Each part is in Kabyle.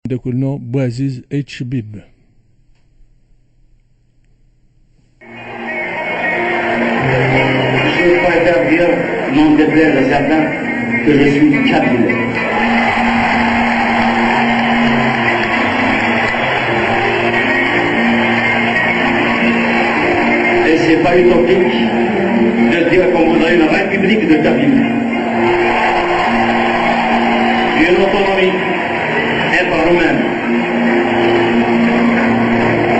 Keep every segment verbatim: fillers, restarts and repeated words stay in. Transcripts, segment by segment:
Umeddakel-nneɣ Buɛziz H Bib. Je préfère dire, n'en déplaise à certains, que je suis kabyle. Et c'est pas utopique de dire qu'on voudrait une république de Kabyles. Une autonomie, être nous-mêmes.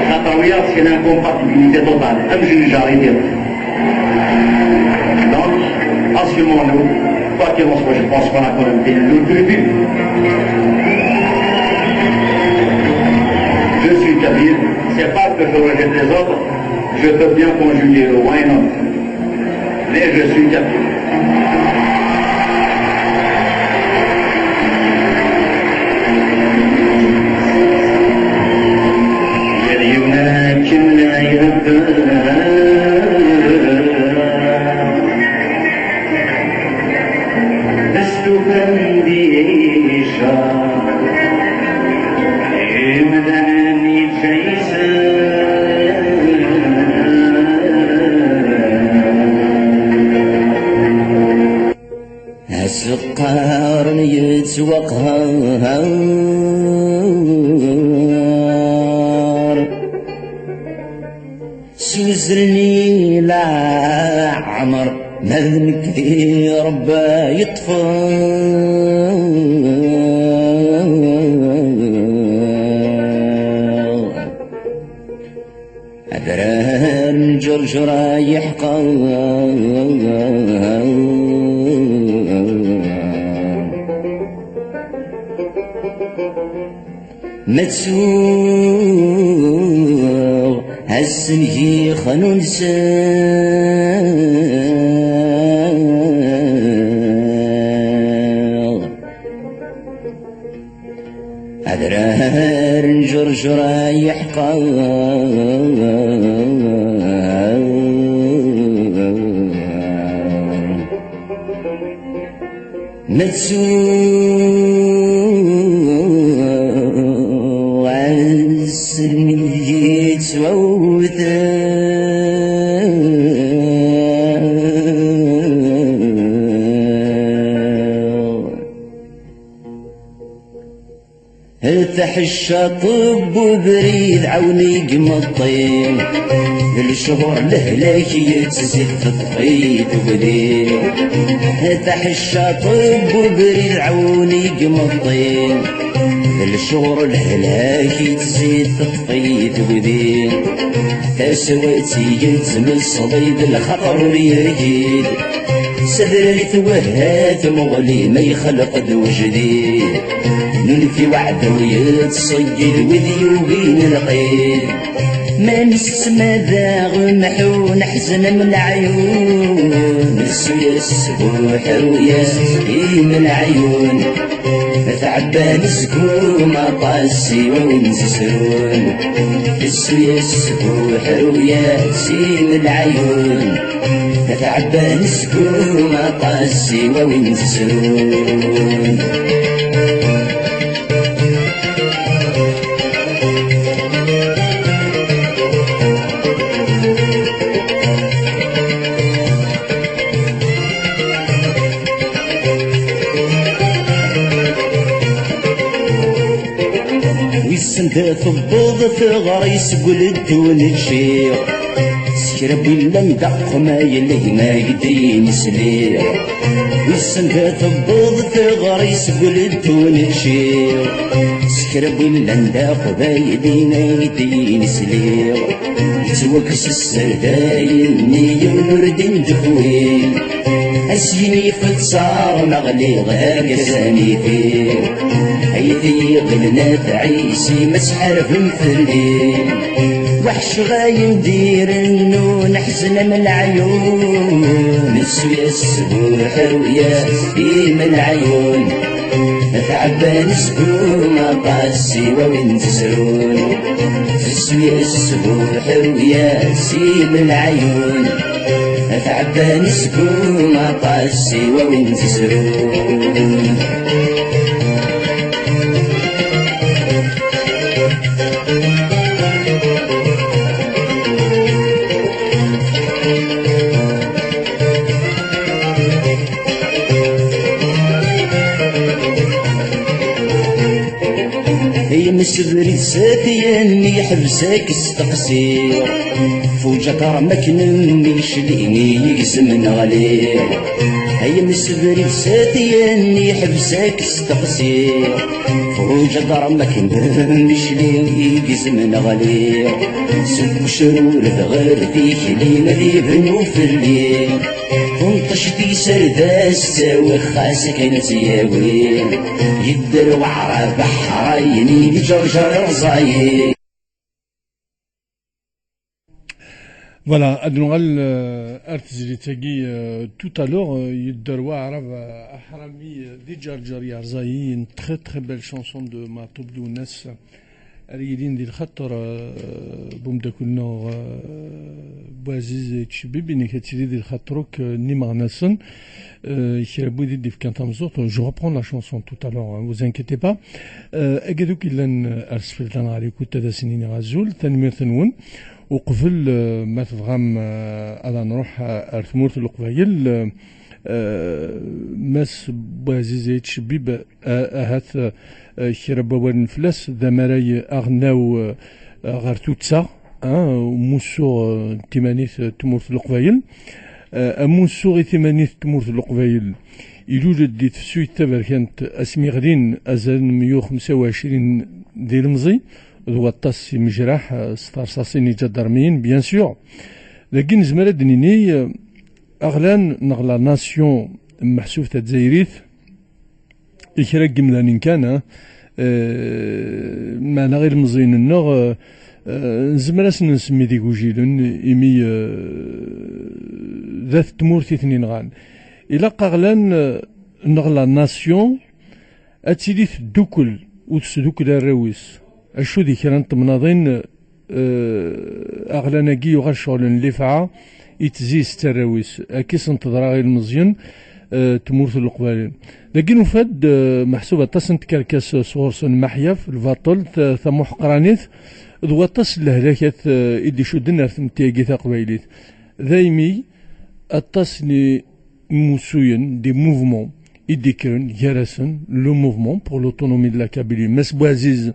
Xaṭer c'est l'incompatibilité totale. Même je n'ai jamais dit. Donc, assumons-nous. Quoi qu'il en soit, je pense qu'on a quand même fait une lutte utile. Je suis kabyle, c'est pas que je rejette les autres, je peux bien conjuguer le why not. Mais je suis kabyle. Yal yiwen akken la irebba. Stufan di ica, imdanen yettaysen. Aseqqaren yettwaqhar s uzlen i leɛmer, ma d nekk di Rebbi yeṭṭfen. Adrar n Ǧerǧer yeḥqer. Ma ttuɣ ass n yixnunsen. Adrar n Ǧerǧer yeḥqer. Ma ttuɣ ass n yettwawten. Taḥeccaṭ n ubrid ɛawen i imeṭṭi, d lecɣur lehlak yettzi teṭṭfi tugdi. Taḥeccaṭ n ubrid ɛawen i imeṭṭi, d lecɣur lehlak yettzi teṭṭfi tugdi. Taswayt yettmeṣṣel d lxaṭer ur yerkid. S adrar i twehha tmuɣli ma yexleq-d ujdid. Nunef i uɛdaw yettṣeyyid wid yugin lqid. Ma nessetma daɣ mḥu neḥzen am leɛyun. Nessu-yas sbuḥru-yas im leɛyun. Tɛebban seg umaṭas i wawin zesrun. Tessu-yas sbuḥru-yas im leɛyun. Tɛebban seg umaṭas i wawin zesrun. Wissen da tewweḍ teɣri seg uleddu n ččiɣ. S kra n yillan d aqmayel gma gdin sliɣ. Wissen da tewweḍ teɣri seg uleddu n ččiɣ. S kra n yillan d aqbayel gdin sliɣ. Yettwakkes sser dayen-nni yiwen ur d-indexwi. Asyin yifettaren ɣliɣ argaz aniti. Ayt yiɣelnat ɛisi ma sḥarben fell-i. Weḥceɣ ayen d-irennu neḥzen am leɛyun. Nessu-yas sbuḥru-yas im leɛyun. Tɛebban seg umaṭas i wawin zesrun. Tessu-yas sbuḥru-yas im leɛyun. Tɛebban seg umaṭas i wawin zesrun. Ay amsebrid s at Yanni, ḥbes-ak steqsiɣ. Fuǧaṭar makken mmi yeclini yegzem neɣli. Ay amsebrid s at Yanni, ḥbes-ak steqsiɣ. Fuǧaṭar makken mmi yeclini yegzem neɣli. Seg ucrured ɣer tikli ad ibnu fell-i. Tunṭec tiserdas ttawiɣ xas akken ad tt-yawi. Yedder waɛrab aḥrayen i ǧerǧer irẓayi. Voilà, ad nuɣal euh, ar tezlit-agi euh, tout à l'heure, euh, yedder waɛrab euh, aḥrami euh, di ǧerǧer yerẓayi, une très très belle chanson de Maɛṭub Lwennas. Ar yilin di lxaṭer euh, bumdakul-nneɣ euh, Buɛziz Icebib, inek ad tili di lxaṭer-ok euh, n imeɣnasen euh, kra n wid i d-ifkan tameẓẓuɣt. Je reprends la chanson tout à l'heure, hein, vous inquiétez pas. Euh, agad akk illan euh, ar sfiltan ɣer ikut ad asen-iniɣ azul, tanemmirt-nwen. Uqbel euh, ma tebɣam euh, ad nruḥ euh, ar tmurt n Leqbayel, euh, euh, Mass Buɛziz Icebib, euh, ahat euh, kra n wawalen fell-as, d amaray aɣelnaw euh, ɣer tuddsa, hein, umussu euh, n timanit euh, n tmurt n Leqbayel. Euh, amussu i timanit n tmurt n Leqbayel ilul-d di tefsut taberkant asmi ɣlin azal n meyya u xemsa u ɛecrin d ilemẓi, d waṭas imejraḥ euh, s terṣaṣin iǧadarmiyen, bien sûr. Dagi nezmer ad d-nini euh, aɣlan neɣ la nation meḥsub tazzayrit i kra n yimdanen kan, hein, euh, meɛna ilemẓiyen-nneɣ euh, euh, nezmer ad sen-nsemmi d igujilen, imi euh, d at tmurt i ten-inɣan. Ilaq aɣlan euh, neɣ la nation ad tili teddukel, ur tesdukel arraw-is. Acu di kra n temnaḍin euh, aɣlan-agi yuɣal ccɣel n lifɛa, itezzi s tarraw-is. Akka i sen-teḍra i ilmeẓyen euh, tmurt n Leqbayel. Dagi nufa-d euh, meḥsub aṭas n tkerkas sɣur-sen, maḥyaf, lbaṭel, ta- tamuḥeqranit, d waṭas n lehlakat euh, i d-icudden ar tmetti-agi taqbaylit. Daymi aṭas n imussuyen, des mouvements, i d-ikkren gar-asen le Mouvement pour l'Autonomie de la Kabylie. Mass Buɛziz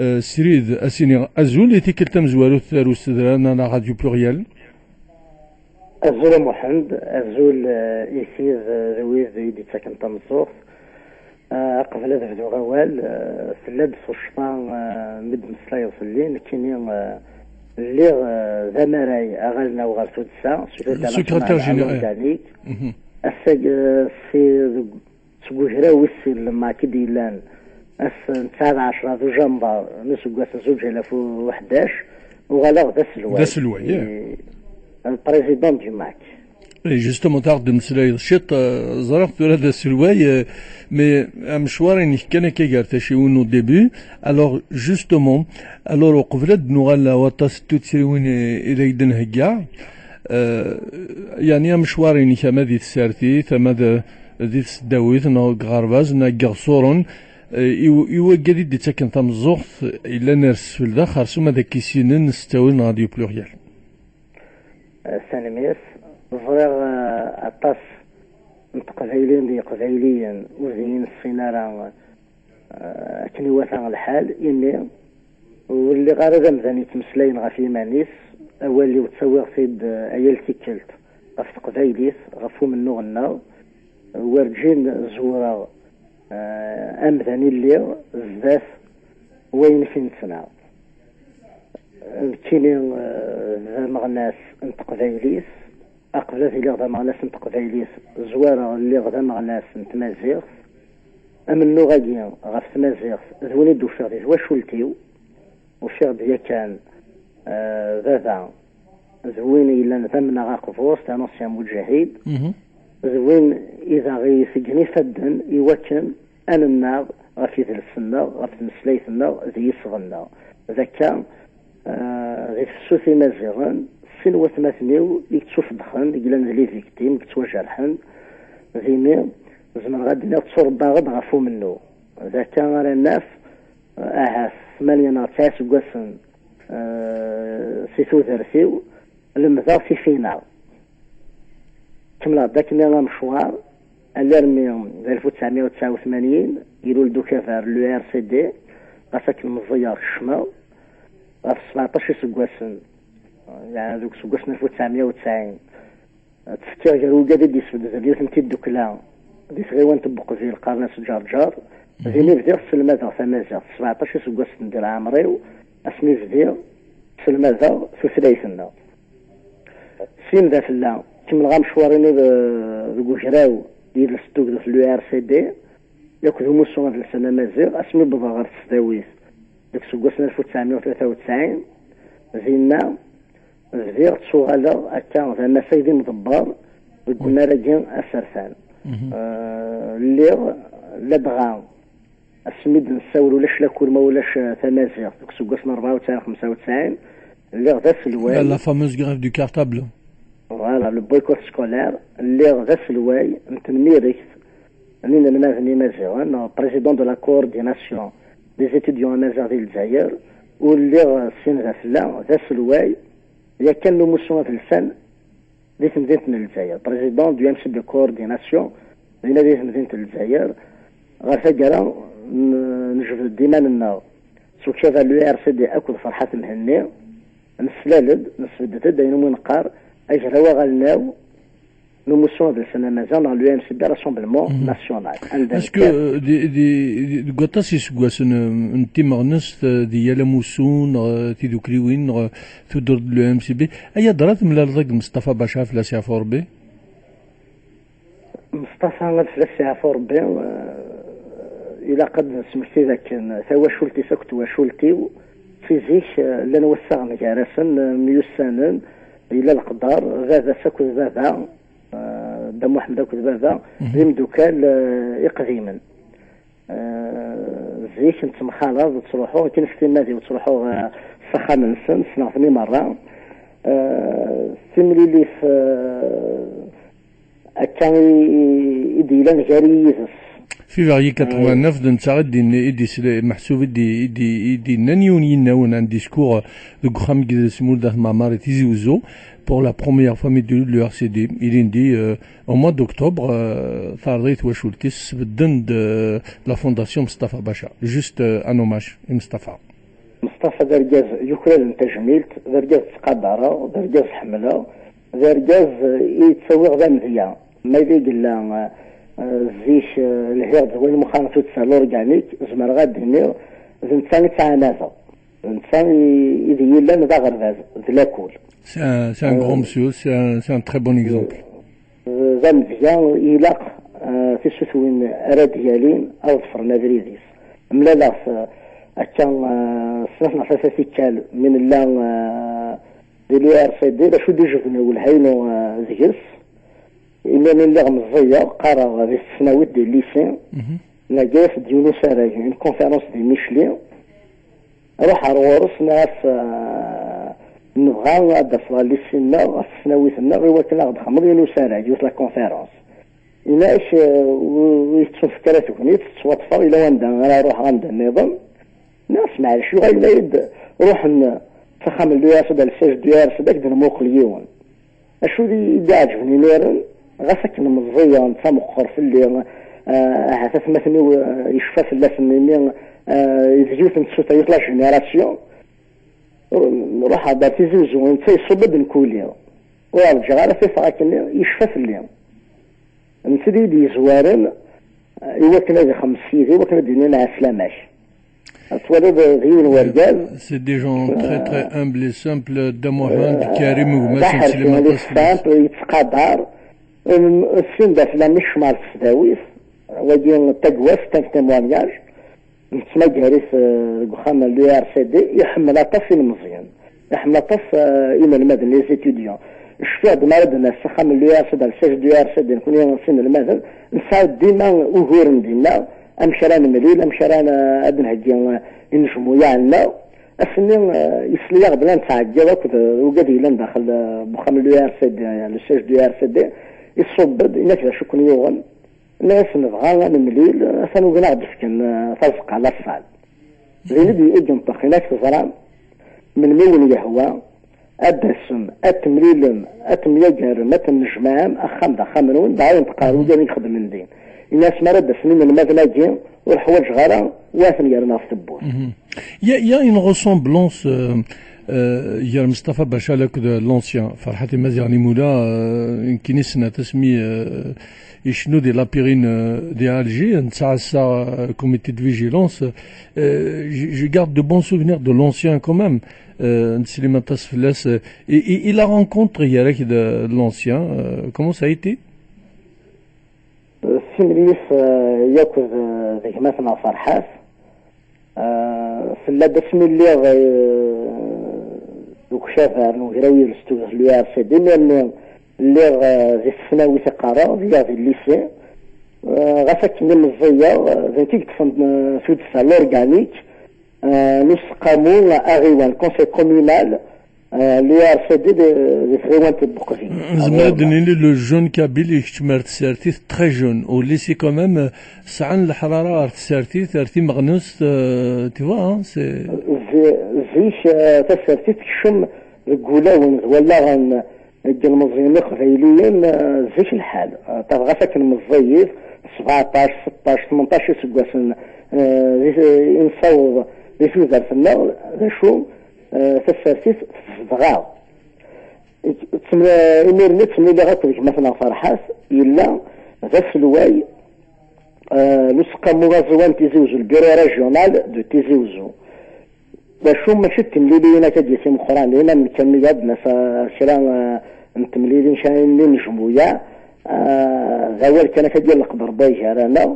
euh, Srid, ad s-iniɣ azul, i tikkelt tamezwarut ar usedran à la Radio Pluriel. Azul a Muḥend, azul euh, i tid euh, d wid i d-ittaken tameẓẓuɣt. Euh, aqbel ad bduɣ awal, euh, tella-d tuccḍa euh, mi d-meslayeḍ fell-i, nekkini euh, lliɣ euh, d amaray aɣelnaw ɣer tuddsa, secrétaire national à l'organique. Ass-agi euh, si deg seg ugraw wis sin n lmak i d-yellan ass n tesɛa d ɛecra d ujanbar n useggas n zuǧ alaf u ḥdac, uɣaleɣ d aselway. D aselway, eh. Le président du mac. Et justement, taɣ d-mmeslayeḍ ciṭ, euh, ẓriɣ tura d aselway, euh, mais amecwar-inek kan akka gar taciwin au début. Alors, justement, alors, uqbel ad d-nuɣal waṭas n tuttriwin i i d ak-d-nhegga, euh, yeɛni amecwar-inek ama di tsertit, ama d di tesdawit neɣ deg uɣerbaz neɣ deg yiɣsuren, eh, i i waggad i d-ittaken tameẓẓuɣt yellan ar sfel dax, xersum ad ak-issinen s ttawil n Radio Pluriel. Eh, tanemmirt. Ẓriɣ eh, aṭas n teqbayliyin d yeqbayliyen ur d iyi-nessin ara eh, akken iwata lḥal, imi ur lliɣ ara d amdan yettmeslayen ɣef yiman-is. Awal-iw ttawiɣ-t-id eh, a yal tikkelt ɣef teqbaylit, ɣef umennuɣ-nneɣ. Werǧin zewreɣ eh, amdan i lliɣ zdat wayen i t-nettnaɣ. Nekkini eh, d ameɣnas n teqbaylit. Aqbel ad iliɣ d ameɣnas n teqbaylit, zwareɣ lliɣ d ameɣnas n tmaziɣt. Amennuɣ-agi ɣef tmaziɣt d win i d-ufiɣ di twacult-iw. Ufiɣ-d yakan eh, baba d win yellan d amnaɣ aqbur, c'est un ancien mujahid, d win i d aɣ-iteggen ifadden i wakken ad nennaɣ ɣef yidles-nneɣ, ɣef tmeslayt-nneɣ, d yisɣen-nneɣ. D akka, eh, di tefsut imaziɣen, sin watmaten-iw i yettufeddxen, i yellan d les victimes, i yettwajerḥen, d imi zemreɣ ad d-iniɣ tturebbaɣ-d ɣef umennuɣ. D akka ara naf, eh, ahat tmanya neɣ tesɛa iseggasen eh, si tudert-iw, lemdeɣ tifinaɣ. Kemmleɣ-d akken amecwar, alarmi d alef u tesɛemya u tesɛa u tmanyin, ilul-d ukabar, le R C D, ɣas akken meẓẓiyeɣ kecmeɣ ɣef sbeɛṭac iseggasen, yeɛni deg useggas n alef u tesɛemya u tesɛin, ttekkiɣ gar wigad i d-yesbedden yiwet n tiddukla di tɣiwant n Weqbil qqaren-as Ǧerǧer. Din i bdiɣ sselmadeɣ tamaziɣt, sbeɛṭac iseggasen di leɛmer-iw, asmi bdiɣ sselmadeɣ tutlayt-nneɣ. Syin d afella, kemmleɣ amecwar-inu de-, deg ugraw yid-s n tugdut n l'U R C D, akked umussu adelsan amaziɣ, asmi wwḍeɣ ɣer tesdawit deg useggas n alef u tesɛemya u tlata u tesɛin. Dinna, bdiɣ ttuɣaleɣ akka d amasay d imḍebber deg unnar-agi asertan. Eh, lliɣ, ladɣa asmi d-nessawel ulac lakul ma ulac, eh, tamaziɣt, deg useggas n rebɛa u tesɛin xemsa u tesɛin, lliɣ d aselway. La, la fameuse grève du cartable. Voilà, le boycott scolaire. Lliɣ d aselway n tenmiregt n inelmaden imaziɣen, président de la coordination des étudiants amaziɣ di Lezzayer, u lliɣ, eh, syin d afella d aselway yakan n umussu adelsan di temdint n Lezzayer, président du M C de coordination, dinna di temdint n Lezzayer. Ɣer taggara, n-, nejbed-d iman-nneɣ s ukcab n l'U R C D akked Ferḥat Mhenni, neslal-d, nesbeddet-d ayen umi neqqar agraw aɣelnaw n umussu adelsan amaziɣ neɣ l'U M C D, Rassemblement National. Anda est-ce que, nekker, euh, di, di, di, deg waṭas iseggasen, euh, n timeɣnest, euh, di yal amussu, neɣ, euh, tidukliwin, neɣ, euh, tuddurt n l'U M C B, ay adra temlaleḍ akked Meṣṭafa Baca, fell-as yeɛfu Rebbi? Meṣṭafa, ad fell-as yeɛfu Rebbi, eh, ilaq ad d-nesmekti dakken tawacult-is akked twacult-iw, si zik, eh, llan wassaɣen gar-asen, eh, myussanen, yella leqder, baba-s akked baba, eh, Dda Muḥemmed akked baba, d imdukal, eh, iqdimen. Eh, zik nettemxalaḍ, ttruḥuɣ, akken s timmad-iw ttruḥuɣ, eh, s axxam-nsen, ssneɣ-ten i merra. Eh, timlilit, eh, akka i, i, i d-yellan gar-i yid-s. Février quatre-vingt-neuf, d netta i d-, i d-isla-, meḥsub i d-, i d-, i d-yennan yiwen yinawen, un discours deg uxxam n yidles Mulud At Mɛemmer i Tizi Wezzu, pour la première fois mi d-tuli l'U R C D. Il dit, euh, au mois d'octobre, euh, tarḍi twacult-is sbedden-d, euh, la fondation Mustafa Bacha. Juste, euh, un hommage i Mustafa. Meṣṭafa d argaz yuklalen tajmilt, d argaz ttqadareɣ, d argaz ḥemmleɣ, d argaz, eh, i yettawiɣ d amedya. Ma yella yella, eh, eh, zik, eh, lhiɣ-d d wayen muxaren tuddsa l'organique, zemreɣ ad d-iniɣ d netta i ttɛanadeɣ. D netta i, i d yillan d aɣerbaz, d lakul. C'est un, c'est un grand monsieur, c'est un, c'est un très bon exemple. D amedya, ilaq, eh, tisutwin ara d-yalin ad ḍefren abrid-is. Mlaleɣ-t, eh, akka, eh, snat neɣ tlata tikkal mi nella, eh, di l'U R C D, d acu d-ijebden welha-inu, eh, deg-s. Imir-nni lliɣ meẓẓiyeɣ, qqareɣ di tesnawit, di lycée. Nerga-yas-d yiwen usarag, une conférence di Micli. Ruḥ ar ɣur-s, nniɣ-as, eh, nebɣa ad d-taseḍ ɣer lycée-nneɣ, ɣer tesnawit-nneɣ, i wakken ad ɣ-d-txedmeḍ yiwen usarag, yiwet la conférence. Ini-ak, eh, ur, ur yettunefk ara tegnit, ttwaṭṭfeɣ, yella wanda ara ruḥeɣ, anda nniḍen. Nniɣ-as, maɛlic, yuɣal yenna-yi-d, ruḥen s axxam n l'U R S D, le siège du R S D, ad k-d-nmuqel yiwen. Acu i d-iɛeǧben imiren, ɣas akken meẓẓiyeɣ, netta meqqer fell-i, eh, ahat atmaten-iw, eh, yecfa fell-asen imi, eh, d yiwet n tsuta, yiwet la génération. Ruḥeɣ-d ar Tizi Uzzu, netta iṣubb-d, nekkuli. Ur rǧiɣ ara ad t-afeɣ akken, yecfa fell-i. Netta i d-yezwaren, eh, i wakken ad ixemmes yid-i, i wakken ad d-inin ɛeslama-k. Ad twaliḍ, eh, d yiwen wergaz. C'est des gens très, très humbles et simples. Dda Muḥend, eh, Karim, gma-s n Sliman Aṭas. Simple, yettqadar. Em, sin d afella mi kecmeɣ ɣer tesdawit, wagi n tagwast, un témoignage. Nettmagar-it, eh, deg uxxam n l'U R C D, iḥemmel aṭas ilmeẓyen. Iḥemmel aṭas, eh, inelmaden, les étudiants. Cfiɣ-d mi ara d-nas s axxam n l'U R C D, le siège du R C D, nekkni s inelmaden, nesɛa dima uguren dinna, amek ara nemlil, amek ara n-, ad d-nheggi, eh, inejmuyaɛ-nneɣ. Ass-nni, eh, yesla-yaɣ-d la nettɛeggiḍ akked, eh, ugad yellan daxel, eh, n uxxam n l'U R C D, eh, le siège du R C D, iṣubb-d, yenna-k d acu ken-yuɣen. Nniɣ-as nebɣa ad nemlil, atan ugin ad aɣ-d-fken, eh, tazeqqa, la salle. Din i d-, i d-yenṭeq, yenna-k teẓram, melmi wen-yehwa, ad d-tasem, ad temlilem, ad temyagarem, ad tennejmaɛem, axxam d axxam-nwen, dɣa yenṭeq ɣer wigad i ixeddmen din. Ini-as mi ara d-asen inelmaden-agi, ur ḥwaǧeɣ ara wa ad ten-yerren ɣef tewwurt. Mhm. Il y a, il y a une ressemblance euh, euh, gar Mustafa Bacal akked l'ancien Ferḥat Imaziɣen Imula, euh, nekkini ssneɣ-t asmi euh, icennu di La Pyrène euh, di Alger, netta ass-a euh, comité de vigilance. Euh, je, je garde de bons souvenirs de l'ancien quand même. Euh, nettsellim aṭas fell-as. Euh, et, et, et la rencontre hier avec de, de l'ancien, euh, comment ça a été? Timlilit eh, yakk d d gma-tneɣ Ferḥat. Eh, Tella-d asmi lliɣ eh, deg ukabar n ugraw yelstut l'U R C D, imir-nni lliɣ eh, di tesnawit i qqareɣ, lliɣ di lycée. Eh, Ɣas akken i meẓẓiyeɣ, eh, d nekk i yeṭṭfen eh, tuddsa l'organique, eh, n useqqamu aɣiwan, conseil communal, eh, l'U R C D di di tɣiwant n Buqdi. Zemmer ad d-nini le jeune kabyle yekcem ar tsertit très jeune, au lycée quand même, euh, sɛan leḥrara ar tsertit, ar timeɣnust, euh, tu vois, hein, c'est Zi- Zik eh, tasertit tekcem deg wulawen d wallaɣen n yilmeẓyen iqbayliyen eh, zik lḥal. Eh, Tabɣas akken meẓẓiyit, sebɛṭac, seṭṭac, tmenṭac iseggasen eh, di- i nessaweḍ di tudert-nneɣ, d acu, eh, tasertit tezdeɣ-aɣ. Ttem- Imir-nni ttemliliɣ akked gma-tneɣ Ferḥat, yella d aselway eh, n useqqamu aẓiwan n Tizi Uzzu, le bureau régional de Tizi Uzzu. D acu, mačči d timliliyin akkagi timeqqranin, am nekk am wiyaḍ, nasa kra eh, n temlilin, kra n imejmuya, eh, d awal kan akkagi n leqder bay gar-aneɣ.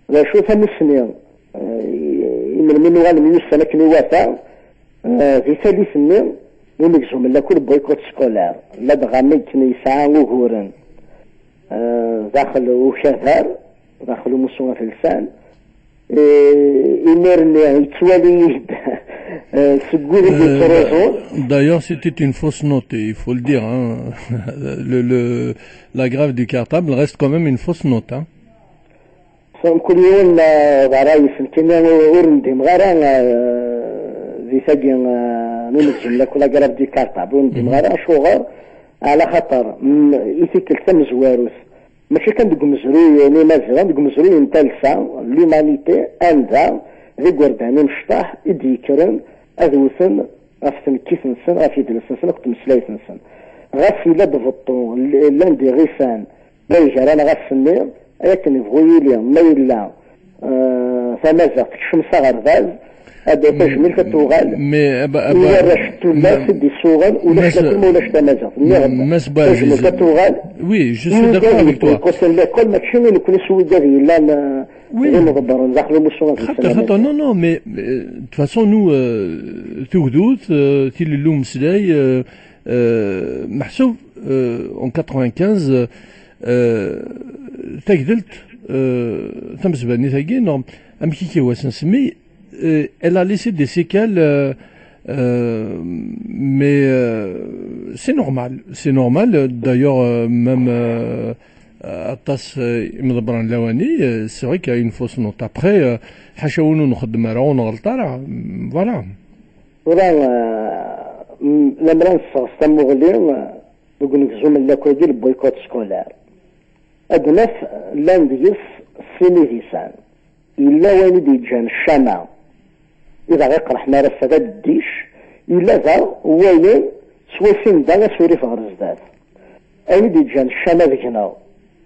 D acu, tamussni, eh, i- imelmi nuɣal nemyussan akken iwata, eh, di talit-nni, unegzum n lakul boycott scolaire, ladɣa mi akken yesɛa uguren eh, daxel ukabar, daxel umussu afelsan, eh, imir-nni yettwali-yi-d eh, seg wid i Euh, yettruẓun. D'ailleurs, c'était une fausse note, il faut le dire, hein. Le, le, la grève du cartable reste quand même une fausse note, hein. Mkul yiwen eh, d ṛṛay-is, nekkini ur ur ndimeɣ ara eh, di tagi eh, n unegzum lakul la grève du cartable, ur ndimeɣ ara. Acuɣer? Ɛla xaṭer mm, i tikkelt tamezwarut, mačči kan deg umezruy n Imaziɣen, deg umezruy n talsa, l'humanité, anda d igerdan imecṭaḥ i d-yekkren ad wten ɣef tnekkit-nsen, ɣef yidles-nsen akked tmeslayt-nsen. Ɣas yella-d beṭṭu, l- llan-d iɣisan, ma iger-aneɣ ass-nni, akken yebɣu yili, ma yella eh, tamaziɣt tekcem s aɣerbaz, ad tajmilt ad tuɣal i warrac n tullas i d-isuɣen, ulac lakul ma ulac tamaziɣt. Nniɣ-d, tajmilt ad tuɣal. Oui, je suis d'accord avec toi. Lekul mačči i nekni s wigad yellan eh, d imḍebbren daxel umussu ad xaṭer, xaṭer, non, non, mais euh, de toute façon, nous, euh, tugdut, euh, tilelli umeslay, euh, euh, meḥsub, euh, en quatre-vingt-quinze, euh, euh, tagdelt, euh, tamezbanit-agi, non, amek i k-iwas nsemmi, euh, elle a laissé des séquelles, euh, euh, mais euh, c'est normal, c'est normal. D'ailleurs, euh, même euh, aṭas euh, imḍebbren lawani, euh, c'est vrai qu'il y a une fausse note. Après, euh, ḥaca win ur nxeddem ara, ur nɣelṭ ara, voilà. Tura, euh, m- lemmer ad nesseɣs tamuɣli, euh, deg unegzum n lakul-agi n boycott scolaire, ad naf llan deg-s sin idisan. Yella wayen i d-yeǧǧan ccama, i d aɣ-iqerḥen ar ass-a d adeddic, yella daɣ wayen s wasin da asurif ɣer zdat. Ayen i d-yeǧǧan ccama deg-neɣ,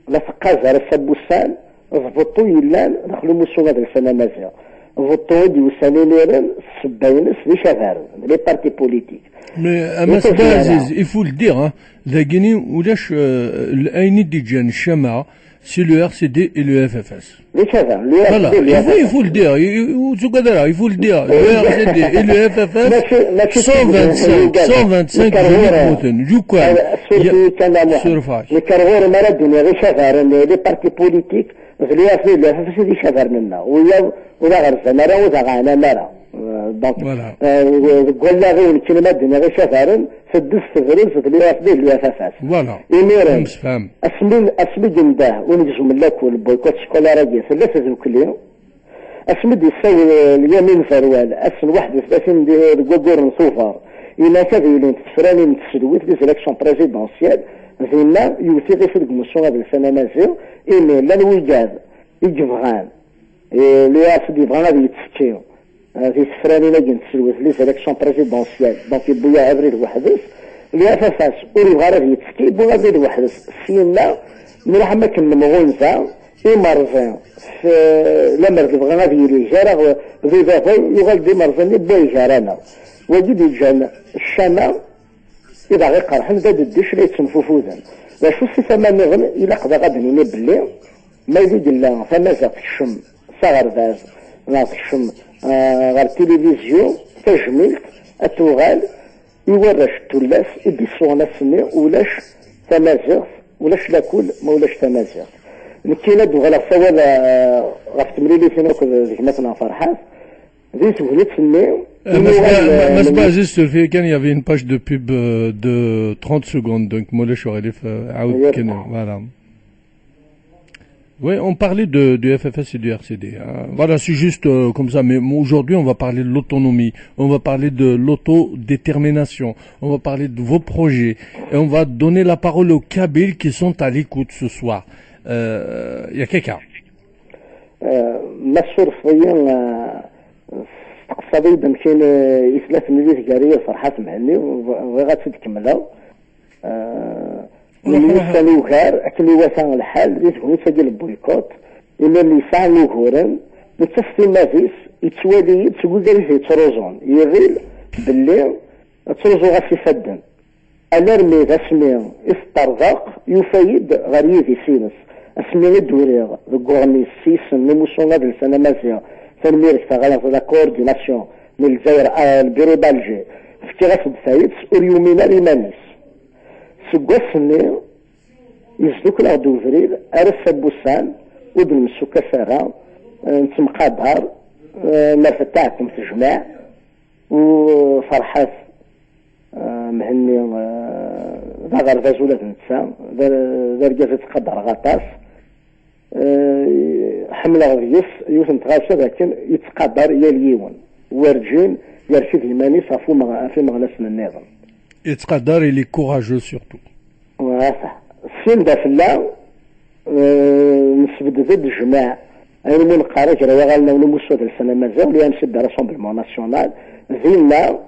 la teqqaz ar ass-a n wussan, d beṭṭu yellan daxel umussu adelsan amaziɣ. Beṭṭu i d-yusan imiren, ssebba-ines d ikabaren, d les partis politiques. Mais, a Mass Abdelaziz, il faut le dire, hein, dagini ulac euh, l- ayen i d-yeǧǧan ccama, c'est le R C D et le F F S. D ikabaren, le Voilà, R C D, le il faut, il F F S. Faut le dire, il, il, ur tuggad ara, il faut le dire. Le R C D et le F F S, Mačči, mačči cent vingt-cinq, cent vingt-cinq, nekk ar ɣur-, yemmuten, lukan, surtout ya- Kana Muḥ. Surface. Nekk ar ɣur-m ara d-iniɣ ikabaren, les partis politiques, d le R C D, le F F S d ikabaren-nneɣ. Wiyaḍ ur aɣ-rzan ara, ur aɣ-ɛnan ara. Euh, donc, Voilà. euh, deg wallaɣ-iw nekkini ma d-iniɣ ikabaren, teddez tebrez d le R C D, le F F S. Voilà. Imiren, Nemsefham. Asmi, asmi yendeh unegzum n lakul, boycott scolaire-agi, tella tdukli. Asmi d-yessawel Lyamin Verwal, ass n waḥed u tlatin di- deg waggur n Tubeṛ, inak ad ilint tefranin n tselwit, les élections présidentielles, dinna yewwet iɣef deg umussu adelsan amaziɣ, imi llan wigad i yebɣan, eh, l'U R F D yebɣan ad yettekki, eh, di tefranin-agi n tselwit, les élections présidentielles, donc yewwi-yaɣ abrid weḥd-s. L'U R F S ur yebɣi ara ad yettekki, yewwi abrid weḥd-s. Syenna, nruḥ am akken nemɣunza, imerẓi, f-, lemmer d bɣi ad yili gar-aɣ d udabu, yuɣal-d imerẓi-nni wway gar-aneɣ. Wagi d-yeǧǧan ccama i d aɣ-iqerḥen, d adeddic la yettenfufuden. D acu, si tama nniḍen, ilaq daɣ ad d-nini belli ma yella yella tamaziɣt tekcem s aɣerbaz neɣ tekcem, ah, ɣer tilivizyu, tajmilt ad tuɣal i warrac n tullas i d-isuɣen ass-nni ulac tamaziɣt, ulac lakul ma ulac tamaziɣt. Nekkini ad d-uɣaleɣ s awal, ah, ɣef temlilit-inu akked gma-tneɣ Ferḥat. Di tegnit-nni, euh, ma tebɣa, ma, ma tebɣa, juste, il y avait une page de pub, euh, de trente secondes, donc ma ulac aɣilif, euh, ɛawed kan, voilà. Oui, on parlait de, du F F S et du R C D, hein. Voilà, c'est juste, euh, comme ça, mais aujourd'hui, on va parler de l'autonomie, on va parler de l'autodétermination, on va parler de vos projets, et on va donner la parole aux Kabyles qui sont à l'écoute ce soir. Euh, il y a quelqu'un. Eh, ma tessurfeḍ-iyi, eh, testeqsaḍ-iyi-d amek i, i tella temlilit gar-i d Ferḥat Mhenni, bɣ-, bɣiɣ ad tt-id-kemmleɣ. Eh, nemyussan ugar, akken iwata lḥal, di tegnit-agi n lbuykuṭ, imir-nni yesɛa uguren, netta s timmad-is, yettwali-yi-d seg wid ara t-yettruẓun, iɣil belli ttruẓuɣ-as ifadden. Alarmi d asmi i t-ṭṭerḍeq, yufa-yi-d ɣer yidis-ines. Asmi i d-uriɣ deg uɣmis s yisem n umussu adelsan amaziɣ, tanemmirt ɣer la coordination n Lezzayer, ah, le bureau d'Alger, fkiɣ-as-d tayet, ur yumin ara iman-is. Seg wass-nni, yesdukkel-aɣ-d ubrid ar ass-a n wussan, ur d-nemsukkas ara, eh, nettemqadar, eh, nerfed taɛkemt tejmaɛ, u Ferḥat, eh, Mhenni, eh, d aɣerbaz ula d netta, d ar-, d argaz i ttqadareɣ aṭas. Eh, ḥemmleɣ deg-s yiwet n tɣawsa d akken yettqadar yal yiwen. Werǧin yerfed iman-is ɣef umeɣ-, ɣef imeɣnasen nniḍen. Yettqadar, il est courageux surtout. Voilà. Syin d afella, eh, nesbedd-d jmaɛ, ayen umi neqqar agraw aɣelnaw n umussu adelsan amaziɣ, le M C D Rassemblement National, dinna,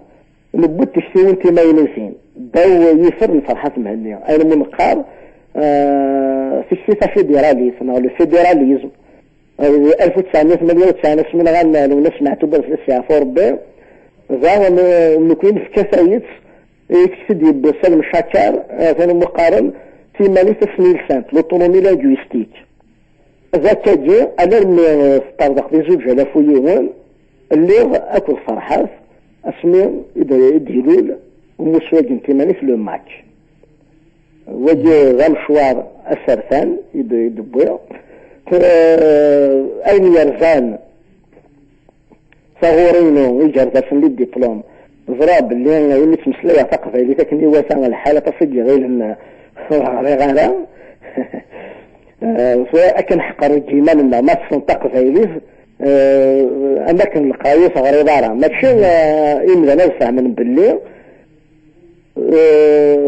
newwi-d tiktiwin timaynutin, ddaw yifer n Ferḥat Mhenni, ayen umi neqqar, eh, tikti tafidiralit, neɣ le fédéralisme, eh, alef u tesɛemya u tmanya u tesɛin, asmi nɣan Lwennas Meɛtub ad fell-as yeɛfu Rebbi, daɣen, eh, nekkni nefka tayet i tikti d-yewwi Salem Chaker, eh, ayen umi qqaren timaynutin tasnilsant, l'autonomie linguistique. D akkagi, alarmi, eh, teṭṭerḍeq di zuǧ alaf u yiwen, lliɣ akked Ferḥat, asmi i d-, i d-ilul umussu-agi n timanit, le MAK. Wagi d amecwar asertan i d-, i d-wwiɣ. Eh, ayen yerzan taɣuri-inu, igerdasen, les diplômes. Ẓriɣ belli imi ttmeslayeɣ taqbaylit akken iwata lḥal, aṭas i iɣilen ur ɣriɣ ara. Eh, akken ḥeqreɣ deg yiman-nneɣ, ma tessneḍ taqbaylit, eh, am akken leqraya ur teɣriḍ ara. Mačči, eh, imdanen ad fehmen belli, eh,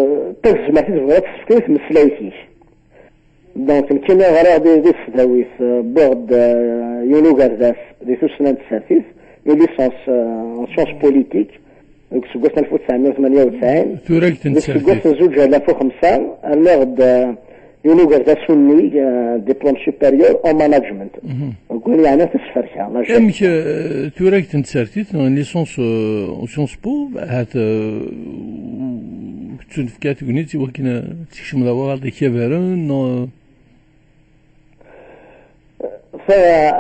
tazmert i tebɣiḍ ad tefkeḍ i tmeslayt-ik. Donc, nekkini ɣriɣ di, di tesdawit, eh, wwiɣ-d, eh, yiwen ugerdas di tussna n tsertit, une licence, eh, en sciences politiques, deg useggas n alef u tesɛemya u tmanya u tesɛin. Tura deg tsertit. Deg useggas n zuǧ alaf u xemsa, rniɣ-d, eh, yiwen ugerdas unnig, eh, diplôme supérieur en management. Mhm. Deg wayen yeɛnan tasferka, la gestion. Amek, eh, tura deg tsertit, neɣ une licence, eh, en Sciences Po, ahat, eh, ur tettunefk ara tegnit i wakken ad tekcem lawaɣa d ikabaren, neɣ? Fa,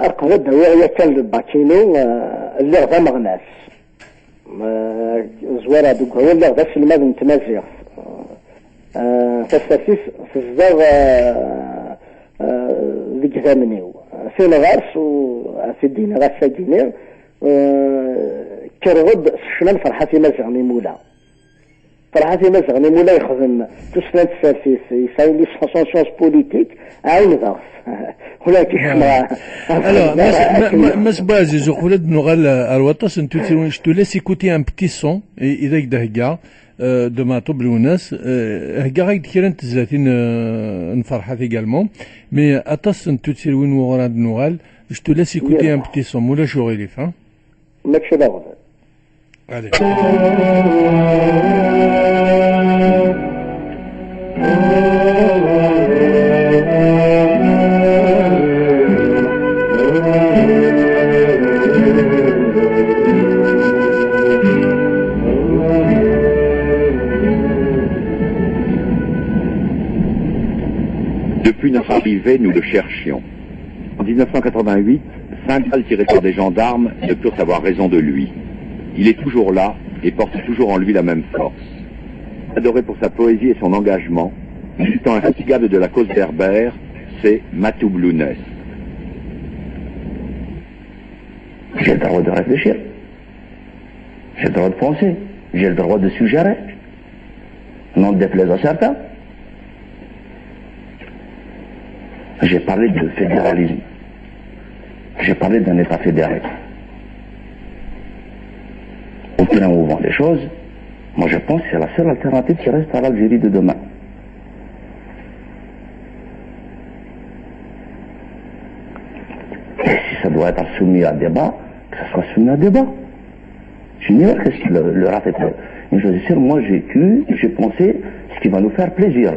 aqbad awiɣ yakan le bac-inu, eh, lliɣ d ameɣnas. Eh, zwara deg wawal, lliɣ d aselmad n tmaziɣt. Eh, tasertit tezdeɣ, eh, eh, deg idammen-iw. Tin ɣer-s, u ad t-id-iniɣ ass-agi-nni, eh, kkreɣ-d s ccna n Ferḥat Imaziɣen Imula. Ferḥat Imazɣen, imi ula yexdem tussna n tsertit, yesɛa une licence en sciences politiques, ɛawneɣ-t. Ula kikmeɣ. Alors, Mass, Ma- Ma- Mass Boaziz, uqbel ad nuɣal ar waṭas n tuttriwin, je te laisse écouter un petit son, i i d ak-d-heggaɣ, euh, de Maɛtub Lwennas, euh, heggaɣ-ak-d kra n tezlatin, euh, n Ferḥat également, mais aṭas n tuttriwin wuɣur ad nuɣal, je te laisse écouter un petit son, ma ulac uɣilif, hein. Mačči d aɣbel. Allez. Depuis notre arrivée, nous le cherchions. En dix-neuf cent quatre-vingt-huit, Saint-Gall, tiré par des gendarmes, ne purent avoir raison de lui. Il est toujours là et porte toujours en lui la même force. Adoré pour sa poésie et son engagement, militant infatigable de la cause berbère, c'est Matou Blounès. J'ai le droit de réfléchir. J'ai le droit de penser. J'ai le droit de suggérer. N'en déplaise à certains. J'ai parlé de fédéralisme. J'ai parlé d'un État fédéré. Au plus on voit les choses, moi je pense que c'est la seule alternative qui reste à l'Algérie de demain. Et si ça doit être soumis à débat, que ça soit soumis à débat. Je n'ignore qu'est-ce que le, le rat est. Une chose est sûre, moi j'ai cru, j'ai pensé ce qui va nous faire plaisir,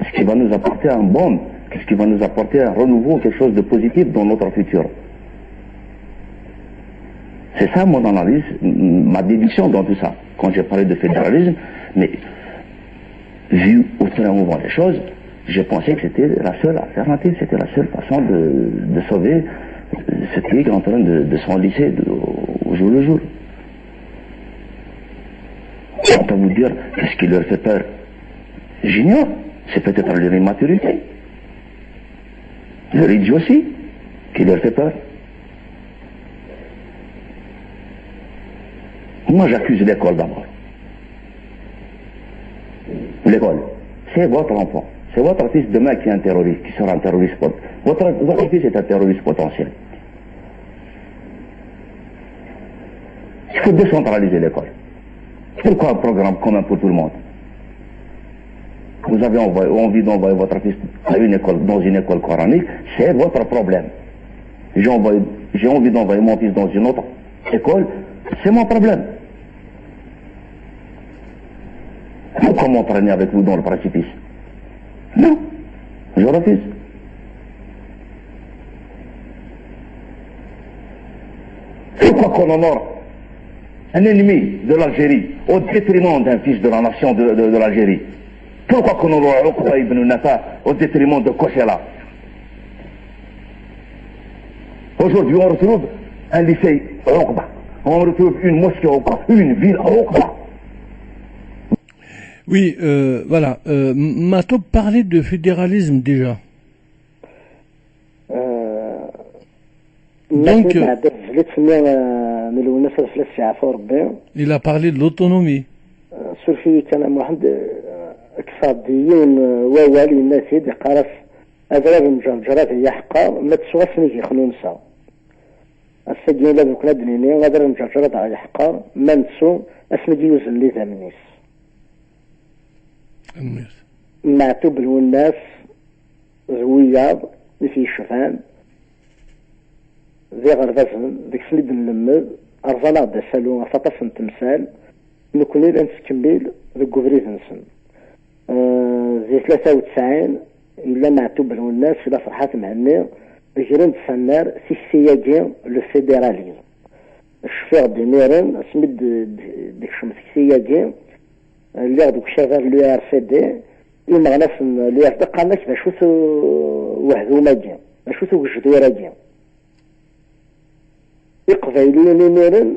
ce qui va nous apporter un baume, ce qui va nous apporter un renouveau, quelque chose de positif dans notre futur. C'est ça mon analyse, ma déduction dans tout ça. Quand j'ai parlé de fédéralisme, mais vu au fur et à mesure des choses, j'ai pensé que c'était la seule alternative, c'était la seule façon de, de sauver ce pays qui est en train de, de s'enliser de- au jour le jour. Quand on vous dire qu'est-ce qui leur fait peur, j'ignore. C'est peut-être leur immaturité, leur idiotie qui leur fait peur. Moi, j'accuse l'école d'abord. L'école, c'est votre enfant. C'est votre fils demain qui est un terroriste, qui sera un terroriste. pot- Votre, votre fils est un terroriste potentiel. Il faut décentraliser l'école. Pourquoi un programme commun pour tout le monde? Vous avez envoyé- envie d'envoyer votre fils à une école, dans une école coranique, c'est votre problème. J'ai envoyé- j'ai envie d'envoyer mon fils dans une autre école, c'est mon problème. Pourquoi m'entraîner avec vous dans le précipice? Non, je refuse. Pourquoi qu'on honore un ennemi de l'Algérie au détriment d'un fils de la nation de, de- de l'Algérie? Pourquoi qu'on honore Oukba ibn Nafa au détriment de Kochela? Aujourd'hui, on retrouve un lycée Oukba. On retrouve une mosquée Oukba, une ville Oukba. Oui, euh, voilà. Euh, Mato parlait de fédéralisme déjà. Donc, euh, il a parlé de l'autonomie. Surfi kan a Muḥend, kkseɣ-d yiwen wawal, yenna-t-id, yeqqar-as: "Adrar n Ǧerǧer ad iyi-ḥqer, ma ttuɣ ass n igi xnunseɣ." Ass-agi ula d nekkni ad d-nini adrar n Ǧerǧer ad aɣ-yeḥqer, ma nettu ass n igi yuzen idammen-is. Meɛtub Lwennas d wiyaḍ i t-yecban d iɣerbazen deg-sen i d-nlemmed, rẓan-aɣ-d asalu ɣef aṭas n temsal, nekkni la nettkemmil deg ubrid-nsen. Eh, di tlata u tesɛin, yella Meɛtub Lwennas, yella Ferḥat Mhenni, gren-d s annar tikti-agi, le fédéralisme. Cfiɣ-d imiren, asmi d-, d-, d-tekcem tekti-agi, lliɣ deg ukabar n l'U R C D, imeɣnasen n l'U R C D qqaren-ak: "D acu-t u-, wehdum-agi? D acu-t ugejdur-agi?" Iqbayliyen imiren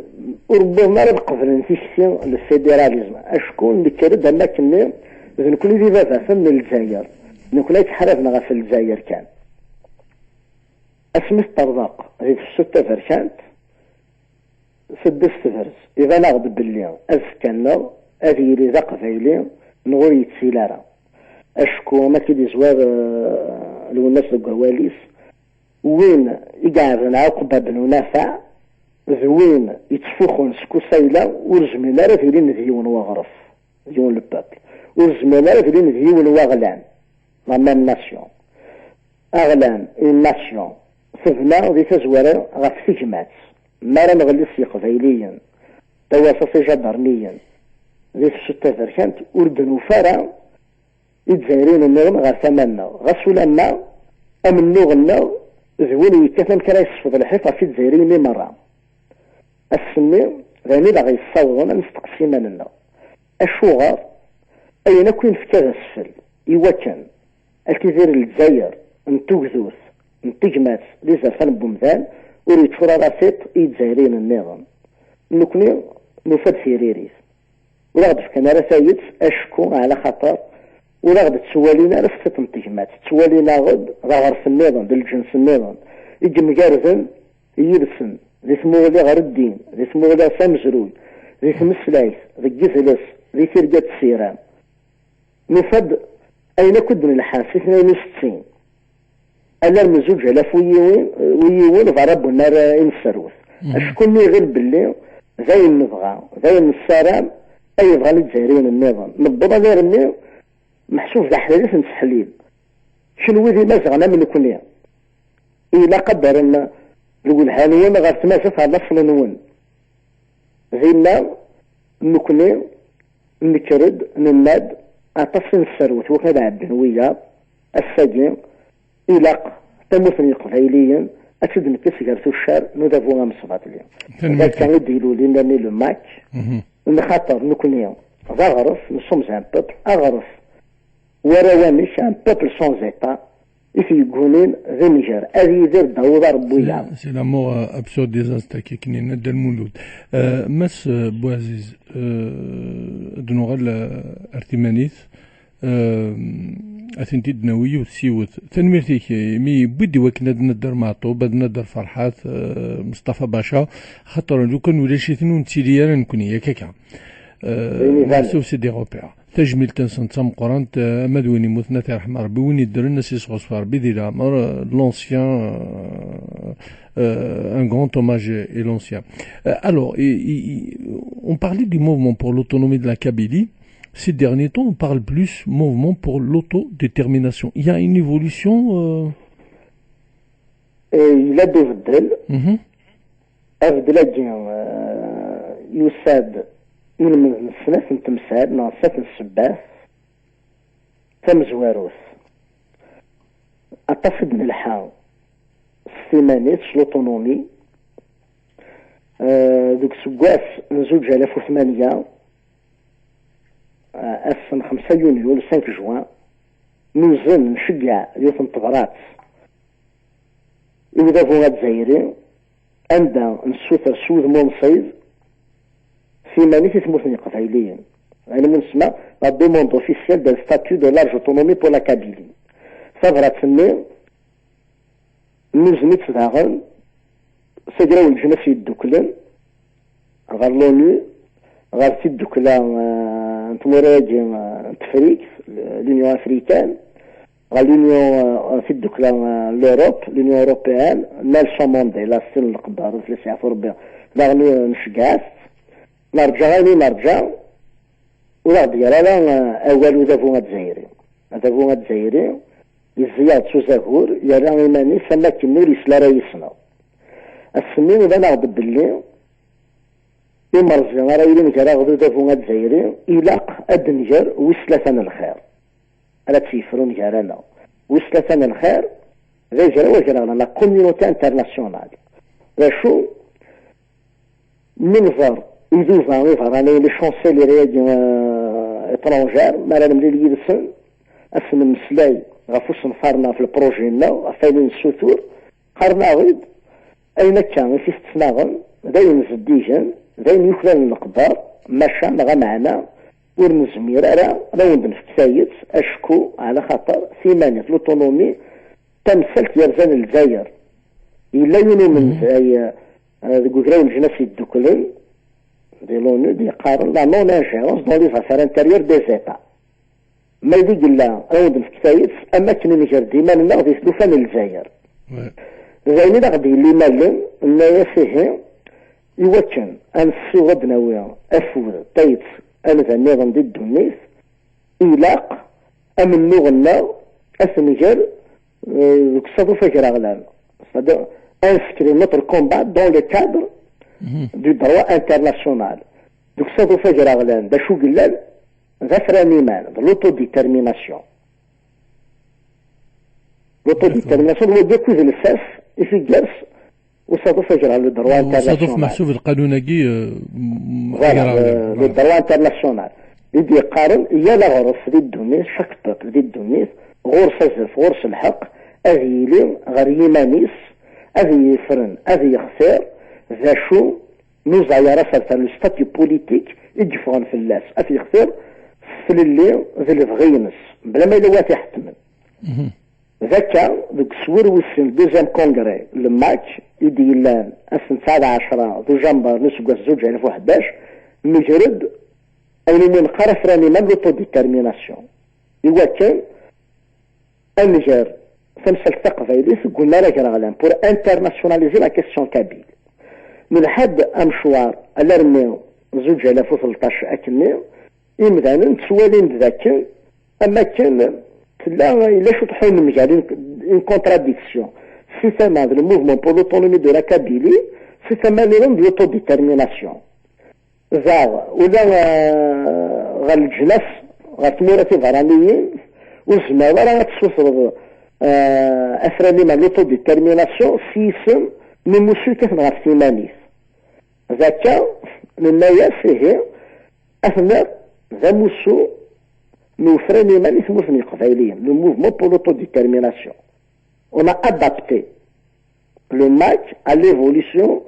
ur wwiḍen ara ad qeblen tikti n lfidiralyzm, acku nekker-d am wakken-nni d nekkni d ibabaten n Lezzayer, d nekkni ay yettḥaraben ɣef Lezzayer kan. Asmi teṭṭerḍeq di tefsut taberkant, tedda s tebrez, iban-aɣ-d belli azekka-nneɣ ad yili d aqbayli neɣ ur yettili ara. Acku, am akken i d-yezwar, eh, Lwennas deg wawal-is, win i iɛerren Ɛuqba ben Unafaɛ d win yettfuxun seg usayla, ur zmiren ara ad ilin d yiwen waɣref, d yiwen le peuple. Ur zmiren ara ad ilin d yiwen waɣlan, la même nation. Aɣlan, une nation, tebna di tazwara ɣef tegmat. Mi ara nɣelli s Yeqbayliyen, tawasaṭ ijaderniyen, di tefsut taberkant, ur d-nufi ara Izzayriyen nniḍen ɣer tama-nneɣ, ɣas ulamma amennuɣ-nneɣ d win yekkat amek ara yessefḍ lḥif ɣef Izzayriyen-nni merra. Ass-nni, d ayen i d aɣ-yessawḍen ad nesteqsi iman-nneɣ: acuɣer ayen akk i nefka d asfel i wakken ad tidir Lezzayer n tugdut, n tegmat, d izerfan n wemdan, ur yeččur ara tiṭ i Yizzayriyen nniḍen? Nekni nufa-d tiririt. Ur aɣ-d-fkan ara tayet acku, ɛla xaṭer, ur aɣ-d-ttwalin ara s tiṭ n tegmat, ttwalin-aɣ-d d aɣref nniḍen, d lǧens nniḍen i yemgarden yid-sen di tmuɣli ɣer ddin, di tmuɣli s amezruy, di tmeslayt, deg yidles, di tirga d tsiram. Nufa-d ayen akk i d-nelḥa si tnayen u settin alarm zuǧ alaf u yiwen, u yiwen berra n unnar i nesserwet. Acku nniɣ-d belli d ayen nebɣa, d ayen nessaram ay yebɣan Izzayriyen nniḍen. Newweḍ alarmi meḥsub d aḥlil i t-nettḥellil. Kenwi d Imaziɣen am nekni, ilaq ad d-terrem lwelha-nwen ɣer tmaziɣt, ɣer laṣel-nwen. Dinna, nekni nekker-d, nenna-d aṭas i nesserwet wakken ad ɛeddin wiyaḍ. Ass-agi, ilaq tamurt n Yeqbayliyen ad tt-id-nekkes gar tuccar n udabu amesbaṭli. D akka i d-ilul inerni le mac, lxaṭer nekni d aɣref, nous sommes un peuple, aɣref war awanek, un peuple sans état, i t-yeggunin d nnger, ad yidir ddaw uḍar n wiyaḍ. C'est l'amour, euh, absurde des Aztèques, akken yenna Dda Lmulud. Euh, Mass, euh, Bouaziz, euh, ad nuɣal, euh, ar timanit, euh, ad tent-id-nawi yiwet s yiwet. Tanemmirt-ik, imi yewwi-d i wakken ad nadder Meɛṭub, ad nadder Ferḥat, euh, Mustafa Baca, xaṭer lukan ulac-iten ur nettili ara nekni, yak akka. Euh, merci aussi des repères. Tajmilt-nsen d tameqqrant, euh, ama d win yemmuten, ad t-yerḥem Rebbi, win yeddren, ad s-yesɣezfer Rebbi di leɛmer, euh, l'ancien, euh, euh, un grand hommage et l'ancien. Euh, alors, et, et, et, on parlait du mouvement pour l'autonomie de la Kabylie. Ces derniers temps, on parle plus mouvement pour l'autodétermination. Il y a une évolution, euh, Et il a des Mhm. Abeddel-agi, eh, yusa-d ilmend n snat n temsal neɣ snat n ssebbat tamezwarut. Aṭas i d-nelḥa s timanit, s l'autonomie. Eh, deg useggas n zuǧ alaf u tmanya, eh, ass n xemsa yunyu, le cinq juin, nuzen, nceggeɛ yiwet n tebrat i udabu azzayri, anda nessuter s wudem unṣib timanit i tmurt n Yiqbayliyen. Ayen umi nesma la demande officielle d'un statut de large autonomie pour la Kabylie. Tabrat-nni nnuzen-itt daɣen s agraw n Leǧnas Yeddukklen, ɣer l'onu, ɣer tiddukla, eh, n tmura-agi, eh, n Tefrikt, l'Union africaine, ɣer l'Union, eh, tiddukla, eh, n l'Europe, l'Union européenne, Nelson Mandela, s tin n leqder, ad t-yesɛef Rebbi, daɣen nceggeɛ-as-tt, nerǧa ayen i nerǧa, ur aɣ-d-yerra ara, eh, awal udabu azzayri. Adabu azzayri yezzi-yaɣ-d s uzagur, yerra iman-is am akken ur yesli ara yis-neɣ. Ass-nni, iban-aɣ-d belli imerẓi ara yilin gar-aɣ d udabu azzayri, ilaq ad d-nger wis tlata n lxir ara tt-yefrun gar-aneɣ. Wis tlata n lxir, d agraw agraɣlan, la communauté internationale. D acu, mi nẓer iduba iberraniyen, les chancelleries-agi, euh, étrangères, mi ara nemlil yid-sen, ad sen-nemmeslay ɣef usenfar-nneɣ, ɣef le projet-nneɣ, ɣef wayen i nessutur, qqaren-aɣ-id ayen akka i t-ittnaɣen, d ayen zeddigen, d ayen yuklalen leqder, maca neɣ ameɛna ur nezmir ara ad awen-d-nefk tayet, acku, ɛla xaṭer, timanit, l'autonomie, tamsalt yerzan Lezzayer. Yella yiwen umenzay, eh, deg ugraw n Leǧnas Yeddukklen, di l'ONU d-yeqqaren la non-ingérence dans les affaires intérieures des États. Ma d i yella, ad wen-d-nefk tayet, am akken i nger-d iman-nneɣ di tlufa n Lezzayer. D ayen i d aɣ-d-yelli mallen, nna-yas ihi, i wakken ad nessiweḍ ad d-nawi afud, tayet, anda nniḍen di ddunit, ilaq amennuɣ-nneɣ ad t-nger, eh, deg usaḍuf agraɣlan. C'est-à-dire, inscrire notre combat dans le cadre du droit international. Deg usaḍuf agraɣlan, d acu yellan? D afran iman, d l'autodétermination. L'autodétermination, d wagi akk i d lsas i tigert usaḍuf agraɣlan, le droit international. Usaḍuf meḥsub lqanun-agi, euh, m-, voilà, agraɣlan, le, le droit international. I d-yeqqaren, yal aɣref di ddunit, chaque peuple di ddunit, ɣur-s azref, ɣur-s lḥeqq, ad yili ɣer yiman-is, ad yefren, ad yextir d acu n uẓayer asertan, le statut politique i yeffɣen fell-as, ad t-yextir s tlelli d lebɣi-ines, bla ma yella wa t-iḥettmen. D akka, deg uswir wis sin, deuxième congrès, le MAK, i d-yellan ass n tesɛa d ɛecra d ujamber n useggas zuǧ alaf u ḥdac, nnger-d ayen umi neqqar afran iman, l'autodétermination. I wakken ad nger tamsalt taqbaylit deg unnar agraɣlan pour internationaliser la question kabyle. Nelḥa-d amecwar alarmi zuǧ alaf u tleṭṭac akkenni, imdanen ttwalin-d dakken am akken tella, yella cwiṭ ḥun mgal une, une contradiction. Si tama d le mouvement pour l'autonomie de la Kabylie, si tama nniḍen d l'autodétermination. Daɣ, ula, eh, ɣer leǧnas, ɣer tmura tiberraniyin, ur tezmireḍ ara ad tessutreḍ, eh, afran iman, l'autodétermination, s yisem n umussu yekkaten ɣef timanit. D akka, nenna-yas, ihi, ad t-nniɣ d amussu n ufran iman i tmurt n Yeqbayliyen, le mouvement pour l'autodétermination. On a adapté le MAK à l'évolution,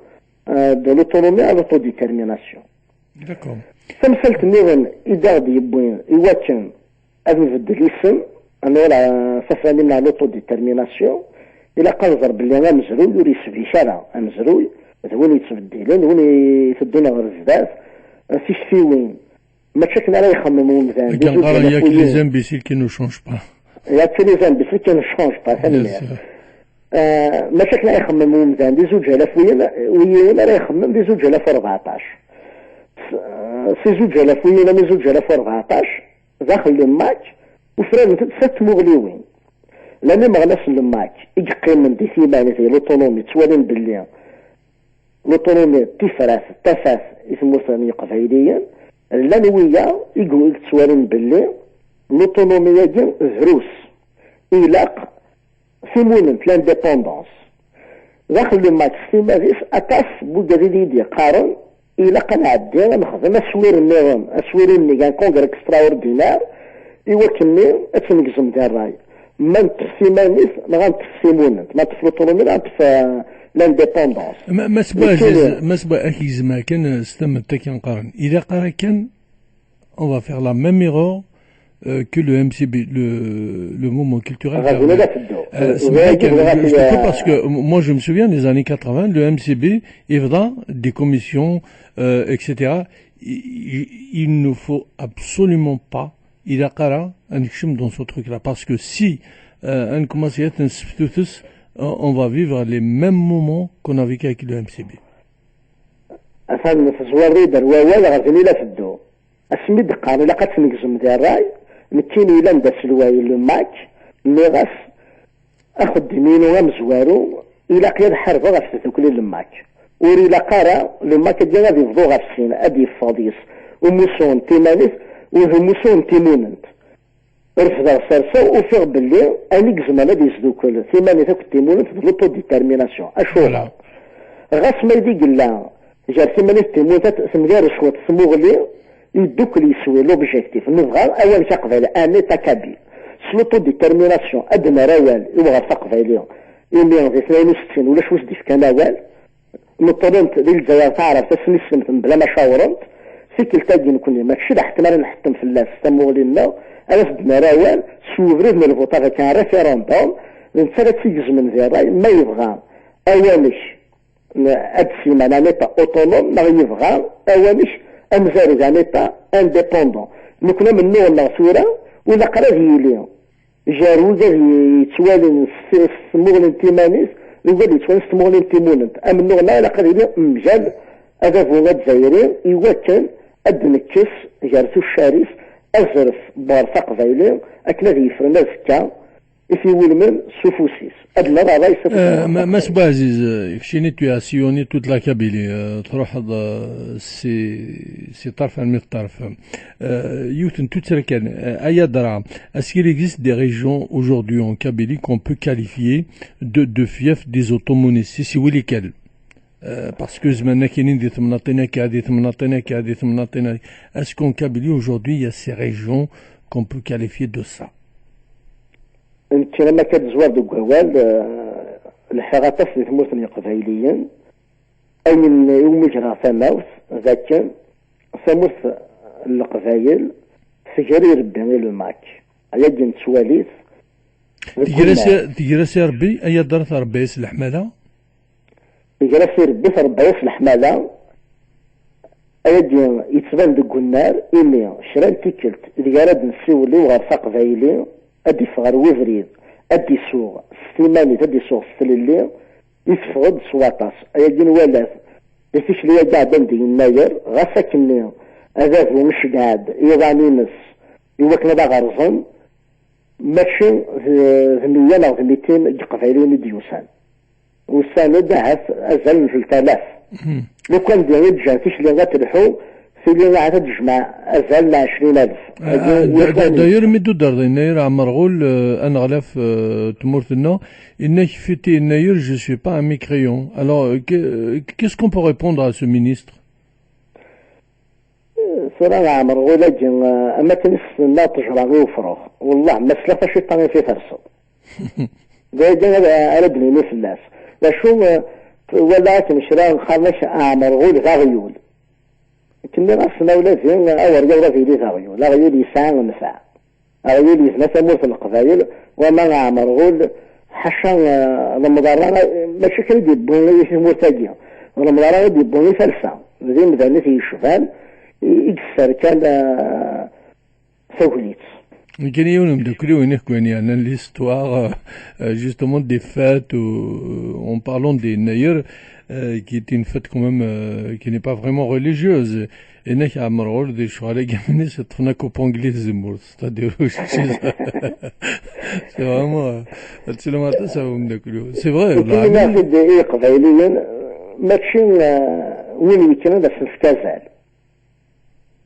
euh, de l'autonomie à l'autodétermination. D'accord. Tamsalt nniḍen i d aɣ-d-yewwin i wakken ad nbeddel isem, ad nuɣal ɣer tafranin n l'autodétermination, ilaq ad nẓer belli amezruy ur yesbik ara. Amezruy d win yettbeddilen, d win iteddun ɣer zdat. Tiktiwin, mačči akken ara yexmem umdan, des autres, les imbéciles qui ne changent pas. Il y a que les imbéciles qui ne changent pas, tanemmirt. Euh, mačči akken ara yexmem umdan di zuǧ alaf u yiwen, u yiwen ara yexmem di zuǧ alaf u rbeɛṭac. S-, si zuǧ alaf u yiwen armi zuǧ alaf u rbeɛṭac, daxel le MAK, ufrarent-d sat tmuɣliwin. Llan imeɣnasen n le MAK i yeqqimen di timanit, di l'autonomie, ttwalin belli l'autonomie d tifrat, d tafat i tmurt n Yeqbayliyen. Llan wiyaḍ i gu-, i yettwalin belli l'autonomie-agi drus. Ilaq timunent, l'indépendance. Daxel le MAK s timmad-is, aṭas n wigad i d-yeqqaren, ilaq ad nɛeddi ad nexdem aswir nniḍen, aswir unnig, un congrès extraordinaire, i wakken-nni ad tnegzem di ṛṛay. Ma neṭṭef timanit, neɣ ad neṭṭef timunent, ma neṭṭef l'autonomie, neɣ ad neṭṭef, euh, l'indépendance. Ma, ma s bwa Nekkini aziz, ma s bwa ak-gezmeɣ kan, euh, s tamemt akken qqaren. Ilaq ara kan, on va faire la même erreur, euh, que le M C B, le, le mouvement culturel. Ɣer din ad teddu. Euh, je te coupe parce que m-, moi je me souviens des années quatre-vingts, le M C B, il faisait des commissions, euh, et cetera. Il, il, il ne faut absolument pas, il a dans ce truc-là, parce que si, euh, on commence à être un, on va vivre les mêmes moments qu'on a vécu avec le M C B. Atan tezwar-d ar wawal ɣer din i la teddu. Asmi d-qqaren ilaq ad tnegzem di ṛṛay, nekkini yellan d aselway n le MAK, nniɣ-as, axeddim-inu amezwaru, ilaq ad ḥarbeɣ ɣef tdukli n le MAK. Ur ilaq ara le MAK-agi ad ibḍu ɣef sin, ad yeffeɣ deg-s umussu n timanit u d umussu n timunent. Refdeɣ serseɣ, ufiɣ belli ayen i izemren ad yesdukel timanit akked timunent d l'autodétermination. Acuɣer? Ɣas ma i d-yella gar timanit d timunent temgar cwiṭ tmuɣli, yeddukel yeswi l'objectif. Nebɣa awal aqbayli, un État kabyle. S l'autodétermination, ad d-nerr awal i uɣref aqbayli. Imi di tnayen u settin ulac wi s-d-ifkan awal. Neṭṭlent di Lezzayer taɛrabt asmi slemten bla ma cawrent. Tikkelt-agi nekkni mačči d aḥettem ara nḥettem fell-as tamuɣli-nneɣ, ad as-d-nerr awal s ubrid n lvuṭa, avec un référendum, d netta ara tt-igezmen di ṛṛay ma yebɣa awanek n-, ad d-siman un État autonome, neɣ yebɣa awanek Amzareg, un État indépendant. Nekkni amennuɣ-nneɣ tura, ur ilaq ara ad yili gar wigad yettwalin s s tmuɣli n timan-is d wigad yettwalin s tmuɣli n timunent. Amennuɣ-nneɣ ilaq ad yili mgal adabu azzayri, iwakken ad d-nekkes gar tuccar-is azref n uɣref aqbayli, akken ad yefren azekka i t-iwulmen s ufus-is. Ad nerr ṛṛay s ufus. Eh, ma- Mass Bouaziz, eh, keččini tu as sillonné toute la Kabylie, eh, truḥeḍ, eh, si, si ṭṭerf armi d ṭṭerf. Eh, yiwet n tuttra kan, eh, ay adra, est-ce qu'il existe des régions aujourd'hui en Kabylie qu'on peut qualifier de, de fief des automonistes, si c'est oui, lesquelles? Euh, parce que zman akinin di temnaḍin akka, di temnaḍin akka, di temnaḍin akka. Est-ce qu'en Kabylie aujourd'hui il y a ces régions qu'on peut qualifier de ça? Nekk, am akka d-zwar deg wawal, eh, lḥiɣ aṭas di tmurt n Yeqbayliyen. Ayen iwumi greɣ tamawt, d akken tamurt n Leqbayel tger irebbi i lmak. Ayagi nettwali-t deg Tger-as unnar. I- tger-as i Rebbi, ay adra, tṛebba-yas leḥmala? Tger-as irebbi, tṛebba-yas leḥmala. Ayagi yettban deg unnar, imi kra n tikkelt ideg ara d-nessiwel i uɣref aqbayli, ad d-iffeɣ ɣer webrid, ad d-isuɣ s timanit, ad d-isuɣ s tlelli, yeffeɣ-d s waṭas. Ayagi nwala-t di tikli-agi ɛeddan di Yennayer, ɣas akkenni adabu iceggeɛ-d iḍan-ines i wakken ad aɣ-rẓen, mačči d, d meyya neɣ d mitin n Yeqbayliyen i d-yusan. Usan-d ahat azal n telt alaf. Mhm. Lukan d i d-ǧǧan tikli ad telḥu, tili ahat ad d-tejmeɛ azal n ɛecrin alef. Ah, ah, da- da- D'ailleurs, mi d-tuddreḍ Yennayer Ɛmerɣul, euh, aneɣlaf, euh, n tmurt-nneɣ, yenna-k fiti Yennayer, je suis pas un mécréant. Alors, euh, que- qu'est-ce qu'on peut répondre à ce ministre? Tura Ɛmerɣul-agi, eh, am akken i s-tenna ṭṭejra i ufrux. Wellah, ma sliɣ taciṭa i t-iferṣen. D ayagi ara, ara d-nini fell-as. D acu, eh, walaɣ akken kra qqaren-ak Ɛmerɣul d aɣyul. Nniɣ-asen, a wladi, awer yaweḍ ad yili d aɣyul. Aɣyul yesɛa nnfeɛ. Aɣyul yebna tamurt n Leqbayel, wama Ɛmerɣul, ḥaca, eh, lemḍerra, eh, mačči kan i d-yewwi i tmurt-agi, lemḍerra i d-yewwi i talsa, d imdanen i t-yecban, i, i yesserkan, eh, tagnit. Nekkini yiwen umeddakel-iw inek-, wen yernan l'histoire, euh, justement des fêtes, ou, euh, en parlant des Yennayer, euh, qui est une fête quand même, euh, qui n'est pas vraiment religieuse. Yenna-k Ɛmerɣul di lecɣal-agi-nni, yeṭṭfen akk upongli tzemmurt, c'est-à-dire, c'est vraiment, euh, ad tselem aṭas ɣef umeddakel-iw. C'est vrai, Nekkini nniɣ-t-id i Iqbayliyen, mačči, eh, win yekkren ad as-nefk azal.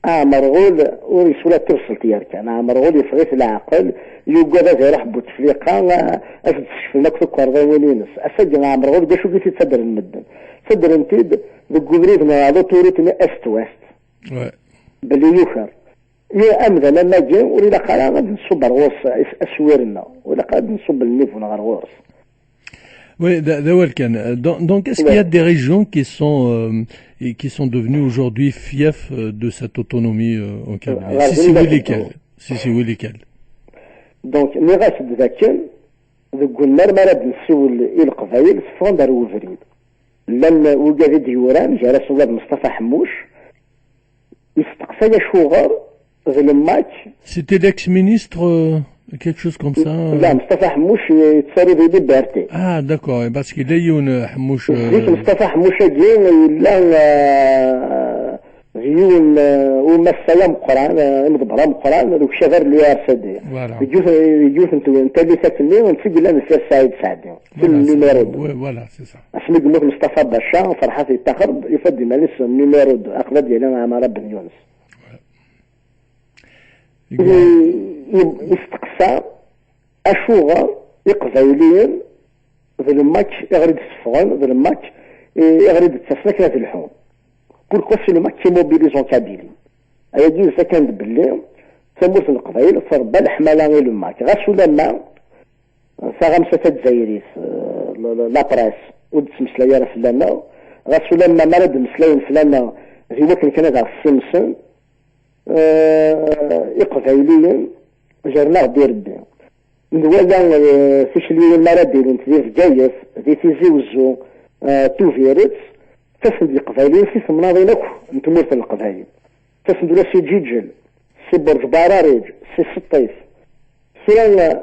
Ɛmerɣul ur yeswi ara tibṣelt yerkan. Ɛmerɣul yeffeɣ-it leɛqel, yugad ad iruḥ Butefliqa, eh, ad s-d-sekflen akk tukerḍiwin-ines. Ass-agi Ɛmerɣul d acu i t-id-ttadren medden? Ttadren-t-id deg ubrid n l'autoroute-nni est-ouest. Ouais. Belli yuker. I amdan am wagi ur ilaq ara ad nṣubb ar ɣur-s as-, aswir-nneɣ, ur ilaq ara ad nṣubb lnivu-nneɣ ar ɣur-s. Oui, d- d awal kan. Donc, donc, est-ce qu'il y a des régions qui sont, euh, et qui sont devenues aujourd'hui fiefs, euh, de cette autonomie, euh, en Kabylie? Si c'est oui, lesquelles? Si c'est oui, lesquelles? Donc, nniɣ-as-d dakken, deg unnar mi ara d-nessiwel i Leqbayel, ffɣen-d ar ubrid. Llan wigad i d-yuran, gar-asen ula d Meṣṭafa Ḥemmuc, yesteqsa-y acuɣer d lemmak. C'était l'ex-ministre, euh, quelque chose comme ça, euh. La, Meṣṭafa Ḥemmuc yettaru di Liberté. Ah, d'accord, parce que yella yiwen, euh, Ḥemmuc, euh. Zik Meṣṭafa Ḥemmuc-agi yella, euh, d yiwen, euh, umassay ameqqran, euh, imḍebber ameqqran, d ukabar n l'U R C D. Voilà. Deg yiwet, deg yiwet n tw-, n tallit akkenni, netta i yellan deffir Saɛid Saɛdi. Voilà, c'est ça. Numéro deux. Oui, voilà, c'est ça. Asmi yemmut Meṣṭafa Baca, Ferḥat yettaxer-d, yufa-d iman-is numéro deux, aqbad yali Ɛmara Ben Yunes. I-, i-, isteqsa acuɣer Iqbayliyen d lemmak iɣer i d-tteffɣen, d lemmak i-, iɣer i d-ttasen akken ad lḥun. Pourquoi c'est le MAK qui mobilise en Kabylie? Ayagi yessa kan-d belli tamurt n Leqbayel trebba leḥmala i lemmak. Ɣas ulamma taɣamsa tazzayrit, eh, la, la, la presse, ur d-ttmeslay ara fell-aneɣ, ɣas ulamma mi ara d-mmeslayen fell-aneɣ, d iwakken kan ad aɣ-ssimsen, eh, Iqbayliyen gren-aɣ-d irebbi. Nwala, eh, tikliwin mi ara d-ilint di Bgayet, di Tizi Wezzu, eh, Tubiret, ttasen-d Yeqbayliyen si temnaḍin akk n tmurt n Leqbayel. Tasen-d ula si Ǧiǧel, si Burǧ Baɛrariǧ, si Seṭṭif. Tura, eh,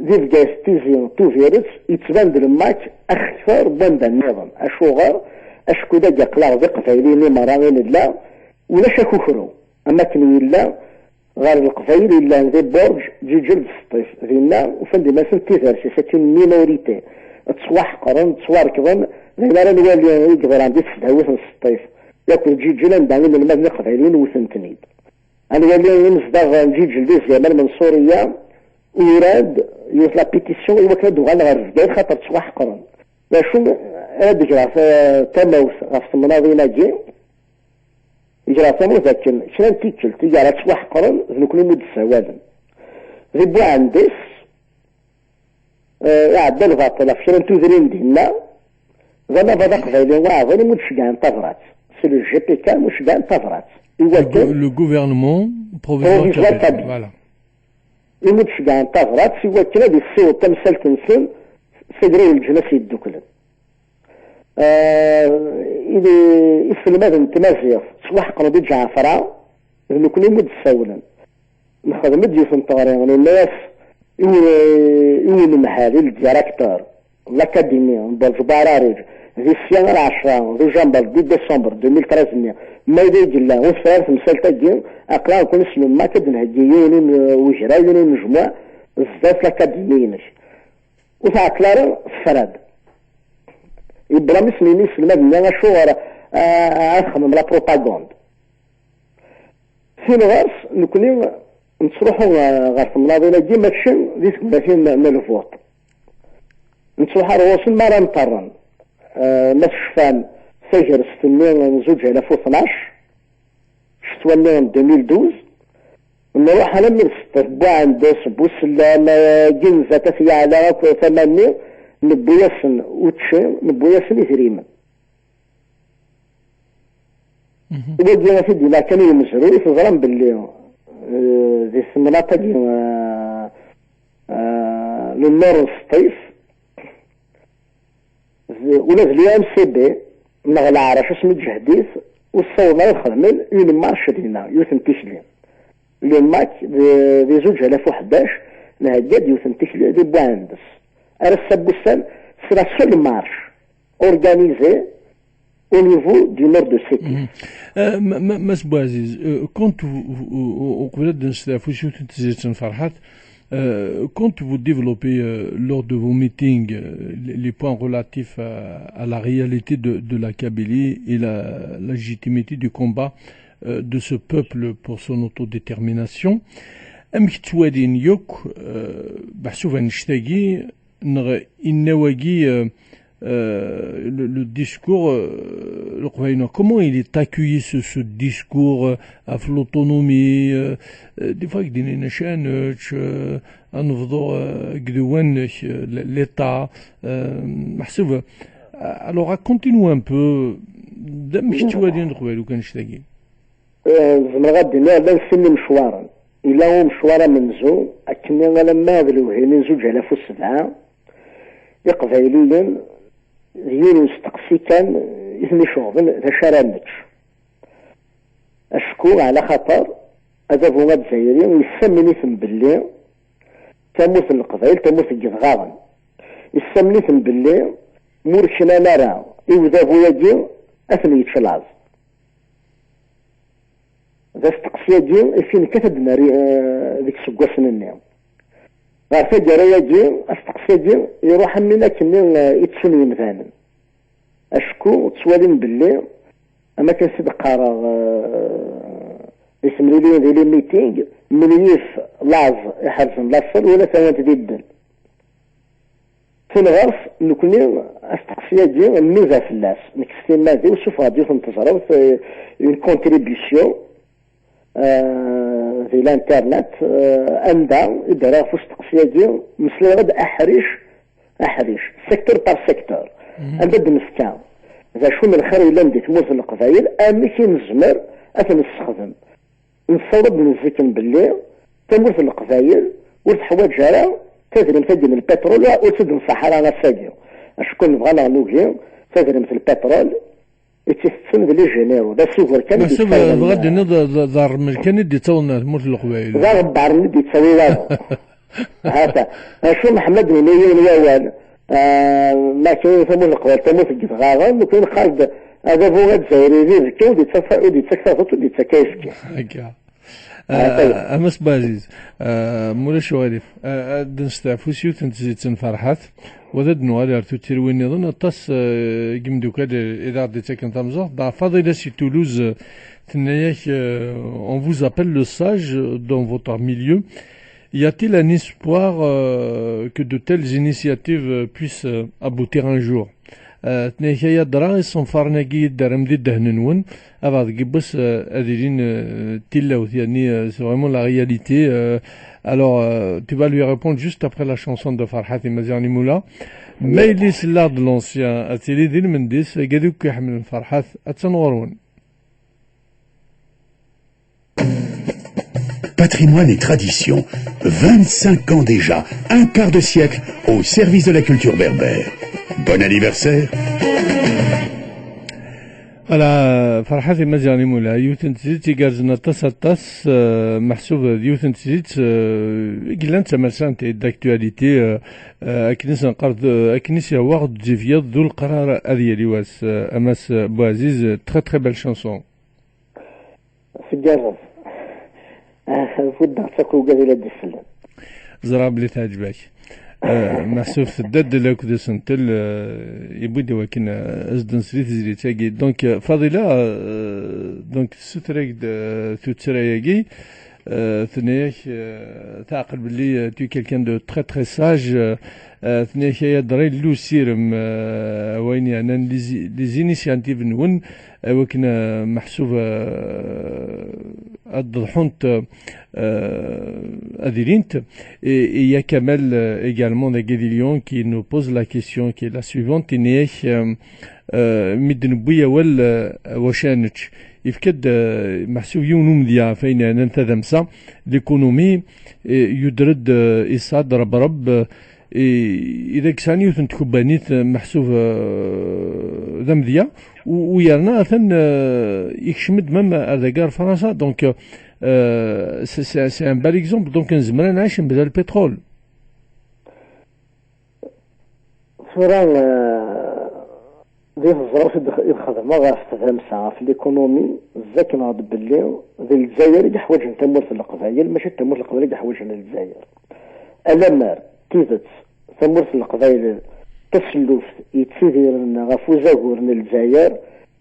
di Bgayet, Tizi, Tubiret, yettban-d lmak akter n wanda nniḍen. Acuɣer? Acku dagi aql-aɣ d Iqbayliyen i merra i nella, ulac akukru. Am akken yella ɣer Leqbayel yellan di Burǧ, Ǧiǧel d Seṭṭif. Dinna, ufan-d iman-nsen d tidersis, akken minorité. Ttwaḥeqren, ttwarekḍen, d ayen ara nwali i yeḍran di tesdawit n Seṭṭif akked Ǧiǧel, anda inelmaden iqbayliyen wten-ten-id. Ad nwali imezdaɣ n Ǧiǧel di Zyamal Menṣuriya, uran-d yiwet la pétition i wakken ad d-uɣalen ɣer Bgayet, xaṭer ttwaḥeqren. D acu ara d-greɣ ta-, tamawt ɣef temnaḍin-agi? Greɣ tamawt akken kra n tikkelt i ara ttwaḥeqren, d nekkni umi d-ssawalen. Di Buɛendis, eh, iɛedda lbaṭel ɣef kra n tudrin dinna, d anabaḍ aqbayli uɛḍil umi d-ceggɛen tabrat. C'est le G P K umi d-ceggɛen tabrat. I Le gou-, wakken le gouvernement provisoire provisoire kabyle, kabyle. Voilà. Imi d-ceggɛen tabrat, i wakken ad yessiweḍ tamsalt-nsen s agraw n leǧnas yedduklen. Eh, i-, iselmaden n tmaziɣt ttwaḥeqren di Ǧɛafra, d nekkni umi d-ssawlen. Nexdem-d yiwet n teɣri, nenna-yas i u-, i unemhal, i le directeur, l'académie n Burǧ Baɛrariǧ, di sya ar ɛecra d ujamber, dix décembre deux mille treize-nni, ma yella i yella, ur tefri ara temsalt-agi, aql-aɣ nekkni s le MAK ad d-nheggi yiwen n ugraw, yiwen n unejmuɛ, zdat l'académie-inek. Ur tɛeṭṭel ara, tefra-d. Yewwi-d amis-nni i iselmaden-nni, acuɣer, a, a, ad xedmen la propagande? Tin ɣer-s, nekkni nettruḥu, a, ɣer temnaḍin-agi, mačči di tegnatin n, n lvuṭ. Nettruḥ ar ɣur-sen mi ara nṭerren. A, ma tecfam tagrest-nni n zuǧ alaf u tnac, ccetwa-nni n deux mille douze, nruḥ alammi d Seṭṭif, Buɛendes, Busellam, a, Ginza, At Yeɛla, akk tama-nni, newwi-yasen učči, newwi-yasen idrimen. Mhm. Wagi ad t-id-iniɣ kan i umezruy, teẓram belli, eh, di temnaḍt-agi, eh, eh, le nord n Seṭṭif, d, ula d l'U M C B neɣ Leɛrac asmi ǧehdit, ur ssawḍen ara ad xedmen une marche dinna, yiwet n tikli. Le MAK di, di zuǧ alaf u ḥdac, nhegga-d yiwet n tikli di Buɛendes. Ar ass-a n wussan, c'est la seule marche organisée au niveau du nord de Sétif. Mhm. Euh, ma, ma, Mass Bouaziz, euh, quand vous, vous, vous, uqbel ad d-nesteɛfu s yiwet n tezlit n Ferḥat, euh, quand vous développez, euh, lors de vos meetings, euh, les, les points relatifs à, à la réalité de, de la Kabylie et la légitimité du combat, euh, de ce peuple pour son autodétermination, amek ttwalin yakk, euh, meḥsub annect-agi, neɣ inna wagi, euh, euh, le, le discours, euh, leqbayel, comment il est accueilli ce, ce discours, euh, ɣef l'autonomie, euh, euh, des fois, ak-d-inin acu ara nečč, euh, ad nebḍu, euh, deg iduwan-nnek, euh, l-, l'État, euh, meḥsub, euh, alors, raconte-nous un peu, d amek ttwalin leqbayel akk annect-agi? Eh, zemreɣ ad d-iniɣ llan sin imecwaren. Yella umecwar amenzu, akken alamma d lewhi-nni n zuǧ alaf u sebɛa, Iqbayliyen d yiwen n usteqsi kan i ten-iceɣben, d acu ara nečč? Acku, ɛla xaṭer, adabu azzayri yessamen-iten belli tamurt n Leqbayel, tamurt n yedɣaɣen. Yessamen-iten belli ma ur knan ara i udabu-agi, ad ten-yečč laẓ. D asteqsi-agi i fin kan ad d-nerr, eh, deg iseggasen-nni. Ɣer taggara-agi, asteqsi-agi iruḥ am win akkenni, eh, i ttun yemdanen. Acku ttwalin belli, am akken s-d-qqareɣ, eh, di temliliyin, di les meetings, menyif laẓ iḥerzen laṣel, wala tawant di ddel. Tin ɣer-s, nekkni asteqsi-agi nnuda fell-as. Nekk s timmad-iw ssufɣeɣ-d yiwet n teẓrawt, eh, une contribution, eh, di l'internet, eh, anda i d-rriɣ ɣef usteqsi-agi, meslayeɣ-d aḥric, aḥric, secteur par secteur. Mhm. Anda d-nefka d acu n lxir yellan di tmurt n Leqbayel, amek i nezmer ad t-nessexdem. Nessaweḍ ad d-nezziken belli tamurt n Leqbayel ur teḥwaǧ ara tadrimt-agi n lpitrul, ur tt-id-nṣaḥ ara ass-agi. Acku nebɣa neɣ nugi, tadrimt n lpitrul, i tt-itetten d les généraux, d asuger kan i d-yettawen. Meḥsub, tebɣa ad d-tiniḍ d, d, d ṛṛmel kan i d-yettawḍen ar tmurt n Leqbayel. D aɣebbar-nni i d-yettawi waḍu. Hata, acu Mḥemmed yenna yiwen wawal, ah, ma kan tamurt n Leqbayel, tamurt n yedɣaɣen, nekkni neqqar-d adabu azzayri d izekka, ur d-yettak, ur d-yettak taɣdeṭ, ur d-yettak ayefki. Akka. Ah, ah, a Mass Baziz, ah, mulac uɣilif, ah, ad d-nesteɛfu s yiwet n tezlit n Ferḥat, wa ad d-nuɣal ar tuttriwin nniḍen, aṭas, ah, n yimeddukal i aɣ-d-ittaken tamẓart. Dɣa Fadila si Toulouse, ah, tenna-yak, ah, on vous appelle le sage dans votre milieu. Y a-t-il un espoir, euh, que de telles initiatives, euh, puissent, euh, aboutir un jour? Euh, tenna-yak ay adra, isenfaren-agi i d-terram di ddehn-nwen, abeɛd deg yiwwas, euh, ad ilin, euh, d tilawt, yani, euh, c'est vraiment la réalité. Euh, alors, euh, tu vas lui répondre juste après la chanson de Farhat Imaziɣen Imula. Ma yelli sellaɣ-d l'ancien, ad tili di lmend-is, agad akk iḥemmlen Farhat, attan ɣur-wen. Patrimoine et tradition, vingt-cinq ans déjà, un quart de siècle au service de la culture berbère. Bon anniversaire. Voilà, Ferḥat Imaziɣen Imula, yiwet n tezlit igerrzen aṭas, aṭas, euh, meḥsub d yiwet n tezlit, euh, i yellan d tamasant, et d'actualité, euh, euh, akken i s-neqqar, euh, akken i s-yehwa ɣer tzivyeḍ d uleqrar ad yali wass, euh, a Mass Buɛziz, euh, très, très belle chanson. Tgerrez. Ah, buddeɣ-tt akk ugad ila d-isellen. Ẓriɣ belli teɛǧeb-ak. Euh, meḥsub tedda-d akked usentel, euh, yewwi-d i wakken, euh, ad s-d-nsel i tezlit-agi. Donc, euh, Fadila, euh, donc, tessuter-ak-d, euh, tuttra-agi, euh, tenna-yak, euh, teɛqel belli, euh, tu es quelqu'un de très, très sage, euh, euh, tenna-yak ay adra, yella usirem, euh, wayen yeɛnan les, les initiatives-nwen, i wakken, euh, meḥsub, euh, ad d-ḍḥunt, euh, ad ilint. Et, et il y a Kamel, euh, également, dagi di Lyon, qui nous pose la question qui est la suivante. Yenna-yak, euh, euh, mi d-newwi awal, euh, wacu ad nečč, yefka-d, euh, meḥsub yiwen umedya ɣef wayen yeɛnan tadamsa, l'économie, et yuder-d, euh, Isad Rebreb, euh, i, i deg sɛan yiwet n tkebbanit, eh, meḥsub, eh, d amedya, u, u yerna atan, eh, ikcem-d même ar dagi ar Fransa. Donc, eh, c'est, c'est, c'est un bel exemple. Donc, nezmer ad nɛic mebla lpitrul. Tura, eh, Di teẓrawt i d-, i d-xedmeɣ ɣef tdamsa, ɣef l'économie, zzakneɣ-d belli d Lezzayer i yeḥwaǧen tamurt n Leqbayel, mačči d tamurt n Leqbayel i yeḥwaǧen Lezzayer. Alammer d tidet tamurt n Leqbayel d taselluft yettidiren ɣef uzagur n Lezzayer,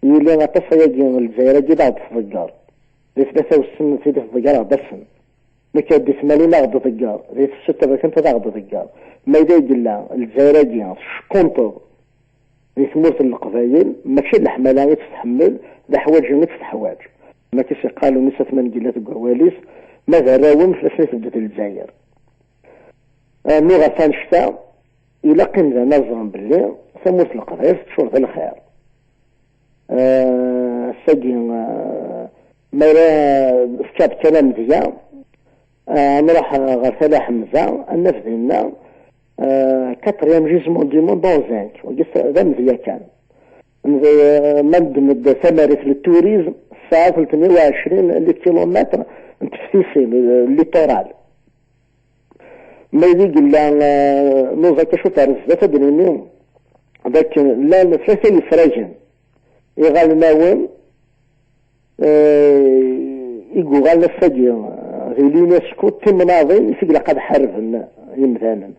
yili aṭas ayagi n Lezzayer-agi d aɣ-d-tḍegger. Di tlata wussan tili tḍegger aɣ-d ass-n. Nekk di tmanyin aɣ-d-ḍegger, di tefsut taberkant ad aɣ-d-ḍegger. Ma yella i yella Lezzayer-agi teckunṭeḍ di tmurt n Leqbayel, mačči d leḥmala i tt-tḥemmel, d aḥwaǧi i tt-teḥwaǧ. Ma k-is-iqqal Unis At Mengellat deg wawal-is, ma d arraw-im, fell-asen i tebded Lezzayer. Rnu ɣef annect-a, ilaq imdanen ad ẓren belli tamurt n Leqbayel teččur d lxir. Eh, ass-agi, eh, ma ara tefkaḍ kan amedya, eh, ad nruḥ ɣer Tala Ḥemza, ad naf dinna, eh, quatrième gisement du monde en zinc. Wagi s-, d amedya kan. Nde-, ma neddem-d tamarit n turizm, tesɛa tlettmya u ɛecrin les kilomètres n teftisin, le littoral. Ma yella, eh, nuẓ akka cwiṭ ar zdat, ad d-nini d akken llan tlata yisragen iɣalnawen, eh, i yuɣalen ass-agi, eh, di l'UNESCO d timnaḍin i s-ilaq ad ḥarben yimdanen.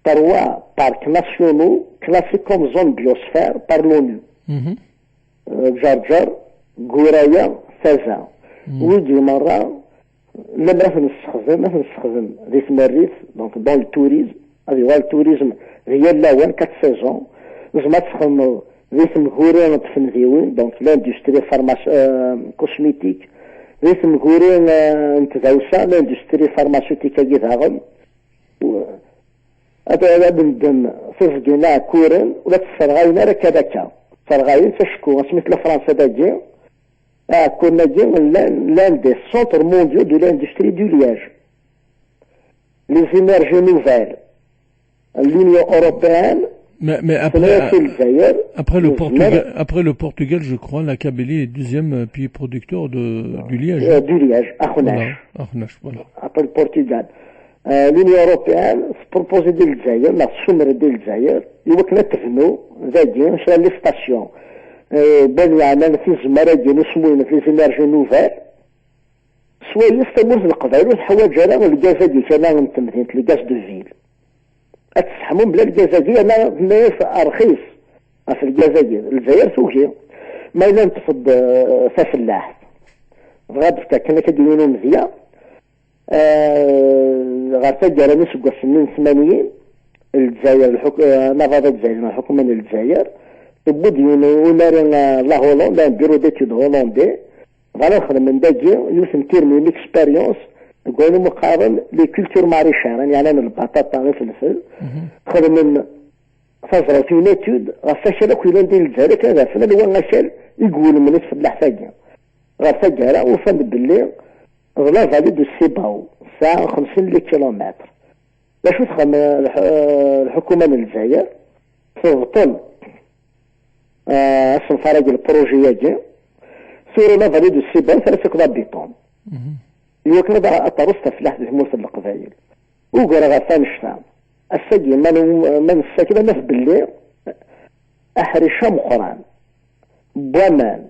Trois parcs nationaux classés comme zone biosphère par l'ONU. Mhm. Eh, Ǧerǧer, Guraya, Taza. Mhm. Wigi merra, lemmer ad ten-nessexdem, ad ten-nessexdem di tmerrit, donc dans le tourisme, ad yuɣal turizm di yal lawan, quatre saisons, tzemreḍ ad txedmeḍ di temguri n tfendiwin, donc l'industrie pharmace-, euh, cosmétique, di temguri, euh, n tdawsa, l'industrie pharmaceutique-agi daɣen. U-, ad, ad neddem tiẓgi n Iɛekkuren, ur la tt-sserɣayen ara akka d akka. Sserɣayen-tt acku asmi tella Fransa dagi, Iɛekkuren-agi llan, llan des centres mondiaux de l'industrie du liège. Les énergies nouvelles, l'Union européenne, Mais, mais après, après le Portugal, après le Portugal, je crois, la Kabylie est deuxième, euh, pays producteur de, du liège, euh, hein. Du liège, axunac. Voilà, axunac, voilà. Après le Portugal. Euh, l'Union européenne tpropose-d i Lezzayer, neɣ tessumer-d i Lezzayer, i wakken ad tebnu dagi kra n les stations. Euh, ben, yeɛnan tizemmar-agi n usmuyen, les énergies nouvelles, swayes tamurt n Leqbayel ur teḥwaǧ ara lgaz-agi kan n temdint, le gaz de ville. Ad tesseḥmu mebla lgaz-agi, yerna tenna-yas rxis ɣef lgaz-agi. Lezzayer tugi. Ma yella neṭṭef-d, eh, tafellaḥt, dɣa d-fk akken akka d-yini umedya, eh, ɣer taggara n iseggasen-nni n tmanyin, Lezzayer, lḥuk-, eh, anabaḍ azzayri, lḥukuma n Lezzayer, tewwi-d yiwen unari, eh, la Hollande, un bureau d'études hollandais, bɣan ad xedmen dagi yiwet n tirmi, une expérience, deg wayen umi qqaren les cultures maraîchères, ayen yeɛnan lbaṭaṭa, ifelfel. Xedmen taẓrawt, une étude, ɣef wakal akk yellan di Lezzayer, akken ad rfen anwa akal i iwulmen i tfellaḥt-agi. Ɣer taggara, ufan-d belli d la vallée du Cibao, tesɛa xemsin les kilomètres. D acu texdem lḥ-, lḥukuma n Lezzayer? Tebṭel, ah, asenfar-agi, lpruji-agi, tura la vallée du Cibao terra-tt akked abiṭun. I wakken ad, ad terreẓ tafellaḥt di tmurt n Leqbayel. Ugar ɣef annect-a. Ass-agi, ma n-, ma nessakel, ad naf belli aḥric ameqqran n waman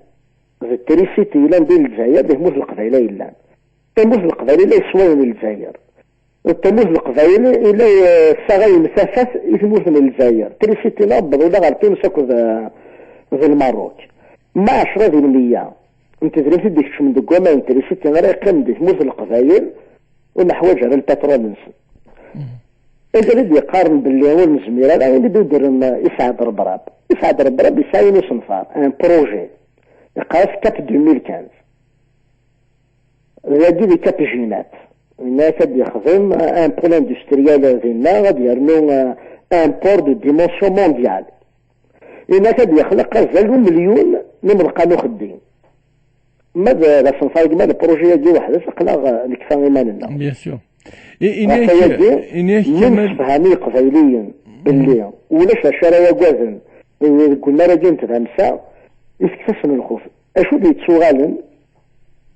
d trisiti yellan di Lezzayer, di tmurt n Leqbayel ay yellan. Tamurt n Leqbayel ay yesswayen Lezzayer. D tamurt n Leqbayel ay la, eh, tessaɣayen tafat i tmurt n Lezzayer. Trisiti-nneɣ tewweḍ ula ɣer Tunes akked, eh, d Lmerruk. Ma ɛecra di lmeyya n tedrimt i d-ikeččmen deg waman n trisiti ara yeqqimen di tmurt n Leqbayel, ur neḥwaǧ ara lpitrul-nsen. Anda i d-yeqqaren belli ur nezmir ara, i d-iddren, eh, Isɛad Rebrab. Isɛad Rebrab yesɛa yiwen usenfar, un projet. Yeqqar-as Cap deux mille quinze. Dagi di Cap Ginat. Yenna-ak ad yexdem, eh, un pôle industriel dinna, ad yernu, eh, un port de dimension mondiale. Yenna-ak ad yexleq azal n umelyun n imeḍqan uxeddim. Ma d, d asenfar-agi, ma d projet-agi weḥd-s, aql-aɣ, eh, nekfa iman-nneɣ. Bien sûr. Ɣef wayagi, mi nessefham i Yiqbayliyen belli ulac acu ara yagaden deg unnar-agi n tdamsa, i tekfa-sen lxuf. Acu d-yettuɣalen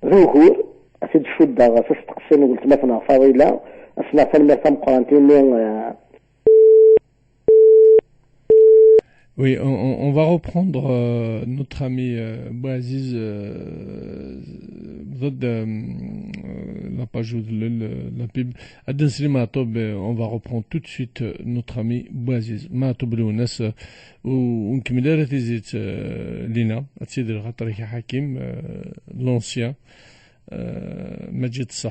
d ugur, ad t-id-cuddeɣ s usteqsi n weltma-tneɣ Faḍila, ad s-nɣer tanemmirt tameqqrant imi, eh, Oui, on, on- on va reprendre, euh, notre ami, euh, Bouaziz, euh, ضد, euh, euh, la page ou le- le- la pub. Aden Slim Atob, euh, on va reprendre tout de suite, euh, notre ami Bouaziz. Matob Lounas, euh, ou, ou Nkemler Atizit, euh, Lina, Atsid El Ghatri Hakim, euh, l'ancien, euh, Majid Sah.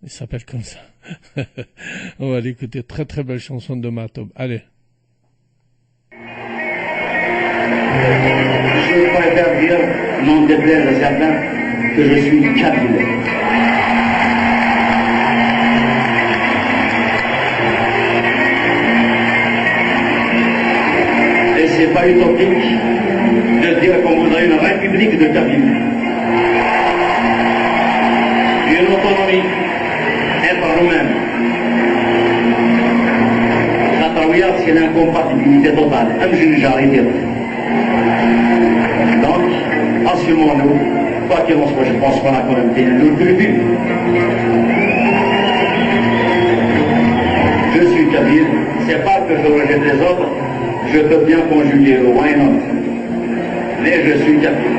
Il s'appelle comme ça. On va l'écouter. Très, très belle chanson de Matob. Allez. Je préfère dire, n'en déplaise à certains, que je suis kabyle. Et c'est pas utopique de dire qu'on voudrait une république de Kabyles. Une autonomie, être nous-mêmes. خاطر وياه c'est l'incompatibilité totale. أمجن جاري دير. Donc, assumons-nous. Quoi qu'il en soit, je pense qu'on a quand même fait une lourde tribune. Je suis kabyle. C'est pas que je rejette les autres. Je peux bien conjuguer le why not. Mais je suis kabyle.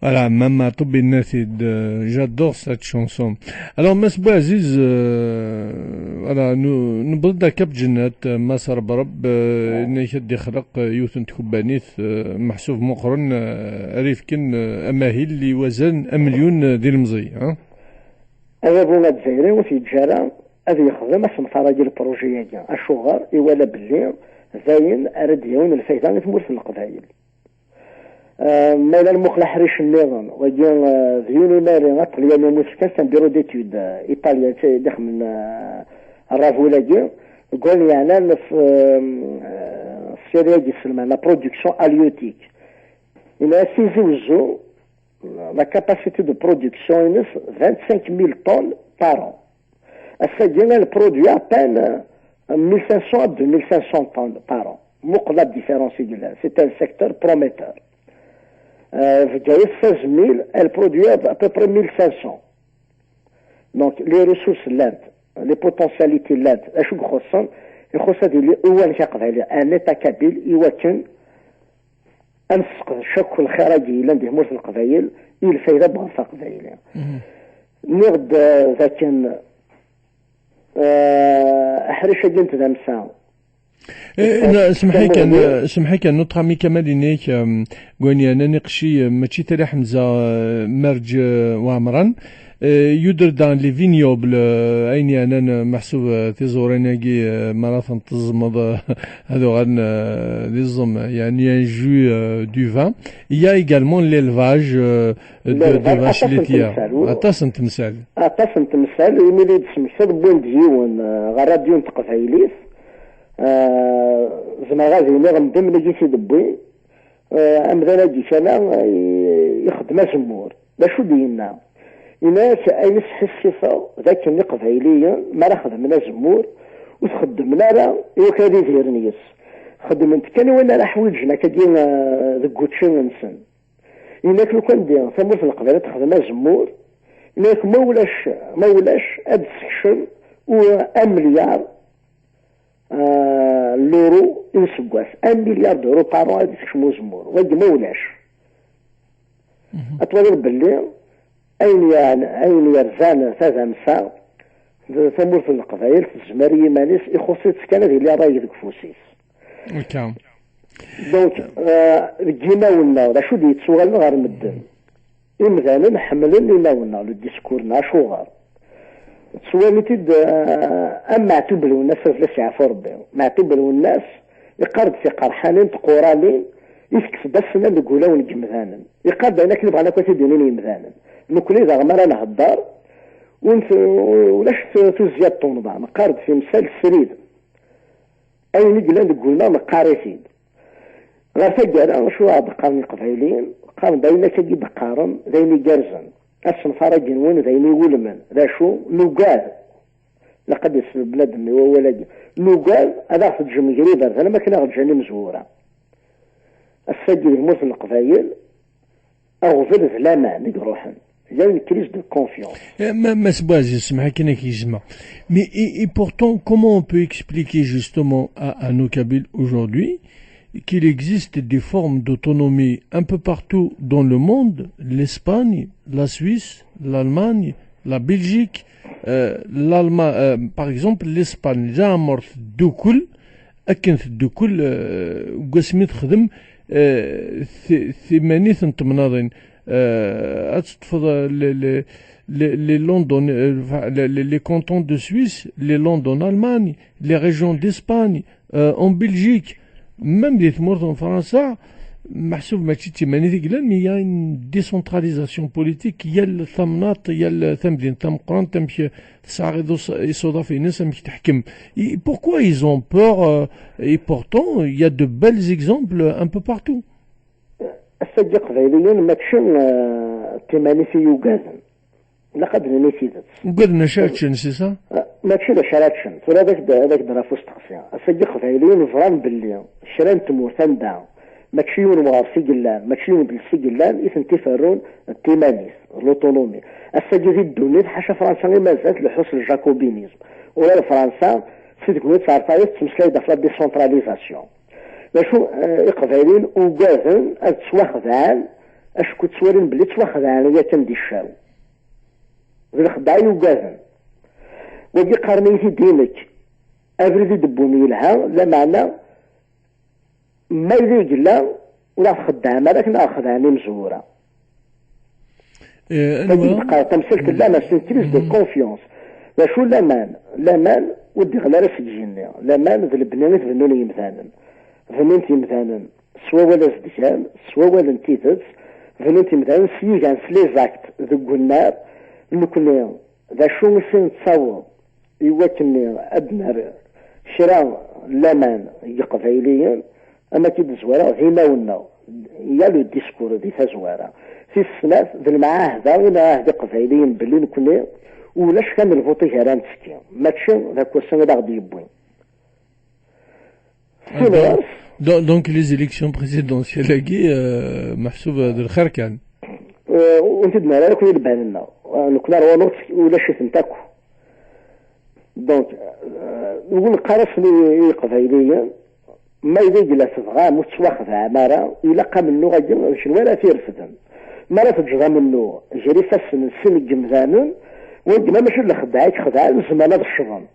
Voilà, Matob yenna-t-id, euh, j'adore cette chanson. Alors, Mass Bouaziz, euh, voilà, nu-, newweḍ-d akka Cap Ginat, euh, Mass Rebreb, euh, yenna-k ad d-ixleq, euh, yiwet n tkebbanit, euh, meḥsub meqqren, euh, ara yefken, euh, amahil i wazal n amelyun, euh, d ilemẓi, hein? Adabu azzayri ur t-yeǧǧa ara ad yexdem asenfar-agi, lpruji-agi. Acuɣer? Iwala belli d ayen ara d-yawin lfayda i tmurt n Leqbayel. Ah, ma yella nmuqel aḥric nniḍen, wagi, ah, d yiwen unari aṭelyani, mu tefkan, c'est un bureau d'études, ah, iṭalyan, d ixemmen, ah, rrabul-agi, deg wayen yeɛnan f, ah, f agi yesselman, la production halieutique. Yenna-as Tizi Wezzu, la capacité de production-ines, vingt-cinq mille tonnes par an. Ass-agi, elle produit à peine, euh, mille cinq cents à deux mille cinq cents tonnes par an. Muqel la différence i yellan. C'est un secteur prometteur. Euh, Bgayet, seize mille, elle produit à peu près mille cinq cents. Donc, les ressources llant, les potentialités llant, acu i ixuṣṣen, ixuṣṣ ad yili uwanek aqbayli, un État kabyle, i wakken ad nesseqdec akk lxir-agi yellan di tmurt n Leqbayel i lfayda n uɣref aqbayli. Nniɣ-d, eh, dakken, eh, aḥric-agi n tdamsa. Eh, na-, semḥ-ik, eh, semḥ-ik, notre ami Kamal yenna-k, eh, deg wayen yeɛnan iqci, eh, mačči Tala Ḥemza, eh, Merǧ, eh, Waɛmran. Eh, yuder-d daɣen les vignobles, eh, ayen yeɛnan, eh, meḥsub, eh, tiẓurin-agi, eh, mi ara tent-teẓẓmeḍ, eh, ad uɣalen, eh, d iẓem, yeɛni un jus, eh, du vin. Il y a également l'élevage, eh, de, de vaches laitières. Aṭas n temsal. Aṭas n temsal, imi la d-tesmektiḍ, wwin-d yiwen, eh, ɣer radyu n teqbaylit, eh, zemreɣ ad iniɣ, n demneg i t-id-wwin, eh, amdan-agi kan, eh, i-, ixeddem azemmur. D acu d-yenna? Yenna-ak, ayen i sḥissifeɣ d akken Iqbayliyen, mi ara xedmen azemmur, ur t-xeddmen ara i wakken ad idiren yes. Xeddmen-t kan i wayen ara ḥwiǧen akkagi, eh, deg wučči-nsen. Yenna-ak, lukan di tamurt n Leqbayel ad texdem azemmur, yenna-ak, ma ulac, ma ulac, ad d-sekcem u-, un milliard, euh, l'euro i useggas. Un milliard d'euros par an ad d-sekcem uzemmur. Wagi ma ulac. Ad twaliḍ belli ayen yeɛn-, ayen yerzan tadamsa d tamurt n Leqbayel tezmer i yiman-is, ixuṣṣ-itt kan ad yili ṛṛay deg ufus-is. Donc, euh, deg yimawen-nneɣ, d acu d-yettuɣalen ɣer medden? Imdanen ḥemmlen inawen-nneɣ, le discours-nneɣ. Acuɣer? Ttwalin-t-id, eh, am Meɛtub Lwennas, ad as-yeɛfu Rebbi. Meɛtub Lwennas iqqar-d tiqerḥanin, tquranin, i tekkes-d asennan deg wulawen n yimdanen. Iqqar-d ayen akken bɣan akk ad t-id-inin yimdanen. Nekkni daɣ mi ara nhedder, ur nt-, ulac t-, tuzzya n tunḍa. Neqqar-d timsal srid. Ayen i yellan deg wul-nneɣ neqqar-it-id. Ɣer taggara, acu i aɣ-d-qqaren Iqbayliyen? Qqaren-d ayen akka i d-qqaren, d ayen igerrzen. Asenfar-agi-nwen d ayen iwulmen. D acu? Nugad. Ilaq ad d-isel bnadem i wawal-agi. Nugad ad aɣ-teǧǧem gar iberdan am akken aɣ-ǧǧan imezwura. Ass-agi di tmurt n Leqbayel, aɣbel d laman i iruḥen. Il y a une crise de confiance. Eh, ma, ma Sbouaziz, semḥ akken ak-gezmeɣ. Mais, et, et pourtant, comment on peut expliquer justement à, à nos Kabyles aujourd'hui qu'il existe des formes d'autonomie un peu partout dans le monde, l'Espagne, la Suisse, l'Allemagne, la Belgique, euh, l'Allemagne, euh, par exemple, l'Espagne, la mort de Akken teddukel, eh, deg wasmi texdem, eh, ti-, timanit n temnaḍin, eh, ad teṭṭfeḍ, eh, les, les, les, les London, eh, les, les, les cantons de Suisse, les London en Allemagne, les régions d'Espagne, eh, en Belgique, même di tmurt n Fransa, meḥsub mačči d timanit i yellan, mais il y a une décentralisation politique, yal tamnaḍt, yal tamdint tameqqrant, amek tesɛa iḍus-, isuḍaf-ines, amek teḥkem. Et pourquoi ils ont peur, euh, et pourtant, il y a de belles exemples un peu partout. Ass-agi Iqbayliyen mačči, euh, d timanit i yugaden. Ilaq ad d-nini tidet. Ugaden acu ara ččen, c'est ça? Euh, mačči d acu ara ččen. Tura ad ak-d-, ad ak-d-raf usteqsi. Ass-agi Iqbayliyen ẓran belli kra n tmurt anda mačči yiwen n weɣref i yellan, mačči yiwen n udles i yellan, i tent-iferrun d timanit, d l'autonomie. Ass-agi di ddunit, ḥaca Fransa i mazal tleḥḥu s le jacobinisme. Ula d Fransa, si tegnit ɣer tayeḍ, tettmeslay-d ɣef la décentralisation. D acu, eh, Iqbayliyen ugaden ad ttwaxedɛen, acku ttwalin belli ttwaxedɛen yakan di ccaw. D lexdeɛ i ugaden. Wagi qqaren-iyi-t-id i nekk. Abrid i d-wwin yelha, lameɛna ma yella yella, ur aɣ-txeddɛem ara akken aɣ-xedɛen imezwura. Eh, tagi anwa? Teqqar tamsalt n lamas, une crise de confiance. D acu laman? Laman ur d-iɣli ara seg igenni. Laman d lebni i t-bennun yimdanen. Bennun-t yimdanen s wawal azedgan, s wawal n tidet, bennun-t yimdanen s yigan, s les actes, deg unnar. Nekkni d acu i s nettaweḍ i wakken ad d-nerr kra n laman deg Iqbayliyen, am akka i d-zwareɣ d inaw-nneɣ, il y a le discours di tazwara. Tis snat, d lemɛahda i nɛahed Iqbayliyen belli nekkni ulac kan lvuṭ i gar-aɣ nettekki, mačči d akk ass-a i d aɣ-d-yewwin. Ah, donc, donc, donc les élections présidentielles-agi, euh, meḥsub d lxir kan. Euh, ur t-id-nerra akk i lban-nneɣ. Euh, nekkni rwan ur ulac-itent akk. Donc, euh, ur neqqar-asen i, i Iqbayliyen, ma yella yella tebɣam ur tettwaxedɛem ara, ilaq amennuɣ-agi d kenwi ara t-irefden. Mi ara teǧǧeḍ amennuɣ gar ifassen n sin n yemdanen, wagi ma mačči d lxedɛa i ixedɛen, zemren ad ccḍen.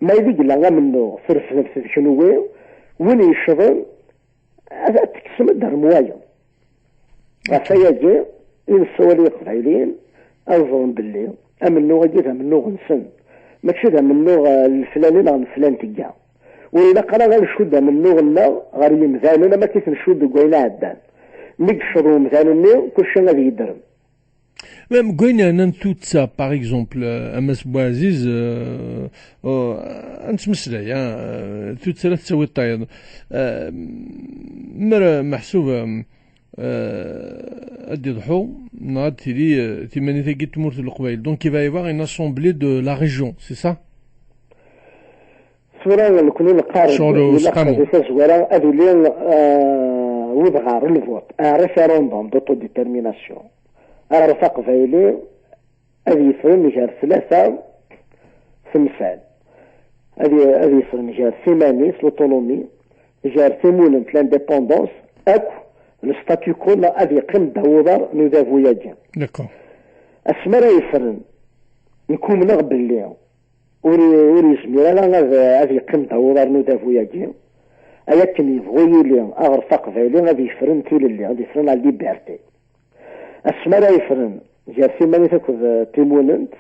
Ma yella yella amennuɣ trefdem-t d kenwi, win yeccḍen ad, ad tekksem-d ar wayeḍ. Ɣef wayagi i nessawal i Iqbayliyen ad ẓren belli amennuɣ-agi d amennuɣ-nsen, mačči d amennuɣ, eh, n leflani neɣ n leflanteyya. Ur ilaq ara ad ncudd amennuɣ-nneɣ ɣer yemdanen am akken i t-ncudd deg wayen iɛeddan. Mi yecceḍ umdan-nni, kulci ad yedrem. Même deg wayen yeɛnan tuta, par exemple, euh, a Mass Bouaziz, euh, euh, ad nettmeslay, hein, euh, tuta la tettawi tayeḍ. Euh, mer meḥsub, euh, euh, ad d-iḍḥu, neɣ ad d-tili, euh, timanit-agi n tmurt n Leqbayel. Donc, il va y avoir une assemblée de la région, c'est ça? Tura nekkni neqqar-d, sur le, ilaq di tazwara ad ilin, euh, wid ɣer lvot, un référendum d'autodétermination. Aɣref aqbayli ad yefren gar tlata temsal. Ad y-, ad yefren gar timanit, l'autonomie, gar timunent, l'indépendance, akk le statu quo, neɣ ad yeqqim ddaw uḍar n udabu-agi. D'accord. Asmi ara yefren, nekk umneɣ belli ur, ur yezmir ara ad, ad yeqqim ddaw uḍar n udabu-agi, ay akken yebɣu yili aɣref aqbayli ad yefren tilelli, ad yefren la liberté. Asmi ara yefren gar timanit akked, eh, timunent,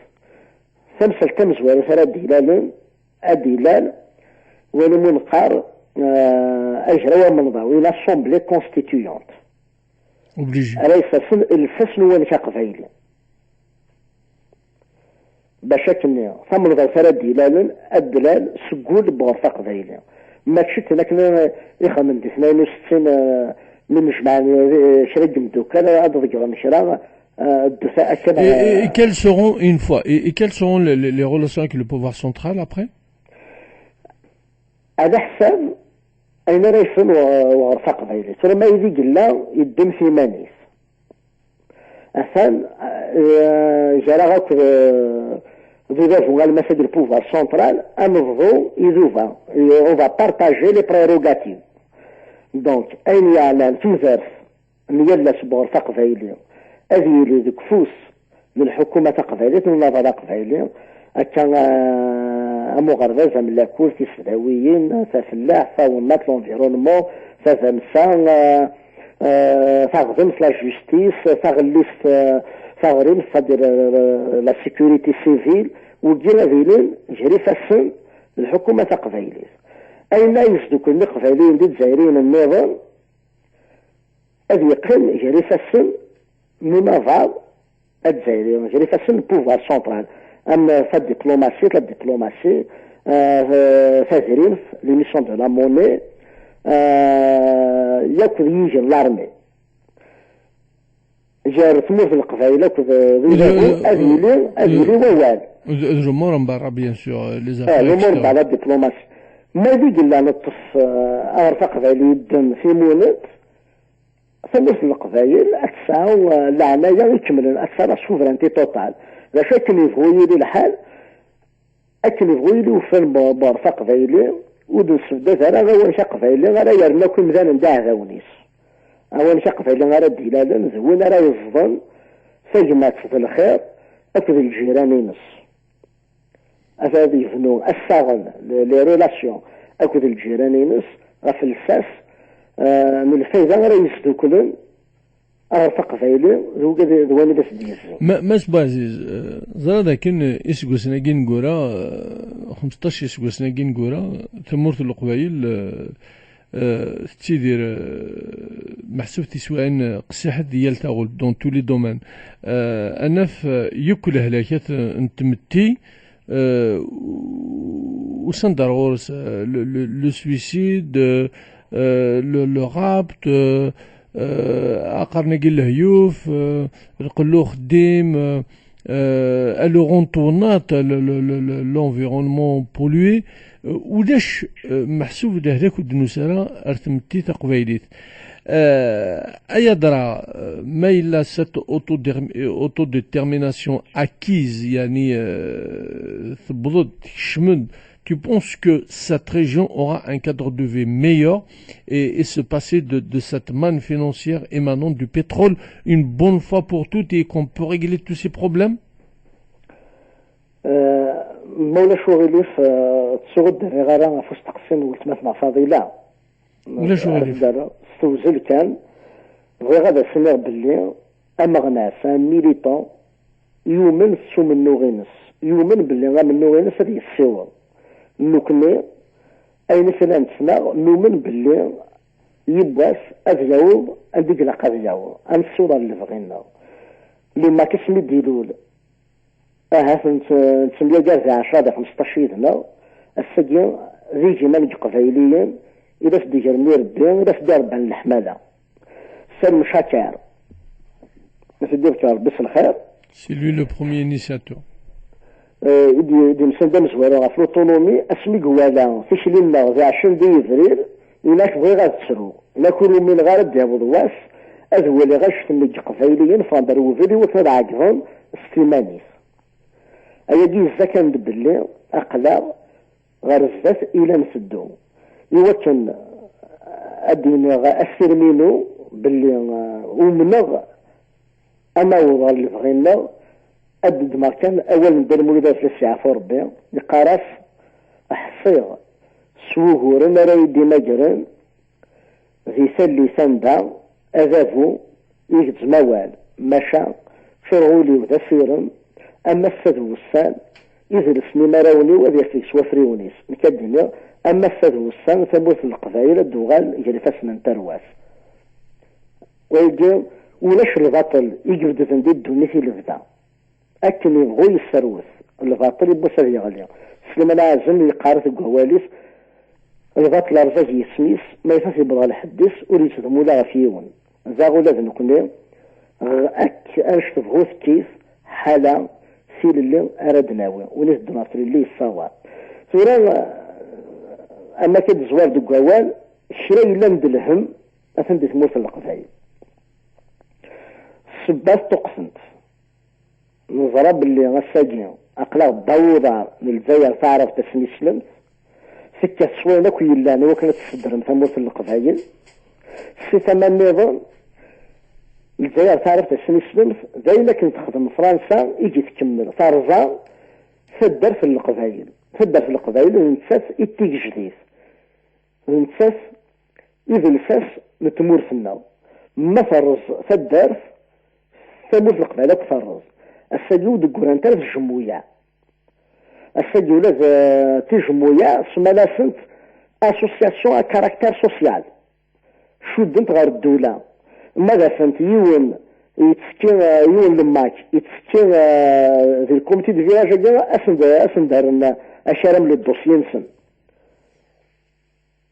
tamsalt tamezwarut ara d-ilalen, ad d-ilal win umi neqqar, eh, agraw amenḍaw, une assemblée constituante. Obligé. Ara ifassen lfas n uwanek aqbayli. Bac akken tamenḍawt ara d-ilalen ad d-lal seg wul n uɣref aqbayli. Mačči d tin akken i xedmen di tnayen u settin, eh, mi nejmaɛen, eh, kra n yimdukal ad ḍeggren kra, eh, ddut akken. Et, et, et quelles seront, une fois, et, et quelles seront les, les, les relations avec le pouvoir central après? Ala ḥsab ayen ara yefren u-, uɣref aqbayli. Tura ma yella yella yeddem s iman-is. Atan, eh, gar-aɣ akked, eh, d udabu almas deg le pouvoir central, ad nebḍu iduba. Et on va partager les prérogatives. Donc, ayen yeɛnan tudert n yal ass n uɣref aqbayli ad yili deg ufus n lḥukuma taqbaylit, n unabaḍ aqbayli, akka, eh, am uɣerbaz, am lakul, tisdawiyin, tafellaḥt, tawennaṭ, l'environnement, tadamsa, eh, eh, taɣdemt, la justice, taɣellist, eh, taɣrimt, c'est-à-dire, eh, la sécurité civile, wigi ad ilin gar ifassen n lḥukuma taqbaylit. Ayen ay yesduklen iqbayliyen d izzayriyen nniḍen, ad yeqqim gar ifassen n unabaḍ azzayri, gar ifassen n pouvoir central, am tadiplumasit, la diplomatie, euh, tadrimt, l'émission de la monnaie, euh, yakk d yigen, l'armée. Gar tmurt n Leqbayel akked d udabu, ad yili, ad yili wawal. D, d l'umur n berra, bien sûr, les affaires extérieures. L'umur n berra, diplomatie. Ma d i yellan ṭṭef, euh, aɣref aqbayli yeddem timunent, tamurt n Leqbayel ad tesɛu, eh, leɛnaya ikemlen, ad tesɛu la souveraineté totale. D acu akken yebɣu yili lḥal, akken yebɣu yili ufan bu-, buɛerf aqbayli, ur d-nessebdad ara awanek aqbayli ara yerren akk imdanen d iɛdawen-is. Awanek aqbayli ara d-ilalen d win ara yeẓḍen tagmat d lxir akked lǧiran-ines. Ad yebnu assaɣen, les, les relations, akked lǧiran-ines ɣef lsas, eh, n lfayda ara yesduklen Aɣref aqbayli d wigad, d wayen i d as-d-yezzin. Ma, Mass Buɛziz, eh, ẓra dakken iseggasen-agi ineggura, eh, xmesṭac iseggasen-agi ineggura, tamurt n Leqbayel, eh, eh, tettidir, eh, meḥsub tiswiɛin, eh, qessiḥet di yal taɣult, dans tous les domaines. Eh, ad naf, eh, yakk lehlakat, eh, n tmetti, eh, usan-d ar ɣur-s, eh, le, le, le suicide, eh, eh, le, le rapt, eh, eh, aqarn-agi lehyuf, eh, lqellu uxeddim, eh, eh, aluɣu n twennaḍt, le, le, le, le, l'environnement pollué, eh, ulac, eh, meḥsub d ahlak ur d-nusi ara ar tmetti taqbaylit. Eh, ay adra, eh, ma yella cette autodér-, autodétermination acquise, yani, eh, tewweḍ-d, tekcem-d, tu penses que cette région aura un cadre de vie meilleur et, et se passer de, de cette manne financière émanant du pétrole une bonne fois pour toutes et qu'on peut régler tous ces problèmes? Eh, ma ulac uɣilif, eh, ttuɣ ur d-rriɣ ara ɣef usteqsi n weltma-tneɣ Faḍila. Ulac uɣilif. Ad d-rreɣ s tewzel kan, bɣiɣ ad as-iniɣ belli ameɣnas, un militant, yumen s umennuɣ-ines, yumen belli amennuɣ-ines ad yessiweḍ. Nekkni, ayen i t-ilan ttnaɣ, numen belli yiwwas ad yaweḍ anda i ilaq ad yaweḍ, ad nessiweḍ ɣer lebɣi-nneɣ. Limak asmi d-ilul, ahat nett-, nettemyagar di ɛecra, di xmesṭac yid-neɣ, ass-agi d igiman n Yeqbayliyen i d as-d-igren i Rebbi, i d as-d-irebban leḥmala. Salem Caker, ad t-id-ibker Rebbi s lxir. C'est lui le premier initiateur. Eh, i d-, i d-yemsan d amezwaru ɣef l'autonomie, asmi iwala tikli-nneɣ di ɛecrin di yebrir, inak bɣiɣ ad ttruɣ, inak ur umineɣ ara ad d-yaweḍ wass ad waliɣ annect-nni n Yeqbayliyen ffɣen-d ar webrid i wakken ad ɛeggḍen s timan-is. Ayagi yezza kan-d belli aql-aɣ ɣer zdat i la nteddu. Iwakken ad d-iniɣ asirem-inu belli, eh, umneɣ ad naweḍ ɣer lebɣi-nneɣ, ad d-ddmeɣ kan awal n Dda Lmulud ad as-yeɛfu Rebbi, yeqqar-as: "Ḥṣiɣ s wuguren ara yi-d-imagren di tallit anda adabu igezzem awal, maca ččureɣ ul-iw d asirem, am ass-a d wussan, idles n imarawen-iw ad yaf deg-s wafriwen-is." Nekk ad d-iniɣ, am ass-a d wussan, tamurt n Leqbayel ad d-tuɣal gar ifassen n tarwa-s. Wayagi, ulac lbaṭel i ibedden di ddunit i lebda. Akken ibɣu yesserwet, lbaṭel yiwwas ad yeɣli. Sliman Ɛazem yeqqar-it deg wawal-is: "Lbaṭel rẓag yisem-is, ma ifat yewweḍ ɣer lḥedd-is, ur yettdum ula ɣef yiwen." Daɣ ula d nekkni, ɣ-, ak-, annect tebɣu tekkit, ḥala tilelli ara d-nawi. Win iteddun ɣer tlelli yessawaḍ. Tura, eh, am akka d-zzwar deg wawal, kra yellan d lhem, atan di tmurt n Leqbayel. Ssebba ṭṭuqtent. Neẓra belli ass-agi aql-aɣ ddaw uḍar n Lezzayer taɛrabt tasnislemt, tekkat s wayen akk yellan i wakken ad tessedrem tamurt n Leqbayel. Si tama nniḍen, Lezzayer taɛrabt tasnislemt d ayen akken texdem Fransa i tkemmel terẓa taddart n Leqbayel. Taddart n Leqbayel d nettat i d tigejdit, d nettat i d lsas n tmurt-nneɣ. Ma terreẓ taddart, tamurt n Leqbayel akk terreẓ. Ass-agi ur d-ggrant ara tjemmuyaɛ. Ass-agi ula d, eh, tijemmuyaɛ semman-asent association à caractère social. Cuddent ɣer ddula. Ma d afent yiwen yettekki, eh, yiwen lemmak yettekki, eh, di lkomiti de virage-agi, asen-d, asen-d-rren akaram le dossier-nsen.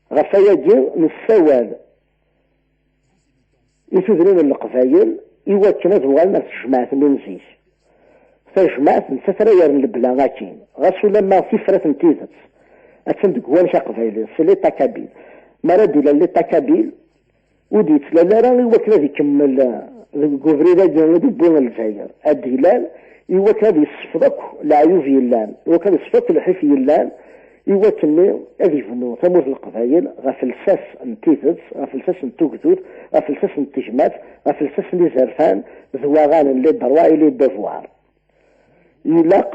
Ɣef wayagi, nessawal i tudrin n Leqbayel i wakken ad uɣalen ar tejmaɛt-nni n zik. Tajmaɛt nettat ara yerren lebla akkin, ɣas ulamma tifrat n tidet attan deg uwanek aqbayli, c'est l'État kabyle. Mi ara d-ilal l'État kabyle, ur d-yettlal ara i wakken ad ikemmel, eh, deg ubrid-agi i d-iwwi Lezzayer. Ad d-ilal i wakken ad yessefḍ akk leɛyub yellan, i wakken ad yessefḍ akk lḥif yellan, i wakken-nni ad yebnu tamurt n Leqbayel ɣef lsas n tidet, ɣef lsas n tugdut, ɣef lsas n tegmat, ɣef lsas n izerfan d waɣanen, les droits et les devoirs. Ilaq,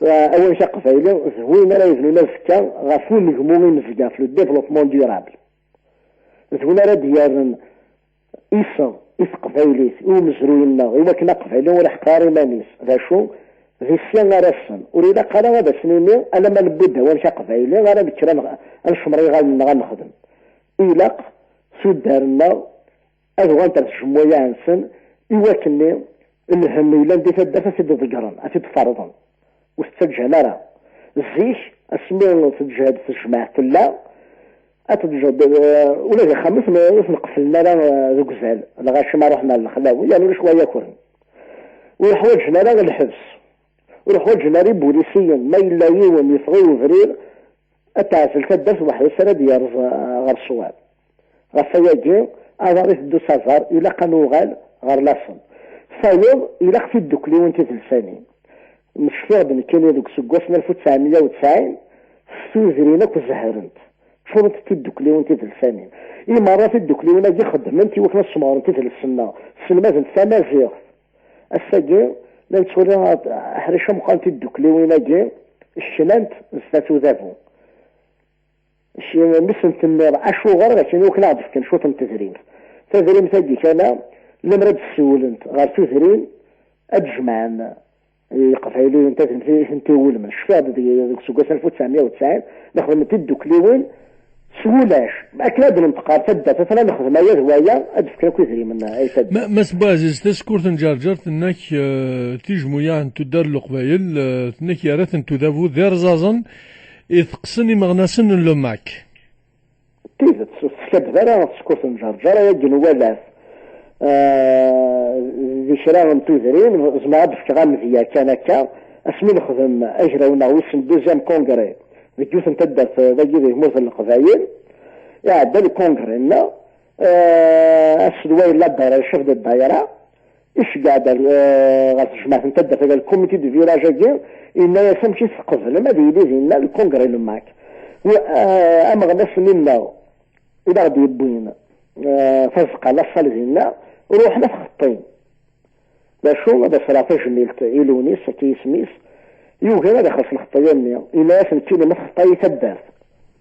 eh, awanek aqbayli d win ara yebnun azekka ɣef unegmu imezga, ɣef le développement durable. D win ara d-yerren iseɣ i teqbaylit, i umezruy-nneɣ, i wakken aqbayli ur iḥeqqer ara iman-is. D acu? Di sin ara asen. Ur ilaq ara ad asen-nini, alamma newwi-d awanek aqbayli, ara nekker ad neɣ-, ad necmer iɣallen-nneɣ ad nexdem. Ilaq tuddar-nneɣ ad uɣalent ar tjemmuyaɛ-nsen, i wakken lhemm yellan di taddart ad t-id-ḍeggren, ad t-id-ferḍen. Ur t-ttaǧǧan ara. Zik, asmi teǧhed tejmaɛt tella, ad teǧhed, eh, ula d ixxamen ur ten-, ur ten-qeflen ara, eh, deg uzal. Lɣaci ma ruḥen ar lexlawi, yerna ulac wa yakren. Ur ḥwaǧen ara lḥebs. Ur ḥwaǧen ara ibulisiyen. Ma yella yiwen yeffeɣ i ubrid, ad teɛzel taddart weḥd-s ara d-yerẓ, eh, ɣer ṣṣwab. Ɣef wayagi, aḍar iteddu s aẓar, ilaq ad nuɣal ɣer laṣel. Tayeḍ, ilaq tiddukkliwin tidelsanin. Mecfiɣ-d nekkini deg useggas n alef u tesɛemya u tesɛin, s tudrin akk zehrent. Ččurent tiddukkliwin tidelsanin. I merra tiddukkliwin-agi xeddment i wakken ad smeɣrent idles-nneɣ, sselmadent tamaziɣt. Ass-agi, la nettwali aḥric ameqqran tiddukkliwin-agi, knant zdat udabu. Mi sent-nniḍ acuɣer, akken i wakken ad aɣ-d-fken cwiṭ n tedrimt. Tadrimt-agi kan, lemmer ad d-ssiwlent ɣer tudrin, ad d-jemɛen Iqbayliyen tadrimt i tent-iwulmen. Cfiɣ-d deg, deg useggas alef u tesɛemya u tesɛin, nexdem tiddukliwin s wulac. Akken ad d-nenṭeq ɣer taddart, atan ad nexdem aya d waya, ad d-fken akk idrimen ay taddart. Ma, Mass Buɛziz, tasekkurt n Ǧerǧer tenna-k, eh, tijmuyaɛ n tuddar n Leqbayel, eh, tenna-k yerra-tent udabu d irẓaẓen i teqqsen imeɣnasen n Lumak. D tidet, ur teskaddeb ara tsekkurt n Ǧerǧer, ayagi nwala-t, eh, di kra n tudrin, zemreɣ ad d-fkeɣ amedya kan akka, asmi nexdem agraw-nneɣ wissen deuxième congrès deg yiwet n taddart, eh, dagi di tmurt n Leqbayel, iɛedda le congrès-nneɣ, eh, aselway n la daïra, le chef de daïra, iceggeɛ-d ar, eh, ɣer tejmaɛt n taddart, ɣer le comité de village-agi, yenna-yas amek i tqeblem ad yili dinna le congrès n Lumak. Wa, eh, ameɣnas-nni-nneɣ i d aɣ-d-yewwin, eh, tazeqqa, la salle dinna, ruḥen ad t-xeṭṭin. D acu, ad as-rreɣ tajmilt i Lewnis, akka yisem-is, yugi ad ixelleṣ lxeṭṭaya-nni. Yenna-yas nekkini ma txeṭṭay-iyi taddart,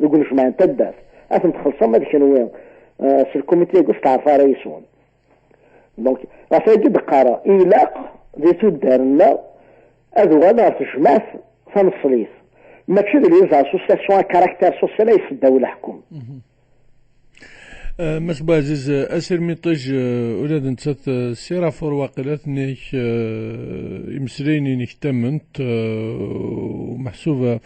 deg unejmaɛ n taddart, ad tent-xellṣeɣ ma d kenwi, eh, s lkumiti-agi ur steɛṛef ara yes-wen. Donc, ɣef wagi d-qqareɣ, ilaq di tuddar-nneɣ ad uɣalen ɣer tejmaɛt taneṣlit. Mačči d les associations à caractère social ay yesseddaw leḥkem. Eh, Mass Buɛziz, eh, asirem iṭij, eh, ula d nettat, eh, si rapport waqila tenna-k, eh, imeslayen-inek ttamen-t, eh, u meḥsub,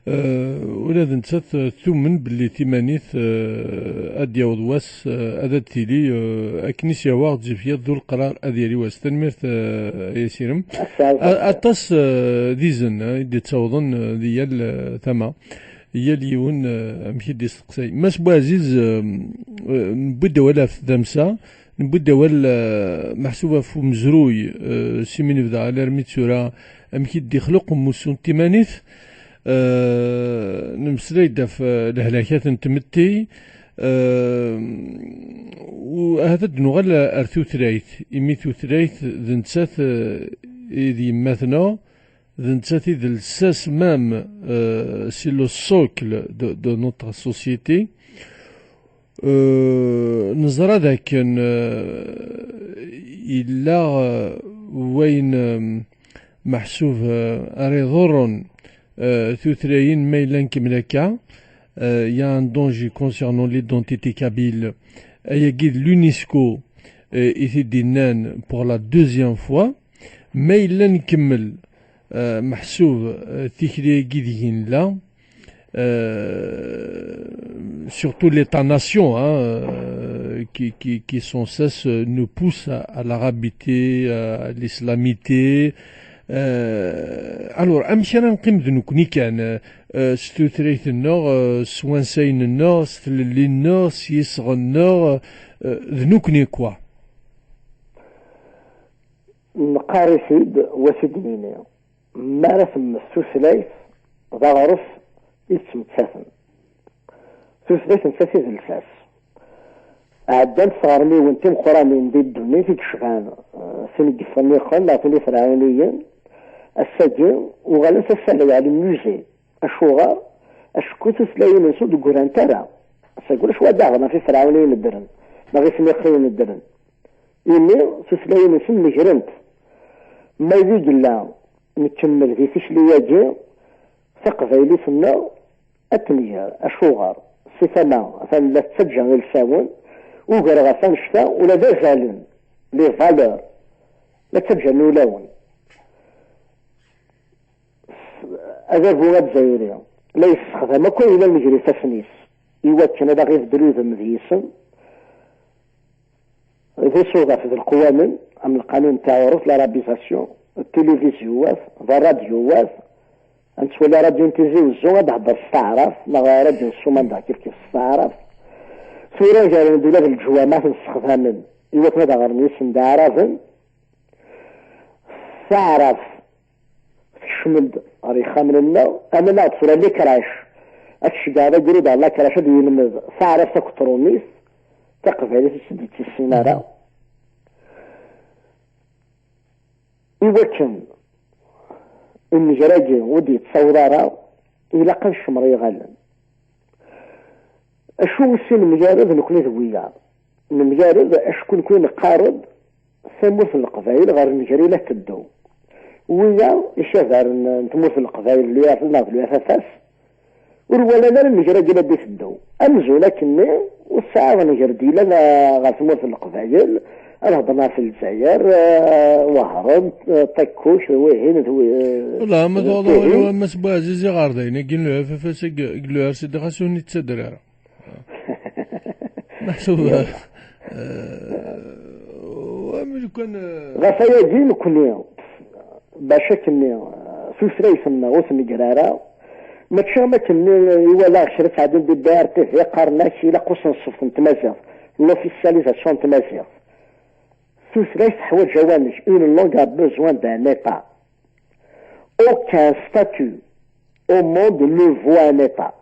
eh, ula d nettat, eh, tumen belli timanit, eh, ad d-yaweḍ wass, eh, ad d-tili, eh, akken i s-yehwa ɣer tzifiya d uleqrar ad yali wass. Tanemmirt, eh, ay asirem. Aṭas, eh, d izen, eh, i d-ittawḍen, eh, di yal, eh, tama. Yal yiwen, eh, amek i d-isteqsay. Mass Buɛziz, eh, eh, newwi-d awal ɣef tdamsa, newwi-d awal, eh, meḥsub ɣef umezruy, eh, s imi nebda alarmi d tura, amek i d-ixleq umussu n timanit, eh, nemmeslay-d ɣef, eh, lehlakat n tmetti, eh, u ahat ad d-nuɣal ar tutlayt, imi tutlayt d nettat, eh, i d yemma-tneɣ, d nettat i d lsas même, euh, c'est le socle de, de notre société. Euh, neẓra dakken, euh, yella, euh, wayen, euh, meḥsub, euh, ara iḍurren, euh, tutlayin ma yella nkemmel akka. Euh, il y a un danger concernant l'identité kabyle. Ayagi d l'UNESCO, euh, i t-id-yennan pour la deuxième fois. Ma yella nkemmel, euh, meḥsub, euh, tikli-agi deg i nella, euh, surtout l'État-nation, hein, euh, qui, qui, qui sans cesse, euh, nous pousse à, à l'arabité, à l'islamité. Euh, alors, amek ara neqqim d nekkni kan, euh, s tutlayt-nneɣ, euh, s wansayen-nneɣ, s tlelli-nneɣ, s yisɣen-nneɣ, euh, d nekkni, quoi. Neqqar-it-id, wa s-id-nini, mi ara temmet tutlayt, d aɣref i yettmettaten. Tutlayt nettat i d lsas. Ɛeddant tɣermiwin timeqqranin di ddunit i yecban, eh, tin n yifenniqen neɣ tin ifraɛuniyen. Ass-agi, uɣalent ass-a la yeɛlem musée. Acuɣer? Acku tutlayin-nsen ur d-ggrant ara. Ass-agi ulac wa daɣen ɣef ifraɛuniyen ddren, neɣ ifenniqen ddren. Imi tutlayin-nsen negrent. Ma d i yella nkemmel di tikli-agi, taqbaylit-nneɣ ad tt-nger. Acuɣer? Si tama, atan la tettaǧǧa ilsawen, ugar ɣef annect-a, ula d azalen, les valeurs, la ttaǧǧan ulawen. Adabu azzayri la yessexdam akk ayen yellan gar ifassen-is i wakken ad aɣ-ibeddel udem d yisem, d isuḍaf d leqwanen, am lqanun n taɛuṛuft, l'arabisation, d tilivizyuwat, d ṛṛadyuwat. Ad nettwali ṛadyu n Tizi Wezzu ad d-hedder s taɛrabt, neɣ ṛadyu n Ssumam daɣ kifkif s taɛrabt. Tura garen-d ula d leǧwamaɛ ad ten-ssexdamen i wakken ad aɣ-rren yisem d aɛraben. Taɛrabt tekcem-d ɣer yexxamen-nneɣ, amen-aɣ-d tura likrac. Ad tceggɛeḍ agrud ɣer lakrac ad yelmed taɛrabt akked trumit, taqbaylit ur tt-id-yettissin ara. I wakken nnger-agi ur d-yettaweḍ ara, ilaq ad ncemmer iɣallen. Acu i s-nemgarad nekkni d wiyaḍ? Nemgarad acku nekkni neqqar-d tamurt n Leqbayel ɣer nnger i la teddu. Wiyaḍ icadaren n tmurt n Leqbayel, l'U R L neɣ d l'U R F S, ur walan ara nnger-agi la d-iteddu. Amzun akkenni ur tesɛiḍ nnger d-yellan ɣer tmurt n Leqbayel, ad heddren ɣef Lezzayer, eh, Wehran, eh, Ṭakkuc, d wihin, d wi-, Wala, ma d tuɣeḍ tihin. Awal-iw a Mass Buɛziz, iɣerdayen-agi n l'U R F S, deg l'U R C D, xas ur nettader ara. Meḥsub, eh, eh, am lukan, eh, Ɣef ayagi nekkni, bac akkenni, eh, tutlayt-nneɣ ur tnegger ara, mačči am akkenni, eh, i walaɣ kra ttɛeddin di B R T V, qqaren-ak ilaq usenṣef n tmaziɣt, l'officialisation n tmaziɣt. Tutlayt teḥwaǧ awanek, une langue a besoin d'un État. Aucun statut au monde ne vaut un État.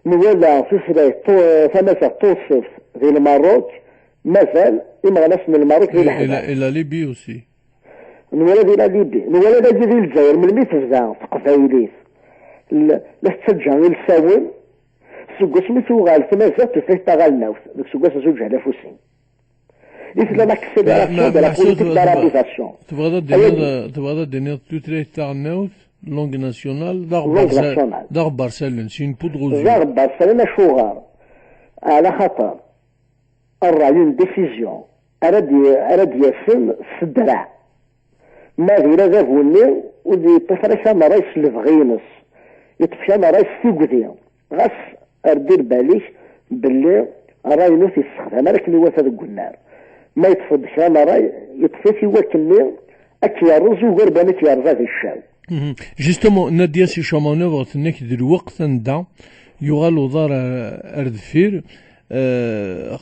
Nwala tutlayt tu-, tamaziɣt tunṣibt di Lmerruk, mazal imeɣnasen n Lmerruk di Et, et la, leḥbas. Et la Libye aussi. Nwala di la Libye. Nwala dagi di Lezzayer, melmi tebda teqbaylit, l-, la tettaǧǧa ilsawen, seg wasmi tuɣal tmaziɣt tutlayt taɣelnawt, deg useggas zuǧ alaf u sin. I tella l'accélération de la politique d'arabisation. Tebɣiḍ ad d-tiniḍ, tebɣiḍ ad d-tiniḍ tutlayt taɣelnawt, langue nationale, d aɣebbar s allen, c'est une poudre aux yeux. D aɣebbar s allen, acuɣer? Ɛla xaṭer ṛṛay, une décision, ara d-, ara d-yasen s ddreɛ. Ma d ula d abu-nni ur d-yeṭṭif ara kra n ṛṛay s lebɣi-ines, yeṭṭef kra n ṛṛay s tugdi. Ɣas err-d i lbal-ik belli ṛṛay-nni ur t-yessexdam ara akken iwata deg unnar. Ma yeṭṭef-d kra n ṛṛay, yeṭṭef-it i wakken-nni ad k-yerreẓ ugar n wayen i k-yerẓa di ccaw. Mhm. Justement, Nadia Sichamanov, tenna-k d lweqt anda yuɣal uḍar ar, ar deffir, euh,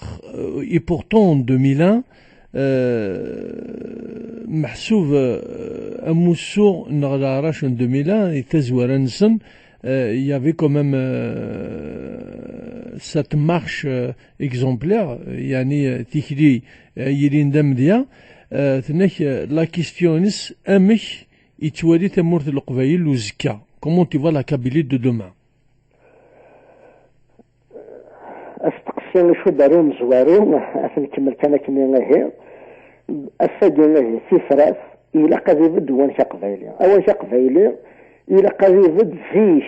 et pourtant en deux mille un, euh, meḥsub, euh, amussu neɣ leɛrac en deux mille un, i tazwara-nsen, euh, il y avait quand même, euh, cette marche, euh, exemplaire, euh, yeɛni, euh, tikli, euh, yellan d amedya, euh, tenna-k, euh, la question-ines, amek yettwali tamurt n Leqbayel uzekka? Comment tu vois la Kabylie de demain? Asteqsi icudd ar umezwaru, ad t-nkemmel kan akken ihi. Ass-agi ihi, tifrat, ilaq ad ibedd uwanek aqbayli. Awanek aqbayli, ilaq ad ibedd zik.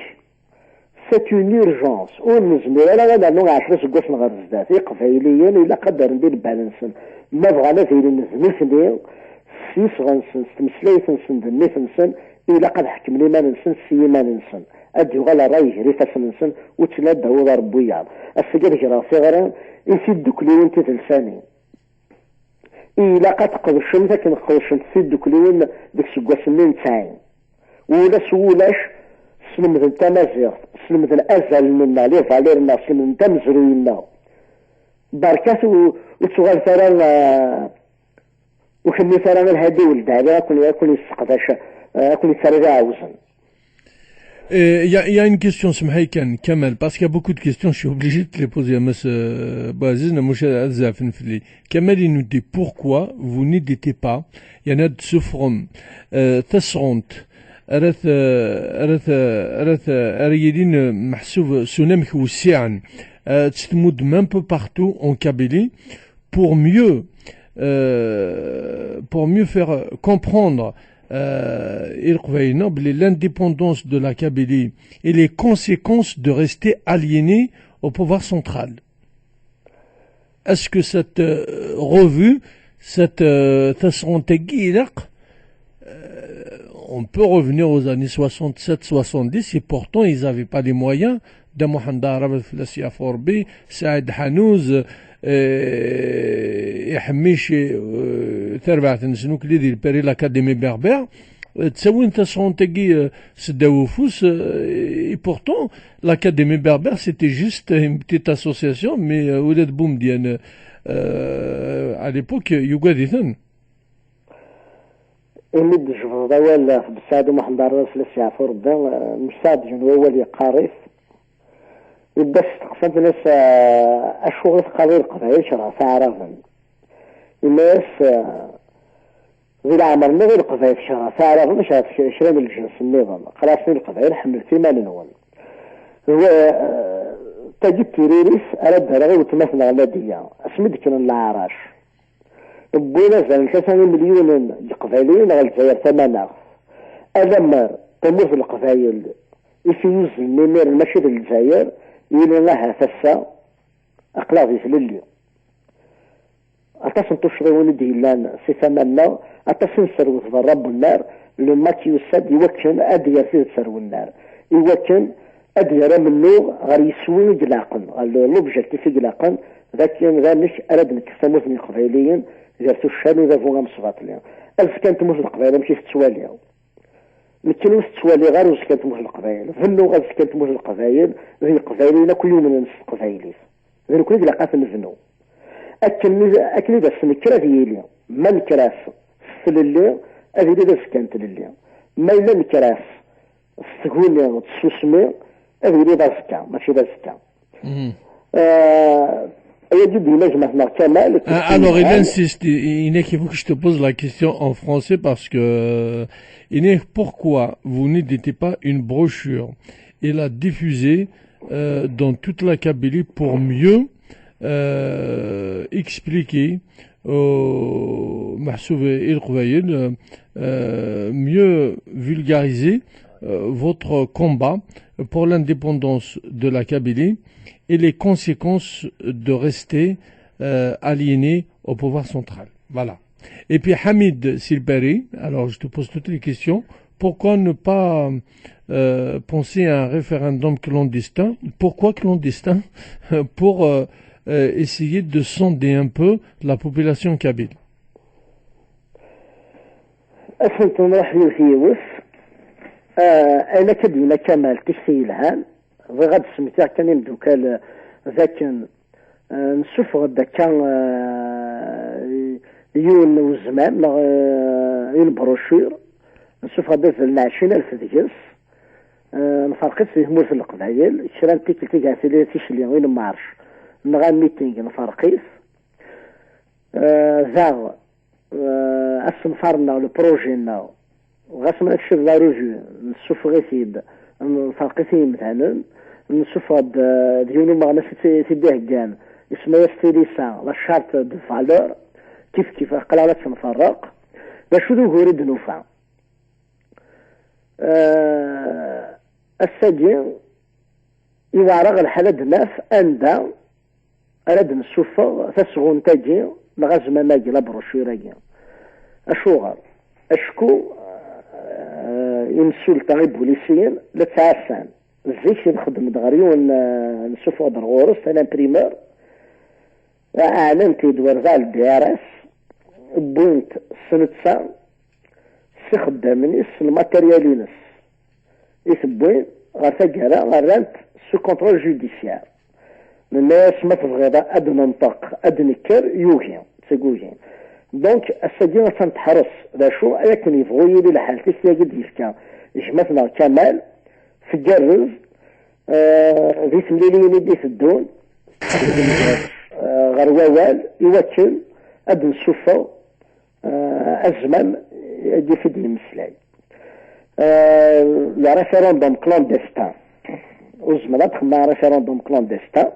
C'est une urgence. Ur nezmir ara ad nernu ɛecra iseggasen ɣer zdat. Iqbayliyen ilaq ad rren di lbal-nsen. Ma bɣan ad ilin d nutni, s yisɣen-nsen, s tmeslayt-nsen d nnif-nsen, ilaq ad ḥekmen iman-nsen s yiman-nsen. Ad d-yuɣal ṛṛay gar ifassen-nsen, ur ttnaddaw uḍar n wiyaḍ. Ass-agi ad greɣ tiɣri i tiddukliwin tidelsanin. Ilaq ad tqedcemt akken qedcent tiddukliwin deg iseggasen-nni n tesɛin. Ulac wulac, slemden tamaziɣt, slemden azal-nneɣ, les valeurs-nneɣ, slemden tamezruy-nneɣ. Berkat ur, ur tuɣalet ara, ah, ur kemmit ara a Lhadi Weled Ɛli, ad ken, ad ken-yesseqdac, ah, ad ken-yettarra d iɛewzen. Euh, Il y a, il y a une question, semḥ-iyi kan, Kamal, parce qu'il y a beaucoup de questions, je suis obligé de te les poser à Mass, euh, Boaziz, na mouche à Zafin Fli. Kamal, il nous dit pourquoi vous n'éditez pas, il y en a de Soufrom, euh, Tasseront, Arat, euh, Arat, euh, Arat, euh, Arielin, euh, Mahsoub, Sounem Houssian, euh, Tstmoud, un peu partout en Kabylie, pour mieux, euh, pour mieux faire comprendre euh, i Leqbayel-nneɣ belli l'indépendance de la Kabylie et les conséquences de rester aliéné au pouvoir central. Est-ce que cette euh, revue, cette euh, tasɣunt-agi, ilaq, euh, on peut revenir aux années soixante-sept soixante-dix, et pourtant ils n'avaient pas les moyens. Dda Muḥend Aɛrab, ad fell-as yeɛfu Rebbi, Saɛid Ḥanuz, euh, Iḥemmic, euh, tarbaɛt-nsen akk di Lpari, l'Académie Berbère, euh, ttawin tasɣunt-agi euh, s ddaw ufus, euh, et pourtant l'Académie Berbère c'était juste une petite association, mais euh, ula d Boumediene euh, à l'époque yugad-iten. Imi d-tejbdeḍ awal ɣef Besɛid U Muḥend Aɛrab, ad fell-as yeɛfu Rebbi, eh, Mesɛid gen wawal yeqqar-it, yewwa-t s teqsiṭ-nni-s, eh, acuɣ i teqqareḍ i Leqbayel kerheɣ Taɛraben? Yenna-yas, eh, di leɛmer-nneɣ i Leqbayel kerheɣ Taɛraben, kerheɣ kra n lǧens nniḍen. Qqar-asen i Leqbayel ḥemmlet iman-nwen. D wa, eh, tagi d tiririt ara d-rreɣ i weltma-tneɣ Nadiya, asmi d-kkren leɛrac. Wwin azal n tlata imelyunen n Yiqbayliyen ɣer Lezzayer tamaneɣt. Alammer tamurt n Leqbayel i t-yuzzlen imiren mačči d Lezzayer, yili ahat ass-a aql-aɣ di tlelli. Aṭas n tuccḍiwin i d-yellan si tama-nneɣ, aṭas i nesserwet berra n wennar, le MAK yusa-d i wakken ad d-yerr tidet ar wennar, i wakken ad d-yerr amennuɣ ɣer yiswi i ilaqen, ɣer l'objectif i ilaqen, d akken d amek ara d-nekkes tamurt n Yiqbayliyen gar tucca n udabu amesbaṭli. Azekka n tmurt n Leqbayel amek i tettwaliḍ? Nekkini ur tettwaliɣ ara uzekka n tmurt n Leqbayel. Bennuɣ azekka n tmurt n Leqbayel d Yiqbayliyen akk yumnen s teqbaylit. D nekkni i ilaq ad ten-nebnu. Akken i, akken i d ass-nekker ad yili. Ma nekker-as s tlelli, ad yili d azekka n tlelli. Ma yella nekker-as s tguni d tsusmi, ad yili d azekka, mačči d azekka. Mhm. Euh, ayagi d-yenna gma-tneɣ Kamal. Euh, alors, il insiste, il, il faut que je te pose la question en français parce que euh, il est pourquoi vous n'éditez pas une brochure et la diffuser euh, dans toute la Kabylie pour mieux euh, expliquer au Mahsoub El Kouvaïl, euh, mieux vulgariser euh, votre combat pour l'indépendance de la Kabylie et les conséquences de rester euh, aliéné au pouvoir central. Voilà. Et puis Hamid Silbari, alors je te pose toutes les questions, pourquoi ne pas euh, penser à un référendum clandestin ? Pourquoi clandestin ? Pour euh, euh, essayer de sonder un peu la population kabyle. Ass-n tenruḥ yiwet yiwet, ayen akka d-yenna Kamal tikti yelhan, bɣiɣ ad d-smektiɣ kan imeddukal d akken Nessufeɣ-d akka yiwen n uzmam neɣ yiwen n brochure, nessufeɣ-d azal n ɛecrin alef deg-s, nferq-it di tmurt n Leqbayel, kra n tikkelt i gar tikli i n marc neɣ amiting nferq-it, daɣ asenfar-nneɣ, le projet-nneɣ, ɣas ma nekcem la revue, nessufeɣ-it-id, nferq-it i yimdanen, nessufeɣ-d d yiwen umeɣnas i t-id-iheggan, isemma-yas tilisa, la charte de valeur, kif kif aql-aɣ la tt-nferreq. D acu d ugur i d-nufa? Ass-agi, iweɛr-aɣ lḥal ad d-naf anda ara d-nessufeɣ tasɣunt-agi neɣ azmam-agi, la brochure-agi. Acuɣer? Acku imsulta ibulisiyen la ttɛassan. Zik i nxeddem-d ɣer yiwen, nessufeɣ-d ɣur-s, un imprimeur, ɛnan-t-id wardaɛ l D R S, wwin-t s netta, s ixeddamen-is, s lmateryal-ines i t-wwin ɣer taggara, rran-t sous contrôle judiciaire. Nenna-yas ma tebɣiḍ ad d-nenṭeq, ad d-nekker, yugi, d tagugi. Donc, ass-agi attan teḥres. D acu ay akken yebɣu yili lḥal, tikti-agi d-yefka gma-tneɣ Kamal, tgerrez di temliliyin i d-iteddun ɣer wawal i wakken ad d-nessufeɣ azmam-agi i d-yemmeslay. Le référendum clandestin. Ur zemreɣ ad xedmeɣ référendum clandestin.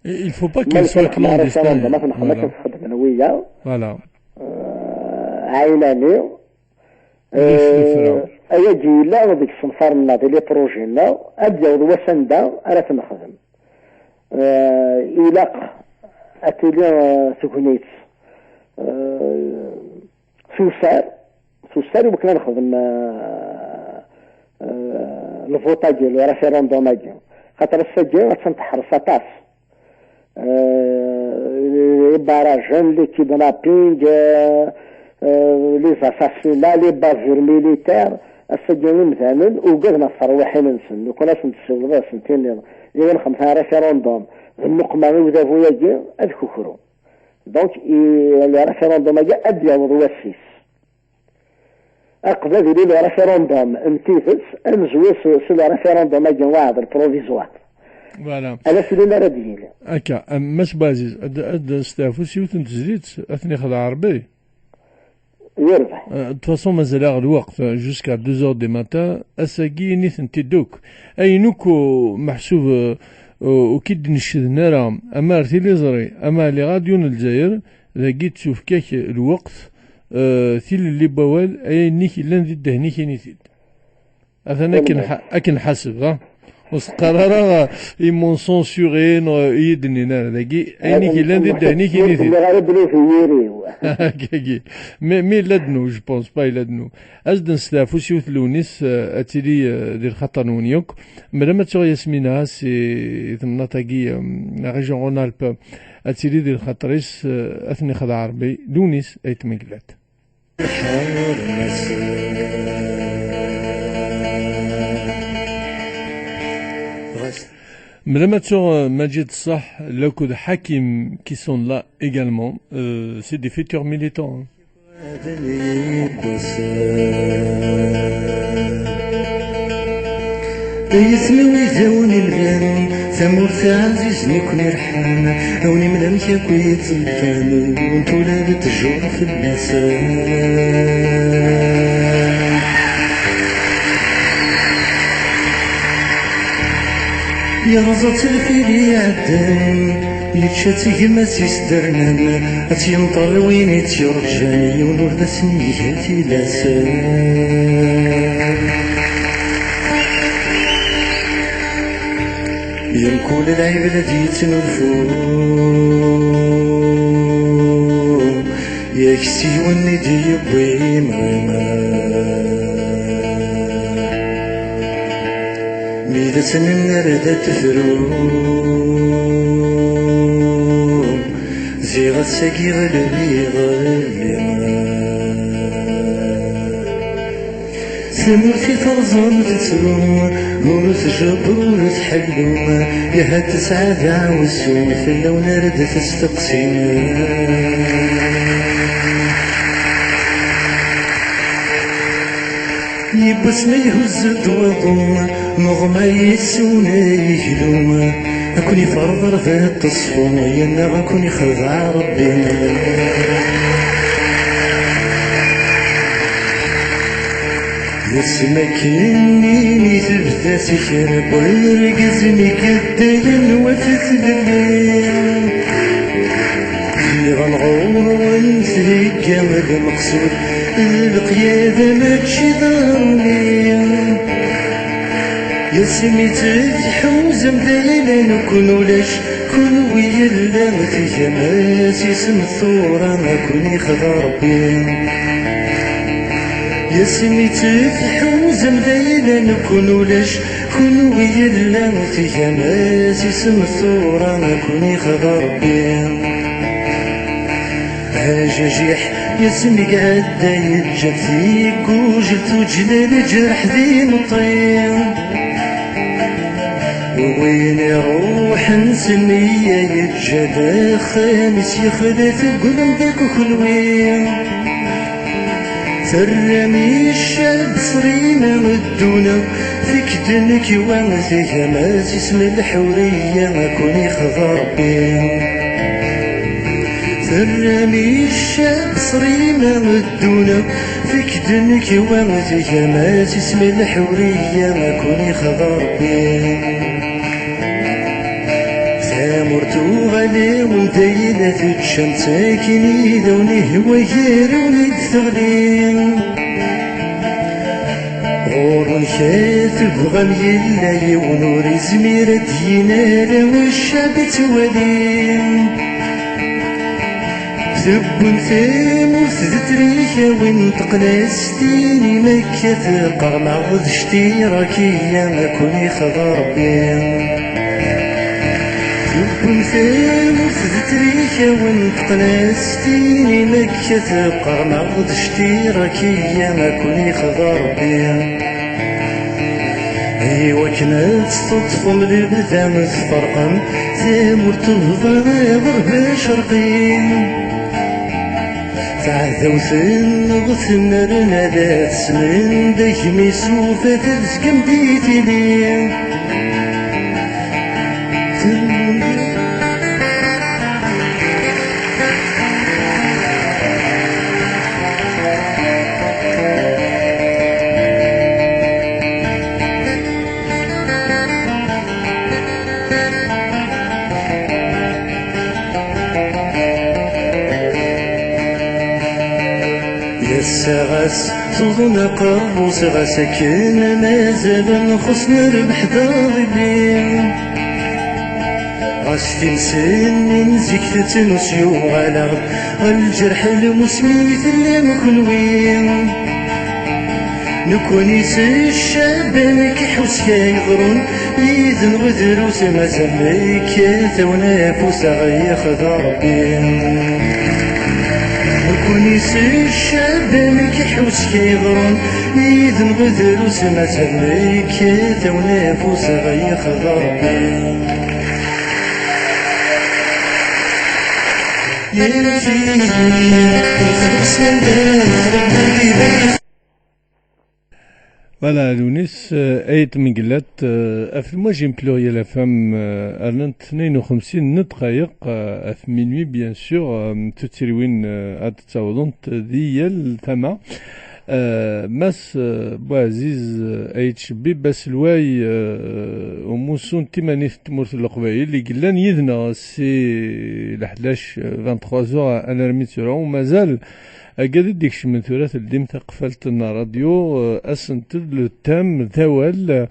Il faut pas qu'il soit clandestin. Ma nexdem ara référendum, ad t-nexdem akken txedmen wiyaḍ. Voilà. Euh, ɛinani. Ayagi yella deg isenfaren-nneɣ, di les projets-nneɣ, ad d-yaweḍ wass anda ara t-nexdem. Euh, ilaq ad tili, euh, tegnit, euh, tussar, tussar i wakken ad nexdem, euh, euh, lvot-agi, le référendum-agi. Xaṭer ass-agi attan teḥres aṭas. Euh, les barrages, les kidnappings, euh, euh, les assassinats, les bavures militaires, ass-agi imdanen ugaden ɣef terwiḥin-nsen. Lukan ad sen-tessiwleḍ, ad sen-tiniḍ, iwan xemsa référendum, d nnuqma i udabu-agi, ad kukru. Donc, i, le référendum-agi ad d-yaweḍ wass-is. Aqbad ili le référendum n tidet, ad nezwi s, s le référendum-agi waɛd, le provisoire. Voilà. Ala s-, lin ara d-yili. Akka, am, Mass Baziz, ad, ad nesteɛfu s yiwet n tezlit, ad ten-ixdeɛ Ṛebbi. Yirbeḥ. Euh, de toute façon, mazal-aɣ lweqt, euh, jusqu'à deux heures du matin. Ass-agi, ini-tent-id akk. Ayen akk, uh, meḥsub, uh, uh, ur k-id-neccden ara, ama ar tiliẓri, ama ar les radios n Lezzayer, dagi d-tufka-k lweqt, euh, tilelli n wawal, ayen-nni yellan di ddehn-ik, ini-t-id. Atan akken ḥa-, akken ḥaseb, ha? Ur s-qqar ara, euh, ils m'ont censuré, neɣ, euh, i yi-d-nnin ara. Dagi, ayen i k-yellan di ddehn-ik, ini-t-id. Ur telliɣ ara belli d yiri-w. Akkagi. Mais, mais yella-d nous, je pense pas, yella-d nous. Ad s-d-nesteɛfu s yiwet n Lewnis, euh, ad tili, euh, di lxaṭer-nwen yakk. Madame ad tuɣ Yasmina, si temnaḍt-agi, euh, la région Rhône-Alpes, ad tili di lxaṭer-is, euh, ad ten-ixdeɛ Ṛebbi. Lewnis, ay tmeglat. Mlama tuɣ, euh, Majid Ṣṣaḥ, l'akked Hakim qui sont là également, euh, c'est des futurs militants, hein. Ay asmi wid awen illan, tamurt ɛzizen i ken-irḥan, a wen-imel amek akk i tt-llan, ur ntulal tjur fell-asen. Yerẓa-tt lfil iɛeddan, yečča-tt gma-s isdernan, ad tt-yenṭel win i tt-yurǧan, yiwen ur d asen-iga tilas. Yemkul lɛibad ad yettnulfu, yak s yiwen i d-yewwi imɣi. Mi d asen-nnar ad tefru, ziɣ ass-agi ɣelli ɣelli. Tamurt i terẓam tettru, ur tjebber ur tḥellu, yahat tesɛa daɛwessu, fell-awen ara d-testeqsi. Yiwwas ma ihuzz-d waḍu, neɣ ma yessuna yeglu, ad ken-iferḍ rrbeḥ n teṣfu, yerna ad ken-ixdeɛ Ṛebbi. Asmi akken i tebda tekreb, irgazen igaddayen wat tlelli. Nniɣen ɣur-wen theggam lmeqsud, d leqyada mačči d ṛṛmil. Asmi tt-tḥuzam d ayla-nwen ulac, kunwi yellan tgam-as isem tura ad ken-ixdeɛ Ṛebbi. Asmi tt-tḥuzam d ayla-nwen ulac, kunwi yellan tgam-as isem tura ad ken-ixdeɛ Ṛebbi. Ajajiḥ, asmi iɛedda yeǧǧa-t iguj, tuǧna leǧreḥ d imeṭṭi. Win iruḥen s nniya yeǧǧa-d axxam-is, yexla-t deg ulemdek ukelwi. Terram i ccab ṣṣrima dduna, fek-d nekwa tgam-as isem lḥuriya ad ken-ixdeɛ Ṛebbi. Terram i ccab ṣṣrima dduna, fek-d nekwa tgam-as isem lḥuriya ad ken-ixdeɛ Ṛebbi. Ur tuɣal-iwen d ayla teččamt akken i d awen ihwa gar-awen i d-teɣli. Ɣur-wen kra tebɣam yella yiwen ur izmir ad d-yini ala ccɛeb ittwali. Tewwim tamurt d trika win teqqen-as-tini ma akka teqqar ma d ctirakiya ad ken-ixḍa Rebbi. Tewwim tamurt d trika win teqqen-as-tini ma akka teqqar ma d ctirakiya ad ken-ixḍa Rebbi. Iwakken ad teṭṭfem lebda tferqem tamurt n lɣerb acerqi. Taɛdawt-nneɣ tennerna ad tesmen dagmi sufa tezgem di tili. Yessaɣ-as tuḍen aqerru-s ɣas akken mazalen xuṣṣen rrbeḥ d aḍilli. Ɣas timsen n zik tettnus yuɣal-aɣ-d ɣer lǧerḥ lmusmi tellam kenwi. Nekkni s ccab amek iḥuska yeḍrun yid-neɣ drus mazal nekkat awen afus aɣ yexda Rebbi. Nekkni s ccab amek iḥuska yeḍrun yid-neɣ drus mazal nekkat awen afus aɣ yexda Rebbi. Voilà, Lounis, euh, Ait Miguelet, euh, Aflmaj in Pluriel F M, euh, rnant tnayen u xemsin n ddqayeq, euh, af minuit, bien sûr, euh, tuttriwin, euh, ad d-ttawḍent di yal tama. Euh, Mass, euh, Boaziz, euh, H B Baselway, euh, umussu n timanit n tmurt n Leqbayel, i yellan yid-neɣ si leḥdac, euh, vingt-trois heures, alarmi d tura, u mazal Agad i d-ikecmen tura teldim taqfalt n ṛṛadyu, euh, asentel, le thème, d awal, euh,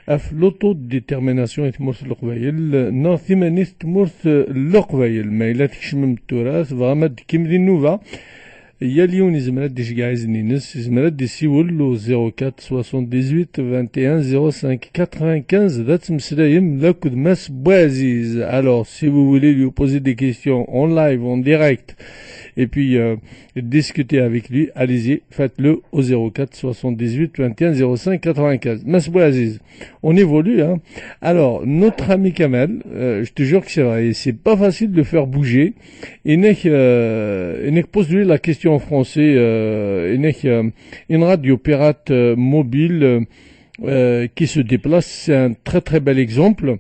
ɣef l'autodétermination i tmurt n Leqbayel, euh, neɣ timanit n tmurt, euh, n Leqbayel. Ma yella tkecmem tura, tebɣam ad d-tekkim di nnuba, yal yiwen yezmer ad d-iceggeɛ izen-ines, yezmer ad d-isiwel au zéro quatre soixante-dix-huit vingt et un zéro cinq quatre-vingt-quinze, d ad temmeslayem akked Mass Boaziz. Alors, si vous voulez lui poser des questions en live, en direct, et puis, euh, discuter avec lui, allez-y, faites-le au zéro quatre soixante-dix-huit vingt et un zéro cinq quatre-vingt-quinze. Mass Boaziz, on évolue, hein. Alors, notre ami Kamel, euh, je te jure que c'est vrai, c'est pas facile de faire bouger. Inek, euh, Inek pose-lui la question en français, euh, Inek, euh, une radio pirate, euh, mobile, euh, euh, qui se déplace, c'est un très très bel exemple.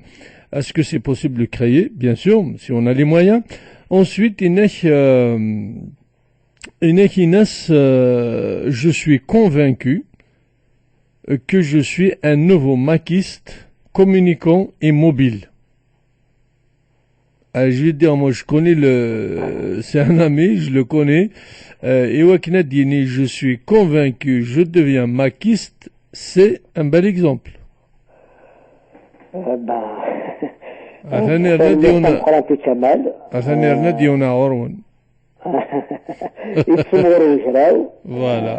Est-ce que c'est possible de créer ? Bien sûr, si on a les moyens. Ensuite, Inek, euh, Inek Inès, euh, je suis convaincu que je suis un nouveau maquiste, communicant et mobile. Euh, je vais te dire, moi, je connais le, c'est un ami, je le connais. Euh, Iwakinadini, je suis convaincu, je deviens maquiste, c'est un bel exemple. Eh ben, atan yerna-d yiwen, atan yerna-d yiwen ɣur-wen. Yettun ɣur wegraw. Voilà.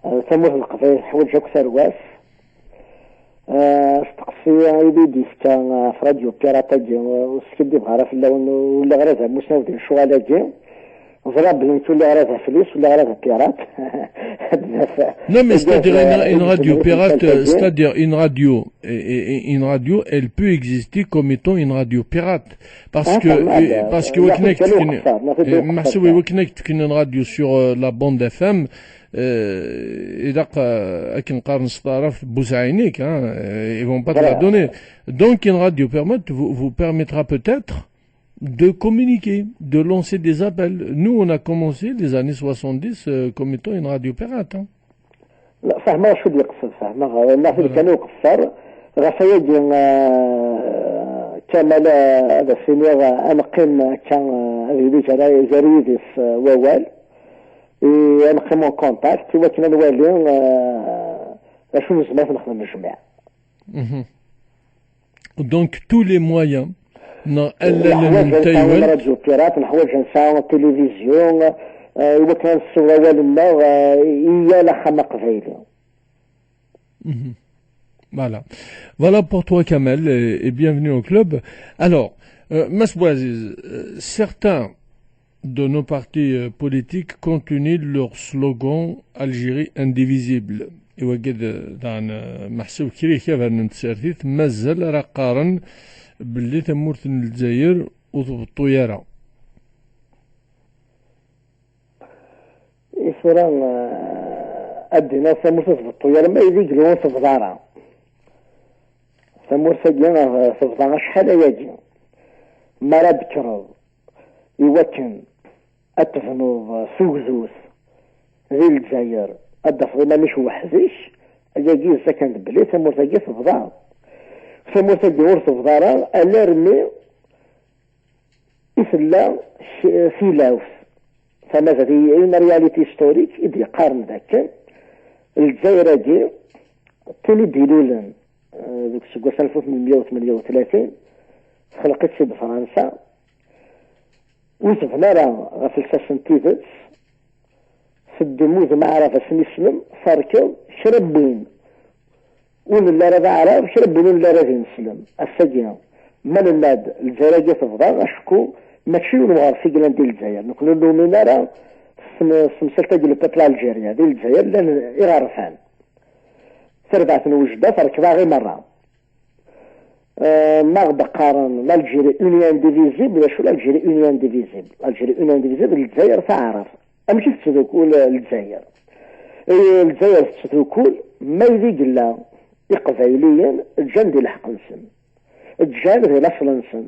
Eh, tamurt n Leqbayel teḥwaǧ akk tarwa-s. Eh, asteqsi i d-yefka, eh, ɣef Radio Pirate-agi, eh, ur skiddibeɣ ara fell-awen, ur lliɣ ara d amusnaw di lecɣal-agi. Ẓriɣ belli nekk ur lliɣ ara d aflis, ur lliɣ ara d apirate. Non, mais c'est-à-dire une, une radio pirate, c'est-à-dire une radio, et, et, et une radio, elle peut exister comme étant une radio pirate. Parce que, euh, parce que wakken ad tekfem, euh, meḥsub wakken ad tekfem une radio sur, euh, la bande F M, euh, ilaq, euh, akken qqaren s taɛrabt, buseɛynek, hein, euh, ils vont pas te la donner. Donc, une radio permette, vous, vous permettra peut-être de communiquer, de lancer des appels. Nous, on a commencé les années soixante-dix, euh, comme étant une radio pirate, hein. La, fehmeɣ acu d-yeqsed, fehmeɣ, euh, neɣ d kan uqeṣṣer, ɣef ayagi, euh, Kamal, eh, ad as-iniɣ, eh, ad neqqim akka, eh, ad yili gar, gar yid-s, eh, wawal. I ad neqqim en contact i wakken ad nwali, eh, d acu nezmer ad t-nexdem jmiɛ. Donc, tous les moyens, neɣ allalen n taywalt. Neḥwaǧ ad nesɛu imraǧu pirate, neḥwaǧ ad nesɛu tilivizyu, eh, i wakken ad nessiweḍ awal-nneɣ, eh, i yal axxam aqbayli. Voilà. Voilà pour toi, Kamel, et, et bienvenue au club. Alors, euh, Mass Bouaziz, euh, certains de nos partis, euh, politiques continuent leur slogan Algérie indivisible. I wagi d, dan, euh, meḥsub kra ikabaren n tsertit, mazal ara qqaren belli tamurt n Lezzayer ur tbeṭṭu ara. I tura, eh, ad d-iniɣ tamurt ur tbeṭṭu ara, ma yella yeglu ur tebḍa ara. Tamurt-agi, eh, tebḍa acḥal ayagi. Mi ara d-tekkreḍ i wakken ad tebnuḍ, eh, tugdut di Lezzayer, ad d-tafeḍ iman-ik weḥd-k, ayagi yezza kan d belli tamurt-agi tebḍa. Tamurt-agi ur tebḍa ara, alarmi i tella k-, tilawt, tamaziɣt, une réalité historique, i d-yeqqaren d akken Lezzayer-agi, tin i d-ilulen, eh, deg useggas alef u tmenmya u tmenya u tlatin, texleq-itt-id Fransa, ur tebni ara ɣef lsas n tidet, teddem udem aɛrab ad sen-islem, terkeḍ kra n win ur nelli ara d aɛrab, kra n win ur nelli ara d ineslem. Ass-agi, ma nenna-d Lezzayer-agi tebḍa, acku mačči yiwen uɣref i yellan di Lezzayer. Nekni ur numin ara s tem-, s temsalt-agi, le peuple algérien. Di Lezzayer llan iɣerfan. Tarbaɛt n Wejda terkeḍ-aɣ i merra. Eh, ma ɣ-d-qqaren l'Algérie unie indivisible, d acu l'Algérie unie indivisible? L'Algérie unie indivisible d Lezzayer taɛrabt. Amek i tettdukul Lezzayer? Eh, Lezzayer tettdukul ma yella yella Iqbayliyen ǧǧan di lḥeqq-nsen, ǧǧan di laṣel-nsen.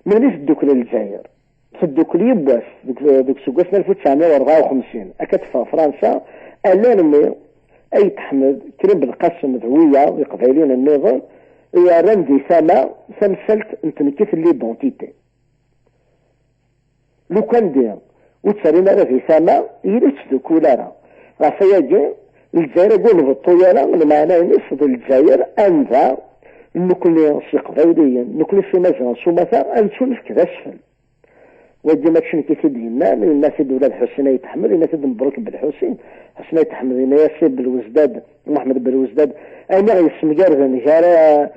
Melmi i teddukkel Lezzayer? Teddukel yiwwas deg, deg useggas n alef u tesɛemya u rebɛa u xemsin, akka teffeɣ Fransa, alarmi Ayt Ḥmed, Krim Belqasem d wiyaḍ Iqbayliyen nniḍen i yerran di tama tamsalt n tnekkit n l'identité. Lukan di ur tterin ara di tama, yili ur tettdukkul ara. Ɣef wayagi, Lezzayer-agi ur nbeṭṭu ara, lmeɛna-ines d Lezzayer anda nekni s Iqbayliyen, nekni s Imaziɣen s umata, ad nettunefk d asfel. Wagi mačči nekk i t-id-yennan, yenna-t-id ula d Ḥusin Ayt Ḥmed, yenna-t-id Mebruk Belḥusin. Ḥusin Ayt Ḥmed yenna-yas i Belwezdad, Muḥemmed Belwezdad, ayen i ɣ-yessemgarden gar, eh,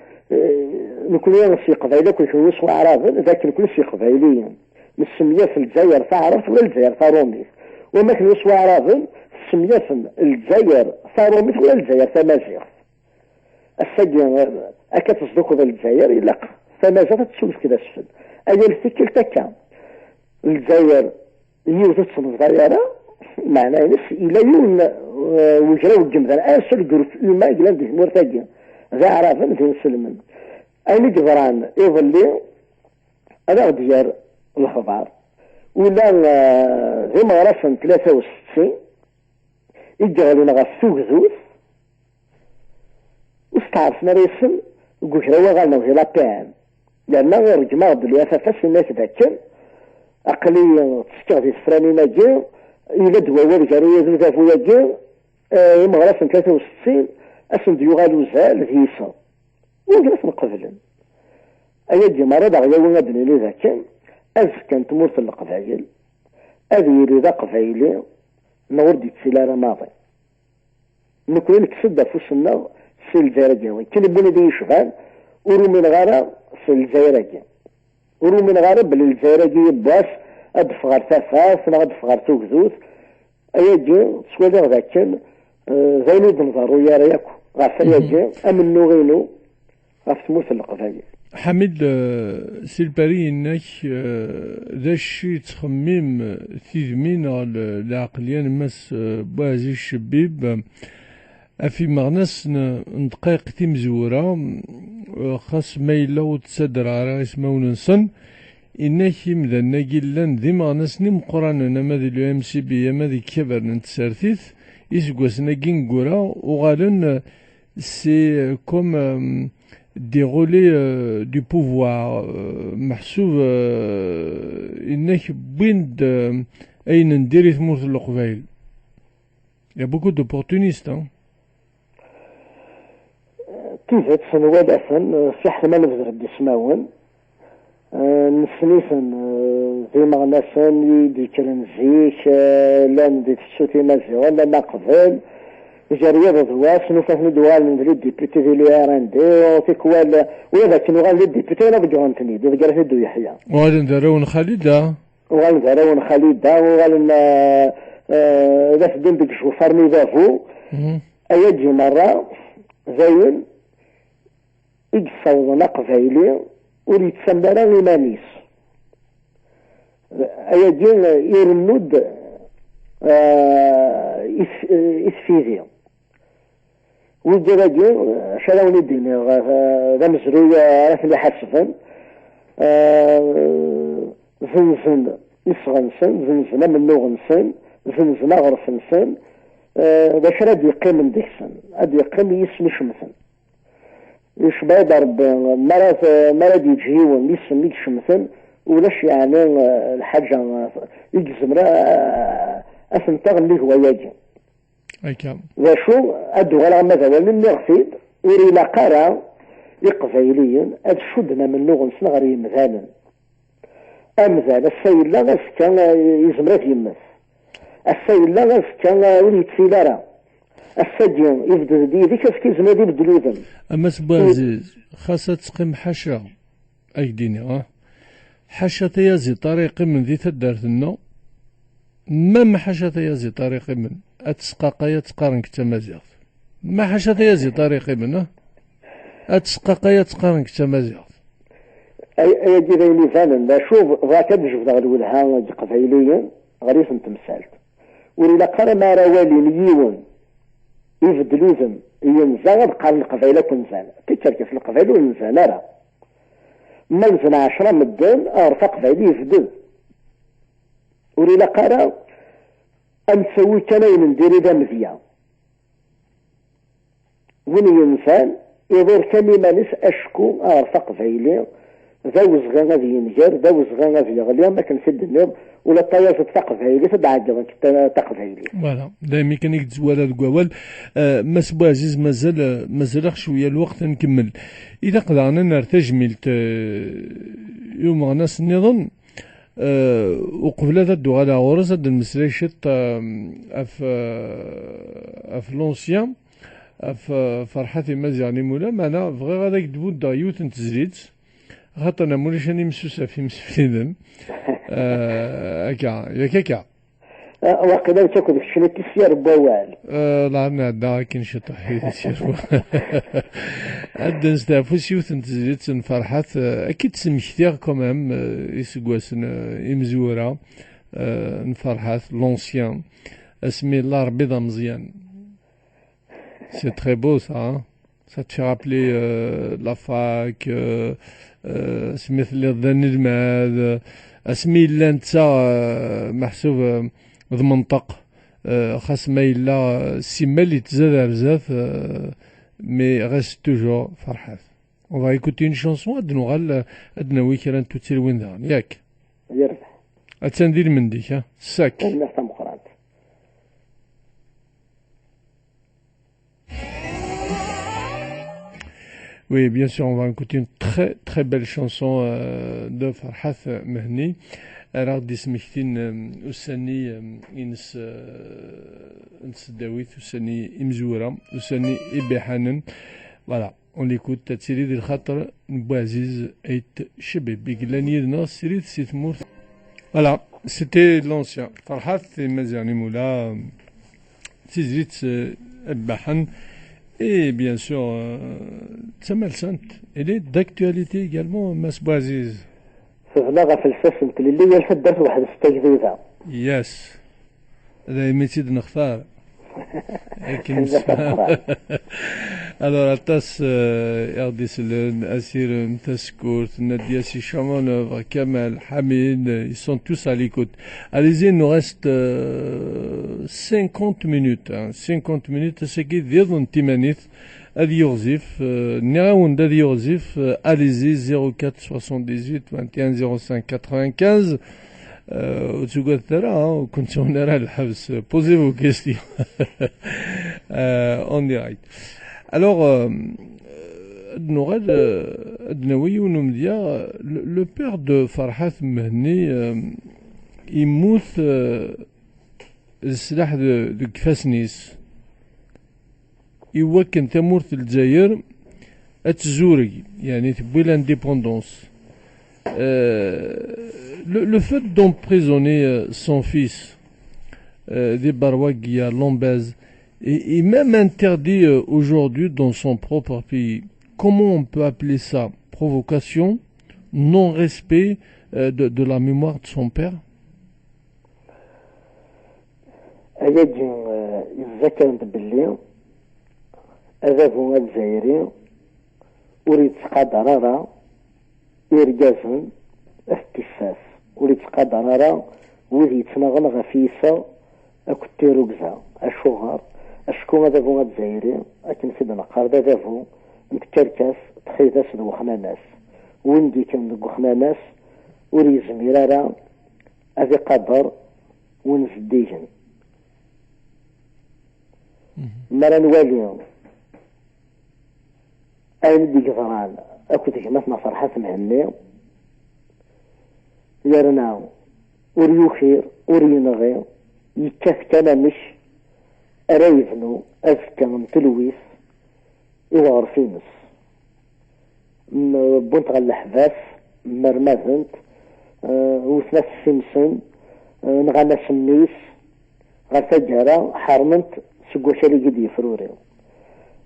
nekni s Yeqbayel akked kenwi s Waɛraben, d akken nekni s Yeqbayliyen nessemyaf Lezzayer taɛrabt wala Lezzayer tarumit. Wama kenwi s Waɛraben, tessemyafem Lezzayer tarumit wala Lezzayer tamaziɣt. Ass-agi, akka tesdukuḍ Lezzayer, ilaq tamaziɣt ad tessulef d asfel. Aya n tikkelt akka. Lezzayer yiwet ur tt-nebḍa ara, meɛna-ines, yella yiwen, eh, wegraw n yemdanen, un seul groupe humain yellan di tmurt-agi, d aɛraben, d inselmen. Ayen i yeḍran iḍelli, ad aɣ-d-yerr lexbar. Ula, eh, d imeɣrasen n tlata u settin, i yeɣlin ɣef tugdut, ur steɛṛfen ara yes-sen deg ugraw aɣelnaw di l'A P M. Yerna iṛeggem-aɣ-d Louis Afafas, yenna-ak d akken, aql-i ttekkaɣ di tefranin-agi, yella-d wawal gar-i d udabu-agi, eh, imeɣrasen n tlata u settin, ad sen-d-yuɣal uzal d yiseɣ. Wagi ad ten-qeblen. Ayagi merra d aɣ-yawi ad d-nini d akken, azekka n tmurt n Leqbayel, ad yili d aqbayli, neɣ ur d-yettili ara maḍi. Nekni nekkes-d afus-nneɣ si Lezzayer-agi. Akken wwin ad iyi-cban, ur umineɣ ara s Lezzayer-agi. Ur umineɣ ara belli Lezzayer-agi yiwwas ad d-teffeɣ ɣer tafat neɣ ad d-teffeɣ ɣer tugdut. Ayagi ttwaliɣ d akken, eh, d ayen ur d-nḍerru ara yakk. Ɣef wayagi, amennuɣ-inu ɣef tmurt n Leqbayel. Ḥamid, eh, si lpari-inek, eh, d acu i yettxemmim tidmi neɣ le-, lɛeqliya n Mass, eh, Buɛziz Cebbib, eh, ɣef imeɣnasen n ddqayeq timezwura, eh, xas ma yella ur d-ttadreɣ ara ismawen-nsen, inek imdanen-agi llan d imeɣnasen imeqqranen, ama di l'U M C B, ama di ikabaren n tsertit, iseggasen-agi ineggura uɣalen, eh, c'est, euh, comme, euh, Des relais euh, du pouvoir, euh, meḥsub euh, inek wwin-d euh, ayen n diri tmurt n Leqbayel. Il y a beaucoup d'opportunistes, hein. Tidet, nwala-ten, fiḥel ma nebder-d ismawen, nessen-iten d imeɣnasen i d-yekkren zik, llan di tefsut imaziɣen, llan aqbel, gar yiḍ d wass, nufa-ten-id uɣalen d les députés di l'U R N D, tikwal, ula d akken uɣalen d les députés, ḍeggren-ten-id, iḍegger-iten-id uyeḥya. Uɣalen d arraw n Xalida. Uɣalen d arraw n Xalida, uɣalen la teddun deg ijufar n udabu. Ayagi merra d ayen i yessawḍen aqbayli ur yettamen ara iman-is. Ayagi irennu-d i tfidi. Wigad-agi, acu ara wen-id-iniɣ, d amezruy ara ten-iḥasben, zenzen isɣen-nsen, zenzen amennuɣ-nsen, zenzen aɣref-nsen, d acu ara d-yeqqimen deg-sen? Ad d-yeqqim yisem icemten. Yecba-d Rebbi, mi ara d-yeǧǧ yiwen n yisem i icemten, ulac yeɛni lḥaǧa i yezmer ad ten-taɣ nnig wayagi. Akka. D acu, ad d-uɣaleɣ ma d awal-nni nniɣ-t-id, ur ilaq ara Iqbayliyen ad cudden amennuɣ-nsen ɣer yimdanen. Amdan, ass-a yella, azekka yezmer ad yemmet. Ass-a yella, azekka ur yettili ara. Ass-agi, ibded-d yid-k, azekka yezmer ad ibeddel udem. A Mass Buɛziz, xas ad teqqim ḥaca, ad k-d-iniɣ, ah, ḥaca tayaziḍt ara yeqqimen di taddart-nneɣ, ma ḥaca tayaziḍt ara yeqqimen, ad tesqaqay ad teqqaren-k d tamaziɣt. Ma ḥaca tayaziḍt ara yeqqimen, ah, ad tesqaqay ad teqqaren-k d tamaziɣt. Ayagi d ayen ibanen, d acu bɣiɣ ad d-jebdeɣ lwelha n Yeqbayliyen ɣer yiwet n temsalt. Ur ilaq ara mi ara walin yiwen ibeddel udem yenza ad qqaren Leqbayel akk nzan. Tikerkas, Leqbayel ur nzan ara. Ma nzen ɛecra medden, aɣref aqbayli yebded. Ur ilaq ara ad nettawi kan ayen n diri d amedya. Win yenzan iḍur kan iman-is acku aɣref aqbayli d awezɣi ad yenger, d awezɣi ad yeɣli, am akken t-id-tenniḍ, ula d tayaziḍt taqbaylit ad d-ɛeggḍent taqbaylit. Voilà, daymi kan i yettwala deg wawal. Mass Buɛziz, mazal mazal-aɣ cwiya lweqt ad nkemmel. Ilaq daɣen ad nerr tajmilt i umeɣnas nniḍen. Uqbel ad d-uɣaleɣ ɣur-s, ad d-nmeslay ciṭ ɣef ɣef l'ancien, ɣef Ferḥat Imaziɣen Imula, meɛna bɣiɣ ad ak-d-buddeɣ yiwet n tezlit, axaṭer neɣ ulac ad nimsusaf imsefliden. Akka, yak akka. Waqila nekk akked kečč nekk i syar n wawal. Laɛer nɛedda akken ciṭuḥ i syar n wawal. Ad d-nesteɛfu s yiwet n tezlit n Ferḥat, ad k-id-smektiɣ quand même iseggasen imezwura n Ferḥat, l'ancien, asmi yella Rebbi d ameẓyan. C'est très beau ça, hein. Ça te fait rappeler euh, la fac, euh, euh, asmi telliḍ d anelmad, euh, asmi yella netta euh, meḥsub euh, d menṭeq, euh, xas ma yella euh, simmal yettzad ar zdat, euh, mais reste toujours Ferḥat. On va écouter une chanson, ad nuɣal ad nawi kra n tuttriwin daɣen, yak? Yerbeḥ. Attan di lmend-ik, ha? Ssak. Tanemmirt tameqqrant. Oui, bien sûr, on va écouter une très très belle chanson euh, de Ferhat Mehni. Ara ɣ-d-ismektin euh, ussan-nni euh, ines euh, n tseddawit, ussan-nni imezwura, ussan-nni ibiḥanen. Voilà. On l'écoute, ad tili di lxaṭer n Buɛziz Ayt Cebib i yellan yid-neɣ srid si tmurt. Voilà, c'était l'ancien. Ferḥat Imaziɣen Imula, d tizlit euh, ibaḥen. Et bien sûr, euh, d tamalsant, elle est d'actualité également, Mass Buɛziz. Tebna ɣef lsas n tlelli, yal taddart weḥd-s d tagdida. Yes. Daymi i tt-id-nextar. Akken nesfa. Alors, atas, euh, R D C L N, Asiren, Taskurt, Nadia Sichamanov, Kamal, Hamid, euh, ils sont tous à l'écoute. Allez-y, il nous reste euh, cinquante minutes. Hein. Cinquante minutes, c'est qui dire un timanit, Ad Yorzif, euh, Neraoun d'Ad Yorzif, euh, allez-y, zéro quatre soixante-dix-huit vingt et un zéro cinq quatre-vingt-quinze. Euh, au Tsugatara, hein, au Kunsionara, le House. Posez vos questions. Euh, en direct. Alors, euh, euh, ad nuɣal, euh, ad nawi yiwen umedya, euh, le, le père de Farhat Mhenni, euh, yemmut, euh, d sslaḥ de, deg ifassen-is. Iwakken tamurt n Lezzayer ad tezureg, yani tewwi l'indépendance. Euh, le, le fait d'emprisonner euh, son fils, euh, di Barwag, il y a Lambez, et, et même interdit euh, aujourd'hui dans son propre pays. Comment on peut appeler ça ? Provocation, non-respect euh, de, de la mémoire de son père ? Ayagi, eh, yeẓẓa kan-d belli adabu azzayri ur yettqadar ara irgazen at tissas, ur yettqadar ara wid yettnaɣen ɣef yiseɣ akked tirrugza. Acuɣer? Acku adabu azzayri, akken tt-id-neqqar, d adabu n tkerkas, txidas d wexnanas. Win d-yekkren deg wexnanas ur yezmir ara ad iqader win zeddigen. Mi ara nwali ayen i d-yeḍran akked gma-tneɣ Ferḥat Mhenni, yerna ur yukir, ur yenɣi, yekkat kan amek ara yebnu azekka n telwit i uɣref-ines. M-, wwin-t ɣer leḥbas, mmermaden-t, eh, wten-as s imsen, eh, nɣan-as mmi-s, ɣer taggara ḥermen-t seg wakal i d-yefruri.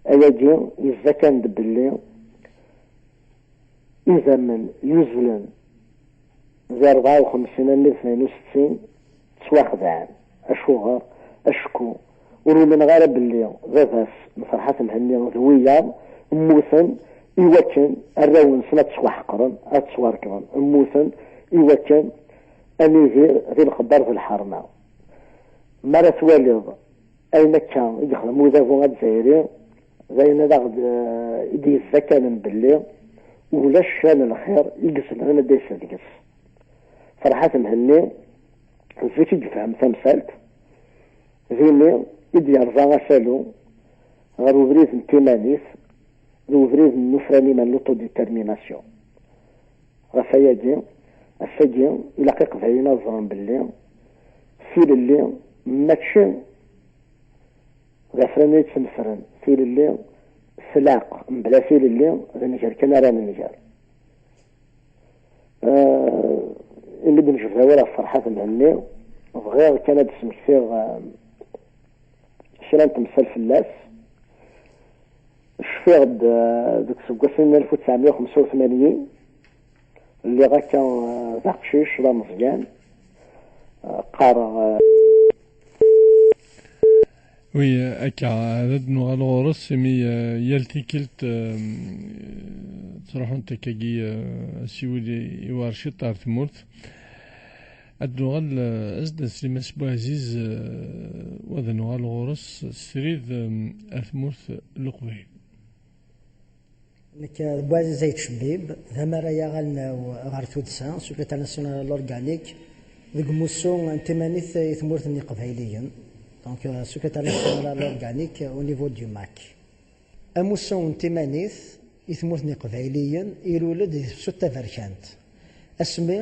Ayagi yezza kan-d belli idammen yuzlen di rebɛa u xemsin armi d tnayen u settin ttwaxedɛen. Acuɣer? Acku ur umineɣ ara belli baba-s n Ferḥat Mhenni d wiyaḍ mmuten i wakken arraw-nsen ad ttwaḥeqren, ad ttwarekḍen. Mmuten i wakken ad nidir di leqder d lḥerma. Mi ara twaliḍ ayen akka i yexdem udabu azzayri, d ayen ad aɣ-d, eh, i d-yezzakkalen belli ulac kra n lxir i izemren ad d-yas deg-s. Ferḥat Mhenni, zik i yefhem tamsalt, dini i d-yerẓa asalu ɣer ubrid n timanit d ubrid n ufran iman, l'autodétermination. Ɣef wayagi, ass-agi, ilaq Iqbayliyen ad ẓren belli tilelli mačči d afran ay yettnefren, tilelli tlaq, mebla tilelli d nnger kan ara nenger. Eh, imi d-nejbed awal ɣef Ferḥat Mhenni, bɣiɣ kan ad d-smektiɣ, eh, kra n temsal fell-as. Cfiɣ-d, eh, deg useggas-nni n alef u tesɛemya u xemsa u tmanyin, lliɣ akka, eh, d aqcic, d ameẓyan, eh, qqareɣ, eh, Oui, akka, ad d-nuɣal ɣur-s, imi eh, yal tikkelt eh, ttruḥunt akkagi eh, asiwel i i war ciṭ ar tmurt. Ad d-nuɣal eh, as-d Sliman Sbuɛziz eh, u ad nuɣal ɣur-s srid eh, ar tmurt n Leqbayel. Nekk d Buɛziz Ayt Cebbib, d amaray aɣelnaw ɣer tuddsa, secrétaire national à l'organique, deg umussu n timanit i tmurt n Yiqbayliyen, donc euh, secrétaire national à l'organique au niveau du mac. Amussu n timanit i tmurt n Yiqbayliyen ilul-d di tefsut taberkant. Asmi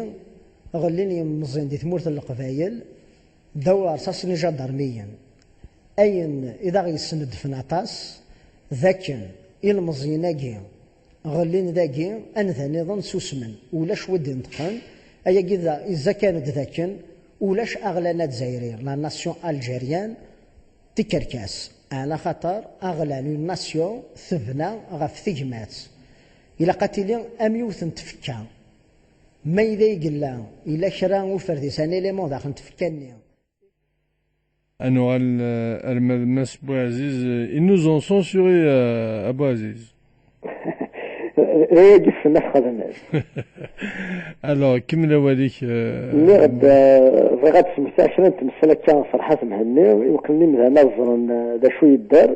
ɣellin yimmeẓyen di tmurt n Leqbayel, ddaw rṣaṣ n ijadarmiyen. Ayen i d aɣ-yesnedfen aṭas, d akken ilmeẓyen-agi ɣellin dagi, anda nniḍen susmen, ulac wi d-ineṭqen, ayagi d, yezza kan-d d akken ulac aɣlan azzayri, la nation algérienne, d tikerkas, ɛla xaṭer aɣlan, une nation tebna ɣef tegmat. Ilaq ad tili am yiwet n tfekka. Ma yella i yella, yella kra uferdis, un élément daxel n tfekka-nni. Ad nuɣal, euh, arma d Mass Bouaziz, euh, ils nous ont censurés, euh, à Bouaziz. D ayagi ssnat xedmen. Alors, kemmel awal-ik, euh, nniɣ-d, euh, bɣiɣ ad d-smektiɣ kra n temsal akka Ferḥat Mhenni, iwakken imdanen ad ẓren, euh, d acu yedder.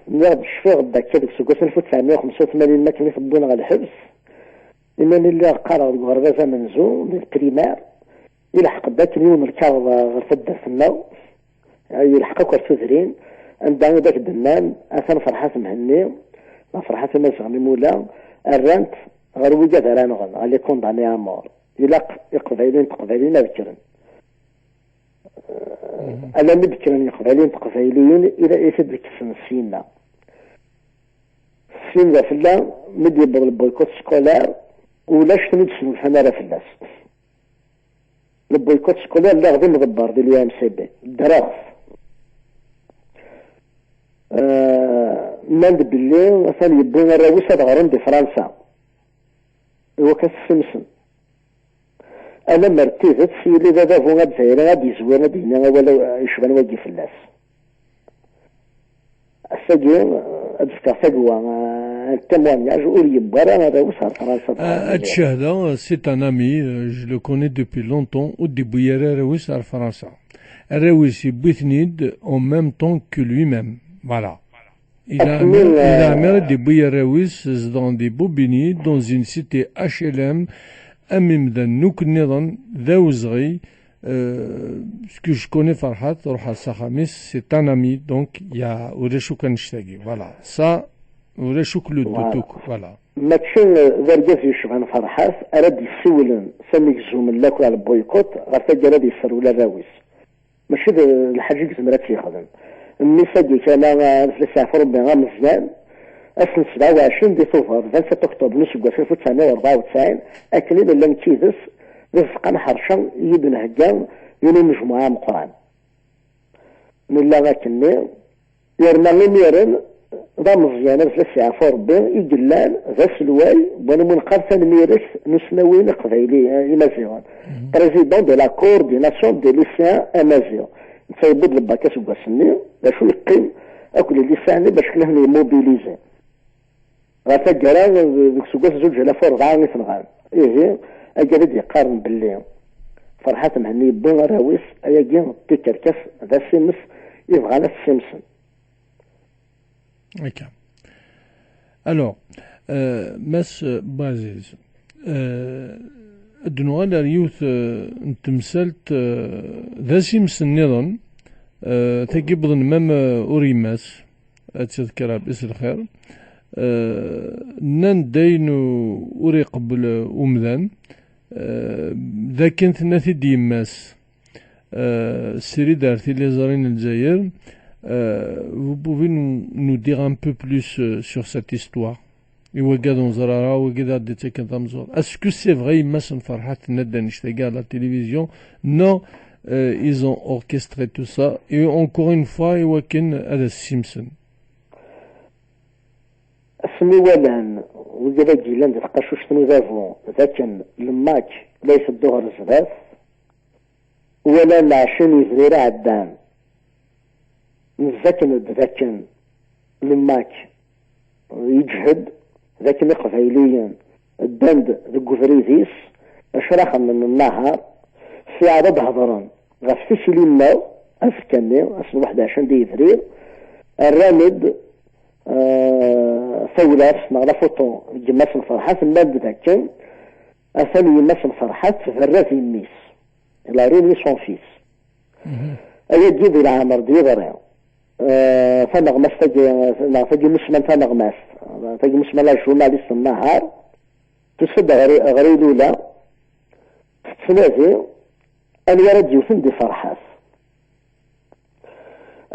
Nniɣ-d cfiɣ-d akka deg useggas alef u tesɛemya u xemsa u tmanyin mi akken i t-wwin ɣer lḥebs. Imir-nni lliɣ qqareɣ deg uɣerbaz amenzu, di primaire. Ilḥeq-d akken yiwen n lkaɣeḍ ɣer taddart-nneɣ. Yelḥeq akk ar tudrin, anda i d ak-d-nnan, atan Ferḥat Mhenni, neɣ Ferḥat Imaziɣen Imula, rran-t ɣer wigad ara nɣen, ɣer les condamnés à mort. Ilaq Iqbayliyen d Teqbayliyin ad kkren. Alammi d-kkren Iqbayliyen d Teqbayliyin, ila i t-id-kksen syenna. Syenna fell-a, mi d-yewweḍ le boycott scolaire, ulac tin i d-snulfan ara fell-as. Le boycott scolaire, lliɣ d imḍebber di l'U M C B. Ddreɣ-t. Euh, nnan-d belli atan yewwi arraw-is ad ɣren di Fransa. Iwakken ad t-ssimsen. Alammer d tidet, yili d adabu azzayri ad d-yezwiren ad d-yini awal yecban wagi fell-as. Ass-agi, ad d-fkeɣ tagwa, un témoignage, ur yewwi ara arraw-is ɣer Fransa. Ah, ad cehdeɣ, c'est un ami, euh, je le connais depuis longtemps, ur d-yewwi ara arraw-is ɣer Fransa. Arraw-is yewwi-ten-id en même temps que lui-même. Voilà. Il a, il a, il a d-yewwi arraw-is, zedɣen di Bobigny, dans une cité H L M, am imdanen akk nniḍen, d awezɣi, euh, ce que je connais Ferḥat, ruḥeɣ s axxam-is, c'est un ami, donc, il y a, ulac akk annect-agi. Voilà. Ça, ulac akk le doute akk, voilà. Mačči d argaz yecban Ferḥat ara d-yessiwlen s amegzum n lakra n boycott ɣer taggara ad yesserwel arraw-is. Mačči d lḥaǧa i yezmer ad tt-yexdem. Mmi-s-agi kan, ad t-yesɛef Rebbi ameẓyan, ass n sebɛa u ɛecrin di Tubeṛ, vingt-sept octobre n useggas alef u tesɛemya u rebɛa u tesɛin, akken i nella nekk yid-s, d azeqqa n ḥerca i yi-d-nhegga yiwen unejmuɛ ameqqran. Nella akkenni, yerna imiren d ameẓyan, ad t-yesɛef Rebbi, i yellan d aselway n wannum i neqqar tanemmirt n usnawen iqbayli, eh, imaziɣen. Président de la coordination des lycéens amaziɣ. Netta yewwi-d le bac aseggas-nni, d acu yeqqim akk les lycéens-nni bac kan ad ten-yemmobiliser. Ɣer taggara, deg useggas zuǧ alaf u rebɛa i t-nɣan. Ihi, agad i d-yeqqaren belli Ferḥat Mhenni yewwi arraw-is, ayagi d tikerkas, d asimes i bɣan ad t-ssimsen. Akka. Alors, euh, Mass Bouaziz, euh, ad d-nuɣal ar yiwet, euh, n temsalt, euh, d asimes nniḍen, euh, tagi wwḍen même, euh, ur yemmas, ad tt-iḍker Rebbi s lxir. Euh, nnan-d ayen u-, ur iqebbel, euh, umdan, euh, d akken tenna-t-id yemma-s. Euh, ssirid ar tiliẓri n Lezzayer, euh, vous pouvez nous, nous dire un peu plus, euh, sur cette histoire? I wagad ur neẓri ara, wagad ad d-ittaken tameẓẓuɣt. Est-ce que c'est vrai, yemma-s n Ferḥat tenna-d annect-agi à la télévision? Non, euh, ils ont orchestré tout ça. Et encore une fois, i wakken ad as-simsen. Asmi walan wigad-agi yellan di tqacuct n udabu d akken le MAK la iteddu ɣer zdat, walan lɛecrin yebrir iɛeddan, mzakken-d d akken le MAK yeǧhed, d akken iqbayliyen ddan-d deg ubrid-is, acu ara xedmen nnahar, s iɛad ad d-hedren ɣef tikli-nneɣ azekka-nni, ass n waḥed u ɛecrin di yebrir, rran-d, eh, tawlaft neɣ la photo n yemma-s n Ferḥat, nnan-d d akken atan yemma-s n Ferḥat tberra-d i mmi-s. Elle a renié son fils. Ayagi di leɛmer d-yeḍri. Eh, taneɣmast-agi, neɣ tagi n usman taneɣmast, tagi n usman la journaliste n Nahar, tusa-d ɣer, ɣer Ilula, tettnadi anwa ara d-yewten di Ferḥat.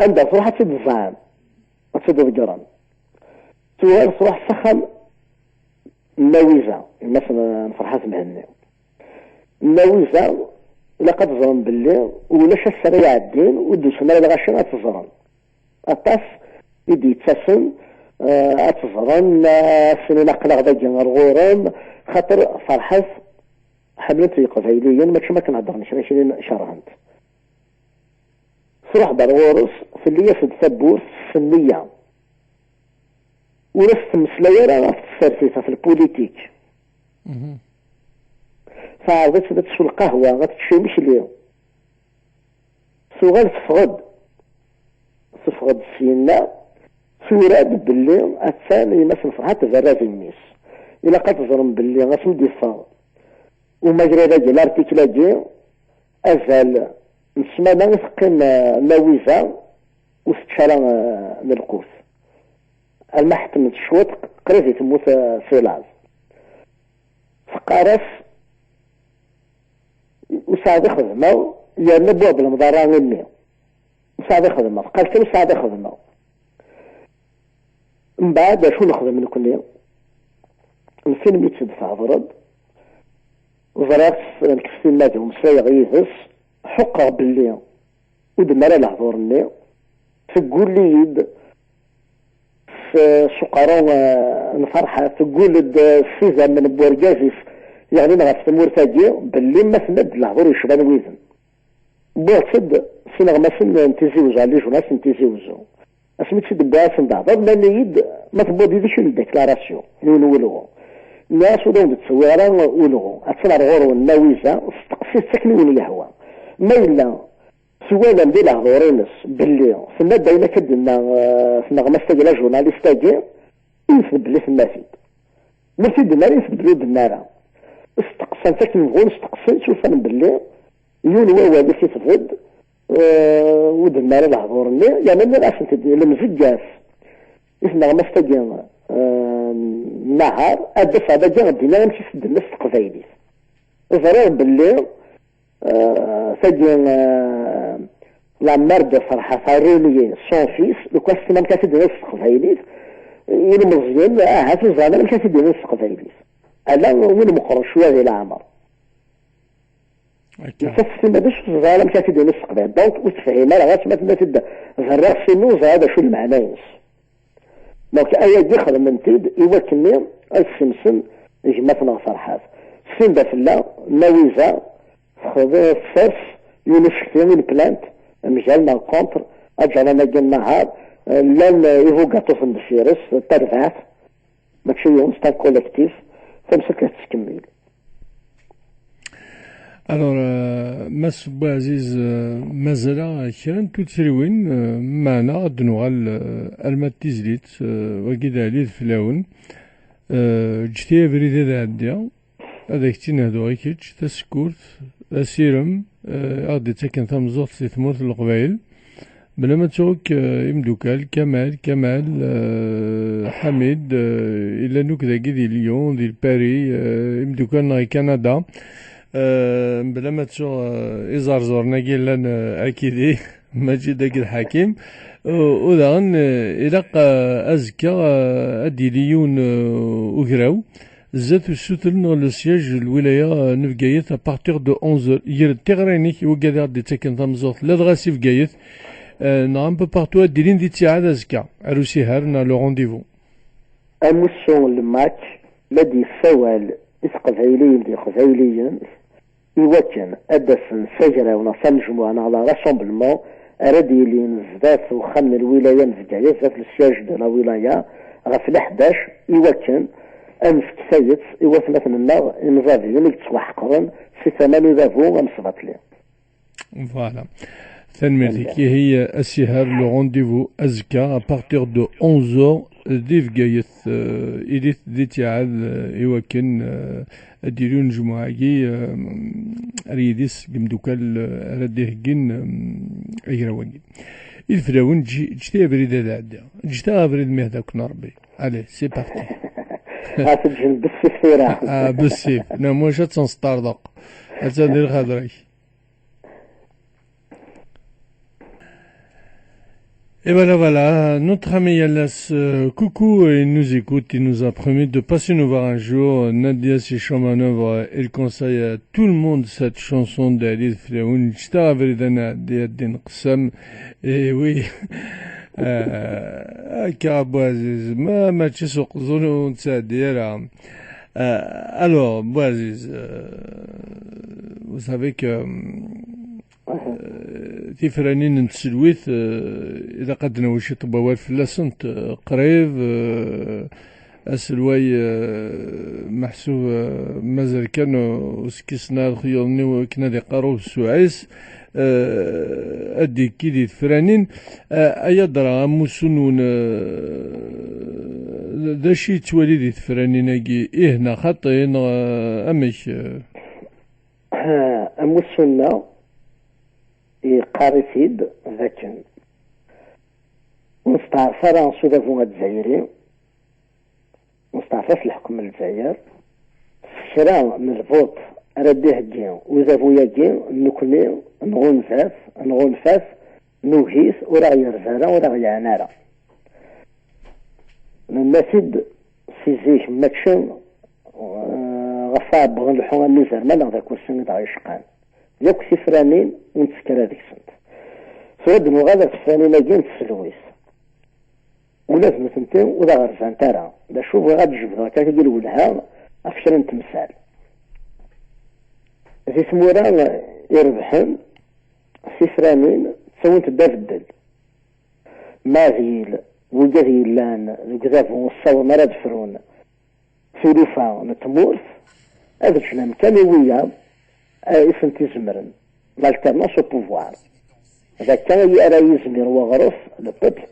Anda truḥ ad tt-id-ẓẓɛen, ad tt-id-ḍeggren. Tuɣal truḥ s axxam n Nawiza, yemma-s n, n Ferḥat Mhenni. Nawiza, ilaq ad ẓren belli ulac ass ara iɛeddin ur d-usan ara lɣaci ad tt-ẓren. Aṭas i d-yettasen, eh, ad tt-ẓren, eh, ad ssinen aql-aɣ dagi ar ɣur-m, xaṭer Ferḥat ḥemmlen-t Yeqbayliyen, mačči am akken heddren kra, kra kerhen-t. Truḥ-d ar ɣur-s, telli-yas-d tawwurt s nniya. Ur as-temmeslay ara ɣef tsertit, ɣef lpulitik. Teɛreḍ-itt ad tsew lqahwa, ad tečč imekli. Tuɣal teffeɣ-d. Teffeɣ-d syenna, tura-d belli attan yemma-s n Ferḥat tberra d mmi-s. Ilaq ad teẓrem belli asmi d-iffeɣ umagrad-agi, l'article-agi, azal n ssmana i teqqim, eh, Nawiza ur tečči ara, eh, n lqut. Alma ḥetment cwiṭ, qrib i temmut, eh, si laẓ. Teqqar-as, ur sɛiɣ i xedmeɣ, yerna wwiɣ-d lemḍerra i mmi. Ur sɛiɣ i xedmeɣ. Teqqar kan ur sɛiɣ i xedmeɣ. Mbeɛd acu nexdem nekni? Nsin mi tt-id-thedreḍ, ẓriɣ-tt, nekk s timmad-iw meslayeɣ yid-s, ḥuqqeɣ belli ur d-nni ara lehdur-nni, teggul-iyi-d s, s uqerru, eh, n Ferḥat, teggul-d, eh, s idammen n wergaz-is yeɣlin ɣef tmurt-agi, belli ma tenna-d lehdur yecban widen. Wwiɣ-tt-ed s ineɣmasen n Tizi Wezzu, les journalistes n Tizi Wezzu. Asmi tt-id-wwiɣ asen-d ahder, nnan-iyi-d, ma tewwiḍ yid-k une déclaration, yiwen n ulɣu. Nniɣ-as, ur awen-d-ttewwiɣ ara ulɣu. Attan ar ɣur-wen Nawiza, steqsit-tt akken i wen-yehwa. Ma yella twalam di lehdur-ines belli tenna-d ayen akka d-tenna, eh, tneɣmast-agi, la journaliste-agi, inset belli tenna-t-id. Ma t-id-tenna ara, inset belli ur d-tenna ara. Steqsan-tt akken bɣun steqsen, ttufan belli yiwen wawal i t-itbed, eh, ur d-tenna ara lehdur-nni, yerna nniɣ-asent-id, lemzeggat i tneɣmast-agi, eh, n Nahar, ad d-afeɣ dagi ad d-iniɣ amek i s-d-tenna s teqbaylit. Ẓriɣ belli, eh, tagi, eh, la mère de Ferhat a renié son fils, lukan s-tenna amek ad t-id-iniɣ s teqbaylit, ilmeẓyen ahat ur ẓran ara amek ad t-id-iniɣ s teqbaylit. Ala win meqqren cwiya di leɛmer. Akka. Netta s timmad-is ur teẓri ara amek ara t-id-tini s teqbaylit. Donc, ur tefhim ara, ɣas ma tenna-t-id berriɣ s imi ur ẓriɣ d acu lmeɛna-ines. Donc, ayagi xedmen-t-id i wakken-nni ad ssimsen gma-tneɣ Ferḥat. Ssinda fell-a, Nawiza texdem, tessers yiwen usekti, une plainte, mgal neɣ contre aǧaran-agi n Nahar, eh, llan, eh, ibugaṭuten deffir-s, d tarbaɛt, mačči yiwen, c'est un collectif, tamsalt la tettkemmil. Alors, euh, Mass Bouaziz, euh, mazal-aɣ kra n tuttriwin, euh, meɛna ad d-nuɣal, euh, arma d tizlit, euh, wagi d Ɛli d fell-awen. Euh, ǧǧet-iyi abrid ad ɛeddiɣ, ad ak-tt-in-hduɣ i kečč, tasekkurt, asirem, euh, ad aɣ-d-ittaken tameẓẓuɣt si tmurt n Leqbayel. Bla ma ttuɣ-k, eh, imdukal, Kamal, Kamal, eh, Ḥamid, eh, illan akk dagi di Lyon, di Paris, eh, imdukal-nneɣ i Kanada. Eh, bla ma ttuɣ, eh, iẓerẓuren-agi llan, eh, akidi, Maǧid akked Ḥakim. U, u daɣen, eh, ilaq, eh, azekka, eh, ad d-yili yiwen, eh, ugraw. Zdat usuter neɣ le siège n lwilaya n Bgayet à partir de onze heures. Ger-d tiɣri-inek i wigad i ɣ-d-ittaken tameẓẓuɣt ladɣa si Bgayet, eh, neɣ un peu partout ad d-ilin di ttiɛad azekka, ar usiher neɣ le rendez-vous. Amussu n Lmak la d-yessawal i teqbayliyin d yeqbayliyen i wakken ad d-asen s agraw neɣ s anejmuɛ neɣ la rassemblement ara d-yilin zdat uxxam n lwilaya n Bgayet, zdat le siège de la wilaya, ɣef leḥdac, i wakken ad nefk tayet i watmaten-nneɣ imẓabiyen i yettwaḥeqren si tama n udabu amesbaṭli. Voilà. Tanemmirt-ik. Ihi, asiher, le rendez-vous azekka à partir de onze heures di Bgayet, eh, ilit di ttiɛad, eh, i wakken, eh, ad d-yili unejmuɛ-agi, eh, ar yidis n yimdukal, eh, ara d-iheggin, eh, agraw-agi. I d fell-awen, ǧǧ-, ǧǧet-iyi abrid ad ɛeddiɣ. Ǧǧet-aɣ abrid mi hdaken Rebbi. Allez, c'est parti. Ah, teǧǧem bessif tura. Ah, bessif. Neɣ maca ad tenseṭṭerḍeq. Attan di lxaḍer-ik. Et voilà, voilà, notre ami Yalas, euh, coucou, il nous écoute, il nous a promis de passer nous voir un jour. Nadia Sichon Manœuvre, il conseille à tout le monde cette chanson d'Ali Flaoun, Ǧǧet-aɣ abrid ad nɛeddi, ad d-nqeṣṣam. Eh oui, euh, akka, Bouaziz, ma, mačči s uqeẓẓun ur nettɛeddi ara. Euh, alors, Bouaziz, euh, vous savez que, euh, Tifranin n tselwit, eh, ilaq ad d-nawi ciṭ n wawal fell-asent, eh, qrib, eh, aselway, eh, meḥsub, eh, mazal kan, eh, ur s-kkisen ara lexyuḍ-nni akken ad iqqar ubesuɛ-is, eh, ad d-ikki di tefranin. Eh, ay adra amussu-nwen, eh, d acu yettwali di tefranin-agi? Ih neɣ xaṭi, neɣ, eh, amek? Eh, amussu-nneɣ yeqqar-it-id d akken ur nesteɛṛef ara s udabu azzayri, ur nesteɛṛef ara s leḥkem n Lezzayer, s kra n lbuṭ ara d-iheggi udabu-agi, nekkni nɣunza-t, nɣunfa-t, nugi-t, ur aɣ-yerzi ara, ur aɣ-yeɛni ara. Nenna-t-id si zik, mačči, eh, ɣef uɛebbuḍ n lḥu am izerman neɣ d akersi i d aɣ-yecqan. Yakk tifranin ur nettekk ara deg-sent. Tura ad d-nuɣal ar tefranin-agi n tselwit. Ula d nutenti ur aɣ-rzant ara. D acu, bɣiɣ ad d-jebdeɣ kan tagi lwelha ɣef kra n temsal. Di tmura irebḥen, tifranin ttawint-d abeddel. Maɛdil, wigad yellan deg udabu ur ssawḍen ara ad frun tilufa n tmurt, ad ǧǧen amkan i wiyaḍ, eh, i sent-izemren, l'alternance au pouvoir. D akka ay ara yizmir weɣref, le peuple,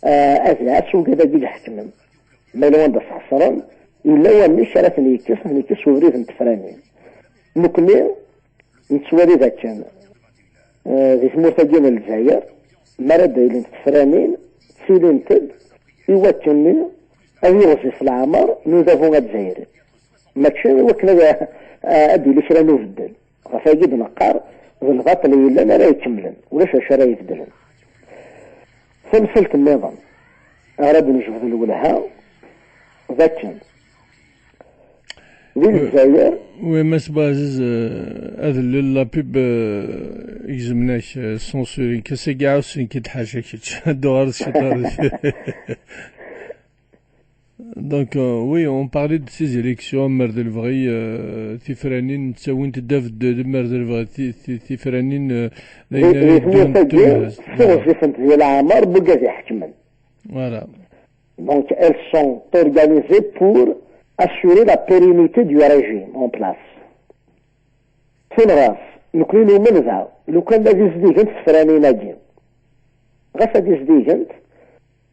eh, ad iɛass wigad-agi iḥekmen. Ma yella wanda sxesren, yella wamek ara ten-yekkes, ad ten-yekkes ubrid n tefranin. Nekkni nettwali d akken, eh, di tmurt-agi n Lezzayer, mi ara d-ilint tefranin, ttilint-d i wakken-nni ad yiɣzif leɛmer n udabu azzayri. Mačči i wakken ad, ad d-yili kra n ubeddel. Ɣef wagi d-neqqar, d lbaṭel yellan ara ikemmlen, ulac d acu ara ibeddlen. Tamsalt nniḍen ara d-nejbed lwelha d akken di Lezzayer. Oui, Mass Boaziz, euh, ad lil la pub, euh, gezmen-ak, euh, censuring. Ass-agi ɛussen-k-id ḥaca kečč. Ad d-tuɣaleḍ ciṭ ɣer deffir. Donc, euh, oui, on parlait de ces élections, mer d lebɣi, euh, tifranin ttawint-d abeddel, mer d lebɣi ti- ti- tifranin, euh, d ayen ara yeddun d tumhest. Voilà. Sseɣzifent di leɛmer bugad iḥekmen. Voilà. Donc, elles sont organisées pour assurer la pérennité du régime en place. Tin ɣas, nekkni numen daɣ, lukan ad izdigent tefranin-agi. Ɣas ad izdigent,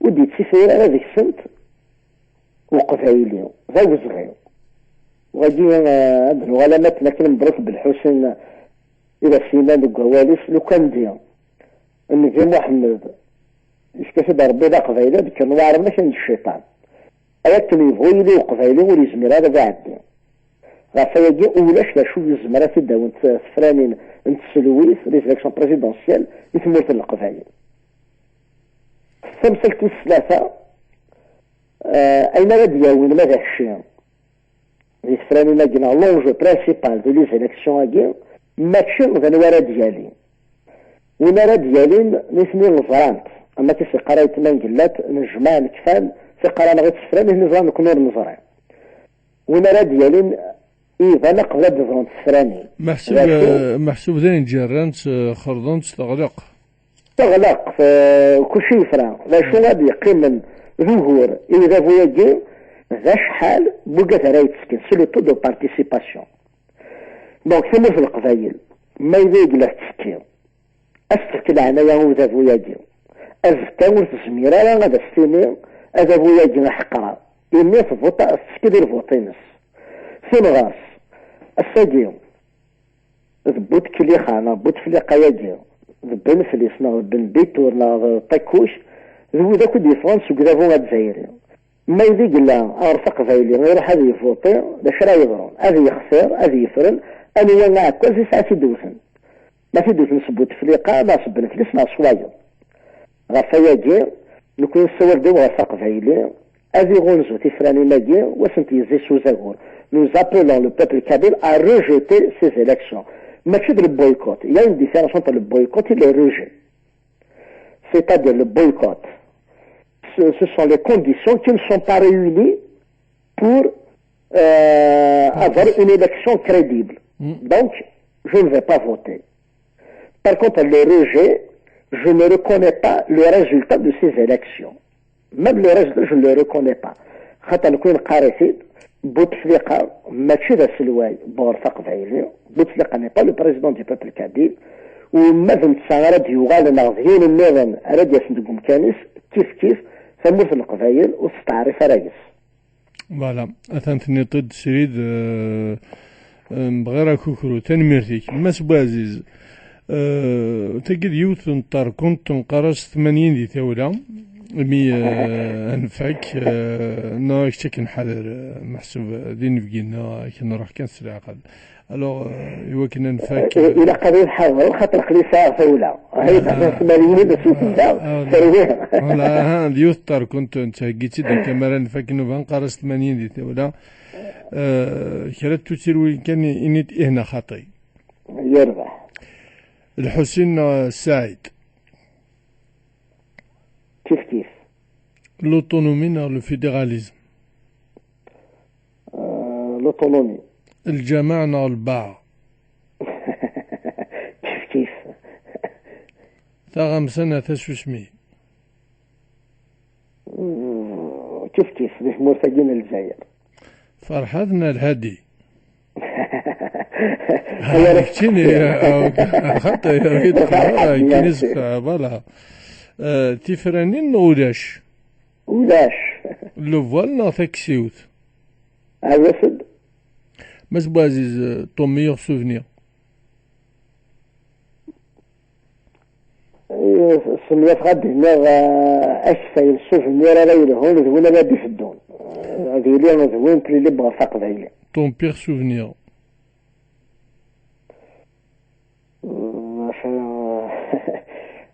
ur d-yettifrir ara deg-sent uqbayli, d awezɣi. Wagi, eh, ad nuɣal am akken akken Mebruk Belḥusin i d as-yennan deg wawal-is, lukan di Nnbi Muḥemmed, yefka-t-id Ṛebbi d aqbayli, ad kkren waɛraben akken d cciṭan. Ay akken yebɣu yili uqbayli ur yezmir ara ad iɛeddi. Ɣef wayagi ulac d acu yezmer ad t-id-awint tefranin n tselwit, les élections présidentielles, i tmurt n Leqbayel. Tamsalt wis tlata, eh, ayen ara d-yawin ma d akci di tefranin-agi neɣ l'enjeu principal di les élections-agi, mačči d anwa ara d-yalin. Win ara d-yalin nitni ẓran-t, am akken i s-yeqqar ayetma n Gellat, nejmeɛ nekfan tiqqara-nneɣ i tefra, nitni ẓran nekkni ur neẓri. Win ara d-yalin iban aqbel ad d-ḍrunt tefranin. Meḥsub, eh, meḥsub d ayen ǧerran-tt, eh, xerḍen-tt teɣleq. Teɣleq, eh, kulci yefra. D acu ad yeqqimen d ugur i udabu-agi, d acḥal n wigad ara yettekkin, c'est le taux de participation. Donc, tamurt n Leqbayel, ma yella yella tettekki, ad s-tefk leɛnaya i udabu-agi. Azekka ur tezmir ara ad as-tini adabu-agi aḥeqran, imi tvuṭ, tettekki di lvuṭ-ines. Tin ɣas, ass-agi, d Butklixa neɣ Butefliqa-agi, d Ben Flis neɣ d Ben Bitur neɣ d Ṭakkuc, d wid akk i d-yeffɣen seg udabu azzayri. Ma yella yella aɣref aqbayli iruḥ ad yvuṭi, d acu ara yeḍrun? Ad yextir, ad yefren anwa aɛekkaz i sɛa tidwten. Ma tidwten s Butefliqa neɣ s Ben Flis neɣ s wayeḍ. Ɣef wayagi, nekkni nessawal-d i uɣref aqbayli ad iɣunzu tifranin-agi, u ad sent-yezzi s uzagur. Nous appelons le peuple kabyle à rejeter ces élections. Mačči d le boycott. Il y a une différence entre le boycott et le rejet. C'est-à-dire le boycott. Ce, ce sont les conditions qui ne sont pas réunies pour, euh, avoir une élection crédible. Donc, je ne vais pas voter. Par contre, le rejet, je ne reconnais pas le résultat de ces élections. Même le résultat, je ne le reconnais pas. Xaṭer nekk neqqar-it-id, Bouteflika mačči d aselway n wurf aqbayli. Bouteflika n'est pas le président du peuple kabyle. U ma d netta ara d-yuɣalen neɣ d yiwen nniḍen ara d-yasen deg umkan-is, kif kif, tamurt n Leqbayel ur testeɛrif ara yes. Voilà, atan tenniḍ-d srid, euh, euh, bɣiɣ akukru. Tanemmirt-ik. Mass Bouaziz, euh, tagi d yiwet n terkunt nqar-as tmanyin di tawla, imi, euh, ad nfak, euh, neɣ kečč akken ḥader, euh, meḥsub d inebgi-nneɣ, akken nruḥ kan s leɛqel. Alors, euh, iwakken ad nfak, euh, ilaq ad iyi-tḥadreḍ, xaṭer aql-i sɛiɣ tawla. Ay, ah, tɛeṭṭaɣ tmanyin, acu tella, ah, terwiɣ. Voilà, aha, d yiwet terkunt, nettheggi-tt-id akka mi ara nfak nnuba, nqar-as tmanyin di tawla. Euh, kra n tuttriwin kan, ini-d ih neɣ xaṭi. Yerbeḥ. Lḥusin neɣ Saɛid? Kif kif. L'autonomie neɣ le fédéralisme? Euh, l'autonomie. Lǧameɛ neɣ lbaɛa? Kif kif. Taɣamsa neɣ tasusmi? Mm, kif kif, di tmurt-agi n Lezzayer. Ferḥat neɣ Lhadi? Aya ara keččini, xaṭi, ara yedxel ara, kini zefta, voilà. Euh, tifranin neɣ ulac? Ulac. Le voile neɣ taksiwt? Ɛawed-as-d. Mass Bouaziz, euh, ton meilleur souvenir? Eh, smenyafeɣ ad d-iniɣ, eh, akeffay n souvenir ara yelhun d win ara d-iteddun. Eh, ad yili d win n tlelli n wurf aqbayli. Ton pire souvenir? Mm, ɣef,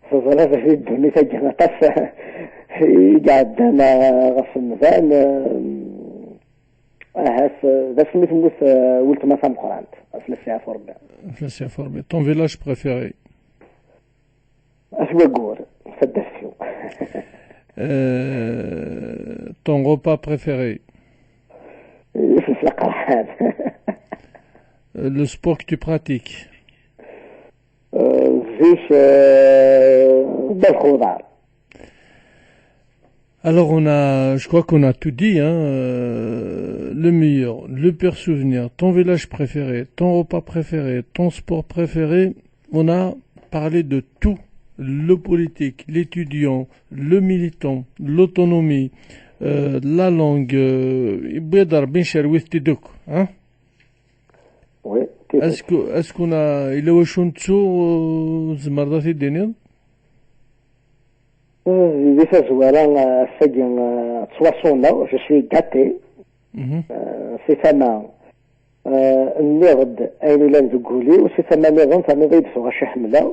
teẓriḍ di ddunit-agi aṭas i iɛeddan, eh, ɣef umdan, eh, ahat, eh, d asmi temmut, eh, weltma tameqqrant, ad fell-as yeɛfu Rebbi. Ad fell-as yeɛfu Rebbi. Ton village préféré? At Waggur, taddart-iw. Euh, ton repas préféré? Ifelfel aqerḥan. Le sport que tu pratiques? Euh, zik, euh, ddaw xudar. Alors, on a, je crois qu'on a tout dit, hein, euh, le meilleur, le pire souvenir, ton village préféré, ton repas préféré, ton sport préféré, on a parlé de tout, le politique, l'étudiant, le militant, l'autonomie, euh, la langue, euh, yewwi-d Rebbi ncerwet-id akk, hein? Oui, est-ce que, est-ce qu'on a, yella wacu nettu, euh, tzemreḍ ad t-id-tiniḍ? Di tazwara, eh, ass-agi, eh, ttwaṣunneɣ, je suis gâté. Mhm. Eh, si tama, eh, nniɣ-d ayen ilan deg wul-iw, si tama nniḍen, terniḍ-iyi-d tuɣac i ḥemmleɣ.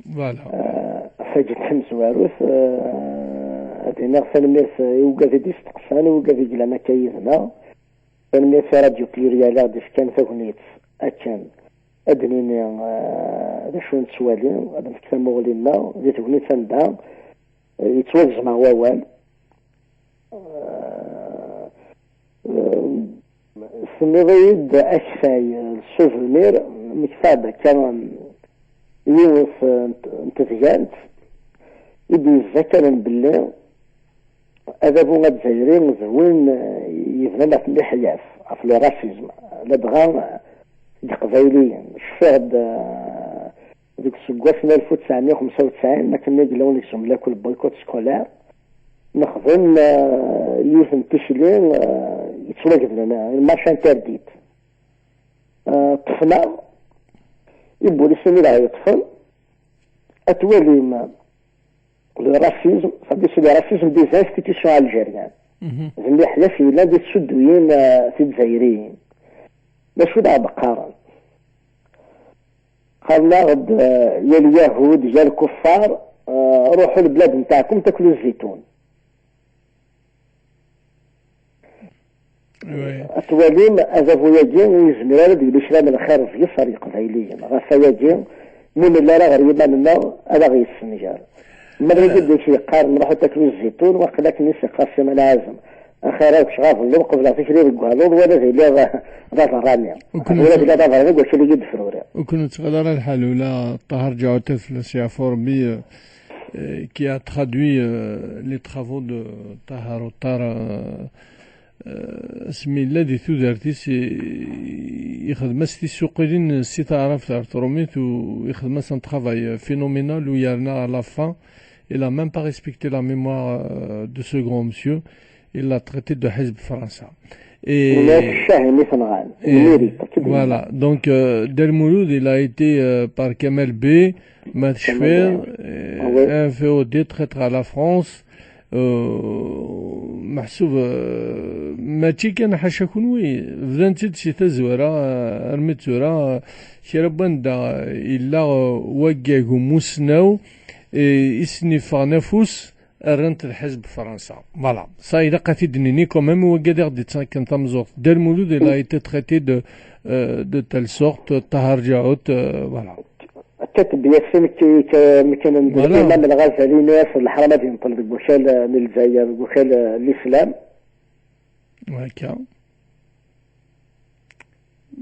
Voilà. Eh, tagi d tamezwarut, eh, ad iniɣ tanemmirt i wigad i d-isteqsan, i wigad i yellan akka yid-neɣ. Tanemmirt i Radio Pluriel i ɣ-d-ifkan tagnit akken ad d-nini, eh, d acu nettwali, ad nefk tamuɣli-nneɣ di tegnit anda, eh, yettwagzem-aɣ wawal. Eh, eh, tenniḍ-iyi-d akeffay, eh, souvenir, nektab akka, em, yiwet, eh, n t-, n tedgant i d-yezzakkalen belli adabu azzayri d win, eh, yebnan ɣef miḥyaf, ɣef le racisme, ladɣa, eh, deg Iqbayliyen. Cfiɣ-d, eh, deg useggas n alef u tesɛemya u xemsa u tesɛin, akken i yella unegzum n lakul, boycott scolaire, nexdem, eh, yiwet n tikli, eh, yettwagedlen, eh, une marche interdite. Eh, ṭṭfen-aɣ, ibulisen i d aɣ-yeṭṭfen, ad twalim, le racisme, ça veut dire c'est le racisme des institutions algériennes. Mhm. D miḥyaf yellan di tsudduyin, eh, tidzayriyin. D acu i d aɣ-d-qqaren? Qqaren-aɣ-d, eh, ya lyahud, ya lkuffar, eh, ruḥu lblad ntaɛkum taklu zzitun. Oui. Ad twalim adabu-agi ur yezmir ara ad yili kra n lxir deg-s ɣer Yeqbayliyen. Ɣef wayagi, mi nella ara ɣer yiman-nneɣ, ad aɣ-yessenger. Ma d wigi d-yeqqaren nruḥ ad taklu zzitun, waqil akken i s-yeqqar Simal Ɛazem, Axir ad kecɣeɣ belli qebleɣ tikli deg waluḍ, wala ad iliɣ d aberrani. Ur ken-, wala ad iliɣ d aberrani deg wakal i yi-d-fruriɣ. Ur ken-nettɣil ara lḥal, ula Ṭaher Ǧaɛut ad fell-as yeɛfu Rebbi, euh, euh, qui a traduit, euh, les travaux de Ṭaher Uṭar, euh, euh, asmi yella di tudert-is, i-, ixdem-as tisuqilin si taɛrabt ar trumit, u ixdem-as un travail, euh, phénoménal, u yerna à la fin, il a même pas respecté la mémoire, euh, de ce grand monsieur. Il l'a traité de Hizb Fransa. Et, voilà. Donc, euh, Dda Lmulud, il a été, euh, par Kamel Bey, Matchfir, euh, un féodé traître à la France. Euh, meḥsub, euh, mačči kan ḥaca kunwi, bdan-tt-id si tazwara, euh, armi d tura, euh, kra n wanda, euh, yella, euh, waggag umusnaw, euh, i sen-iffɣen afus, rran-t d ḥizb Fransa. Voilà. Ça, ilaq ad t-id-nini quand même, wagi ad aɣ-d-ittaken tameẓẓuɣt. Dda Lmulud, il a été traité de, euh, de telle sorte, Ṭaher Ǧaɛut, euh, voilà. Akka tebya-s mi k-, mi kan n-, voilà. Imam Lɣazali, ini-as d leḥram ad yenṭel deg wakal, euh, n Lezzayer, deg wakal, euh, n Lislam. Akka.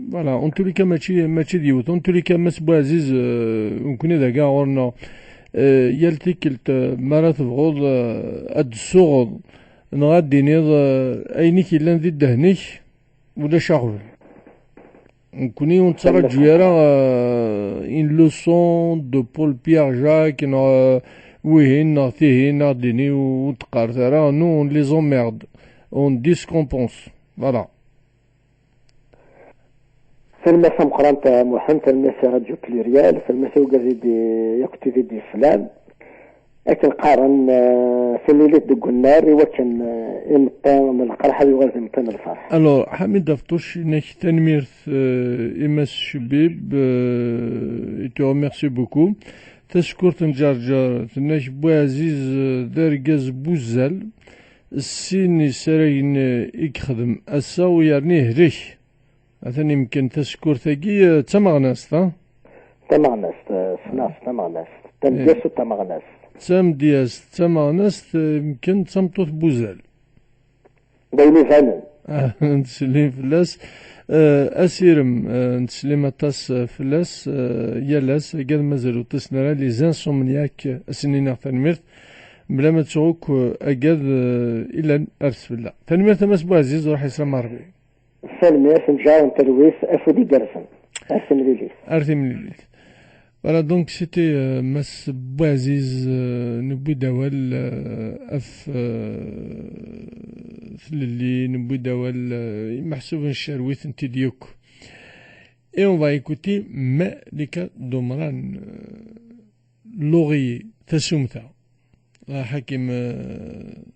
Voilà, en tous les cas, mačči, mačči d yiwet. En tous les cas, Mass Bouaziz, euh, nekkni d aga ɣur-neɣ, euh, yal tikkelt, euh, mi ara tebɣuḍ, euh, ad d-tessuɣeḍ, neɣ ad d-tiniḍ, euh, ayen i k-yellan di ddehn-ik, ulac aɣbel. Nekkni ur nettraǧu ara, euh, une leçon de Paul Pierre Jacques, neɣ, euh, wihin, neɣ tihin, neɣ dini, ur d-qqaret ara, nous, on les emmerde, on discompense. Voilà. Tanemmirt tameqqrant a Muḥend, tanemmirt i Radio Pluriel, tanemmirt i ugazi di yakk T V d yeslan. Akken qqaren, eh, timilit deg unnar i wakken, eh, imeṭṭi n lqerḥ ad yuɣal d imeṭṭi n lferḥ. Alors, Ḥamid Afṭuc, inak tanemmirt, eh, i Mass Cbib, eh, et te remercie beaucoup. Tasekkurt n Ǧerǧer, tenna-k Buɛziz, eh, d argaz n wuzzal, sin isaragen, eh, i yexdem ass-a u yerna yehlek. Atan imken tasekkurt-agi, eh, d tameɣnast, ha? Tameɣnast, eh, ssneɣ-tt d tameɣnast. Tamedyazt d tameɣnast. Tamedyazt d tameɣnast, eh, imken d tameṭṭut n wuzzal. D ayen ibanen. Ah, nettsellim fell-as. Eh, asirem, eh, nettsellim aṭas, eh, fell-as, eh, yal ass, agad mazal ur ṭṭisen ara, les insomniaques, ad sen-iniɣ tanemmirt. Mebla ma ttuɣ akk, eh, agad, eh, ilan ar tfella. Tanemmirt a Mass Buɛziz, ruḥ yeslam a Rebbi. Tanemmirt, nǧar n talwit, afud igerrzen. Ar timlilit. Ar timlilit. Voilà, donc c'était, euh, Mass Bouaziz, euh, newwi-d awal, euh, af, euh, tlelli, newwi-d awal, euh, imeḥsuben ccarwit n tid yakk. Et on va écouter Malika Domran, euh, Laurier, Tasumta. Ah, Hakim, euh,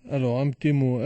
alors, un petit mot.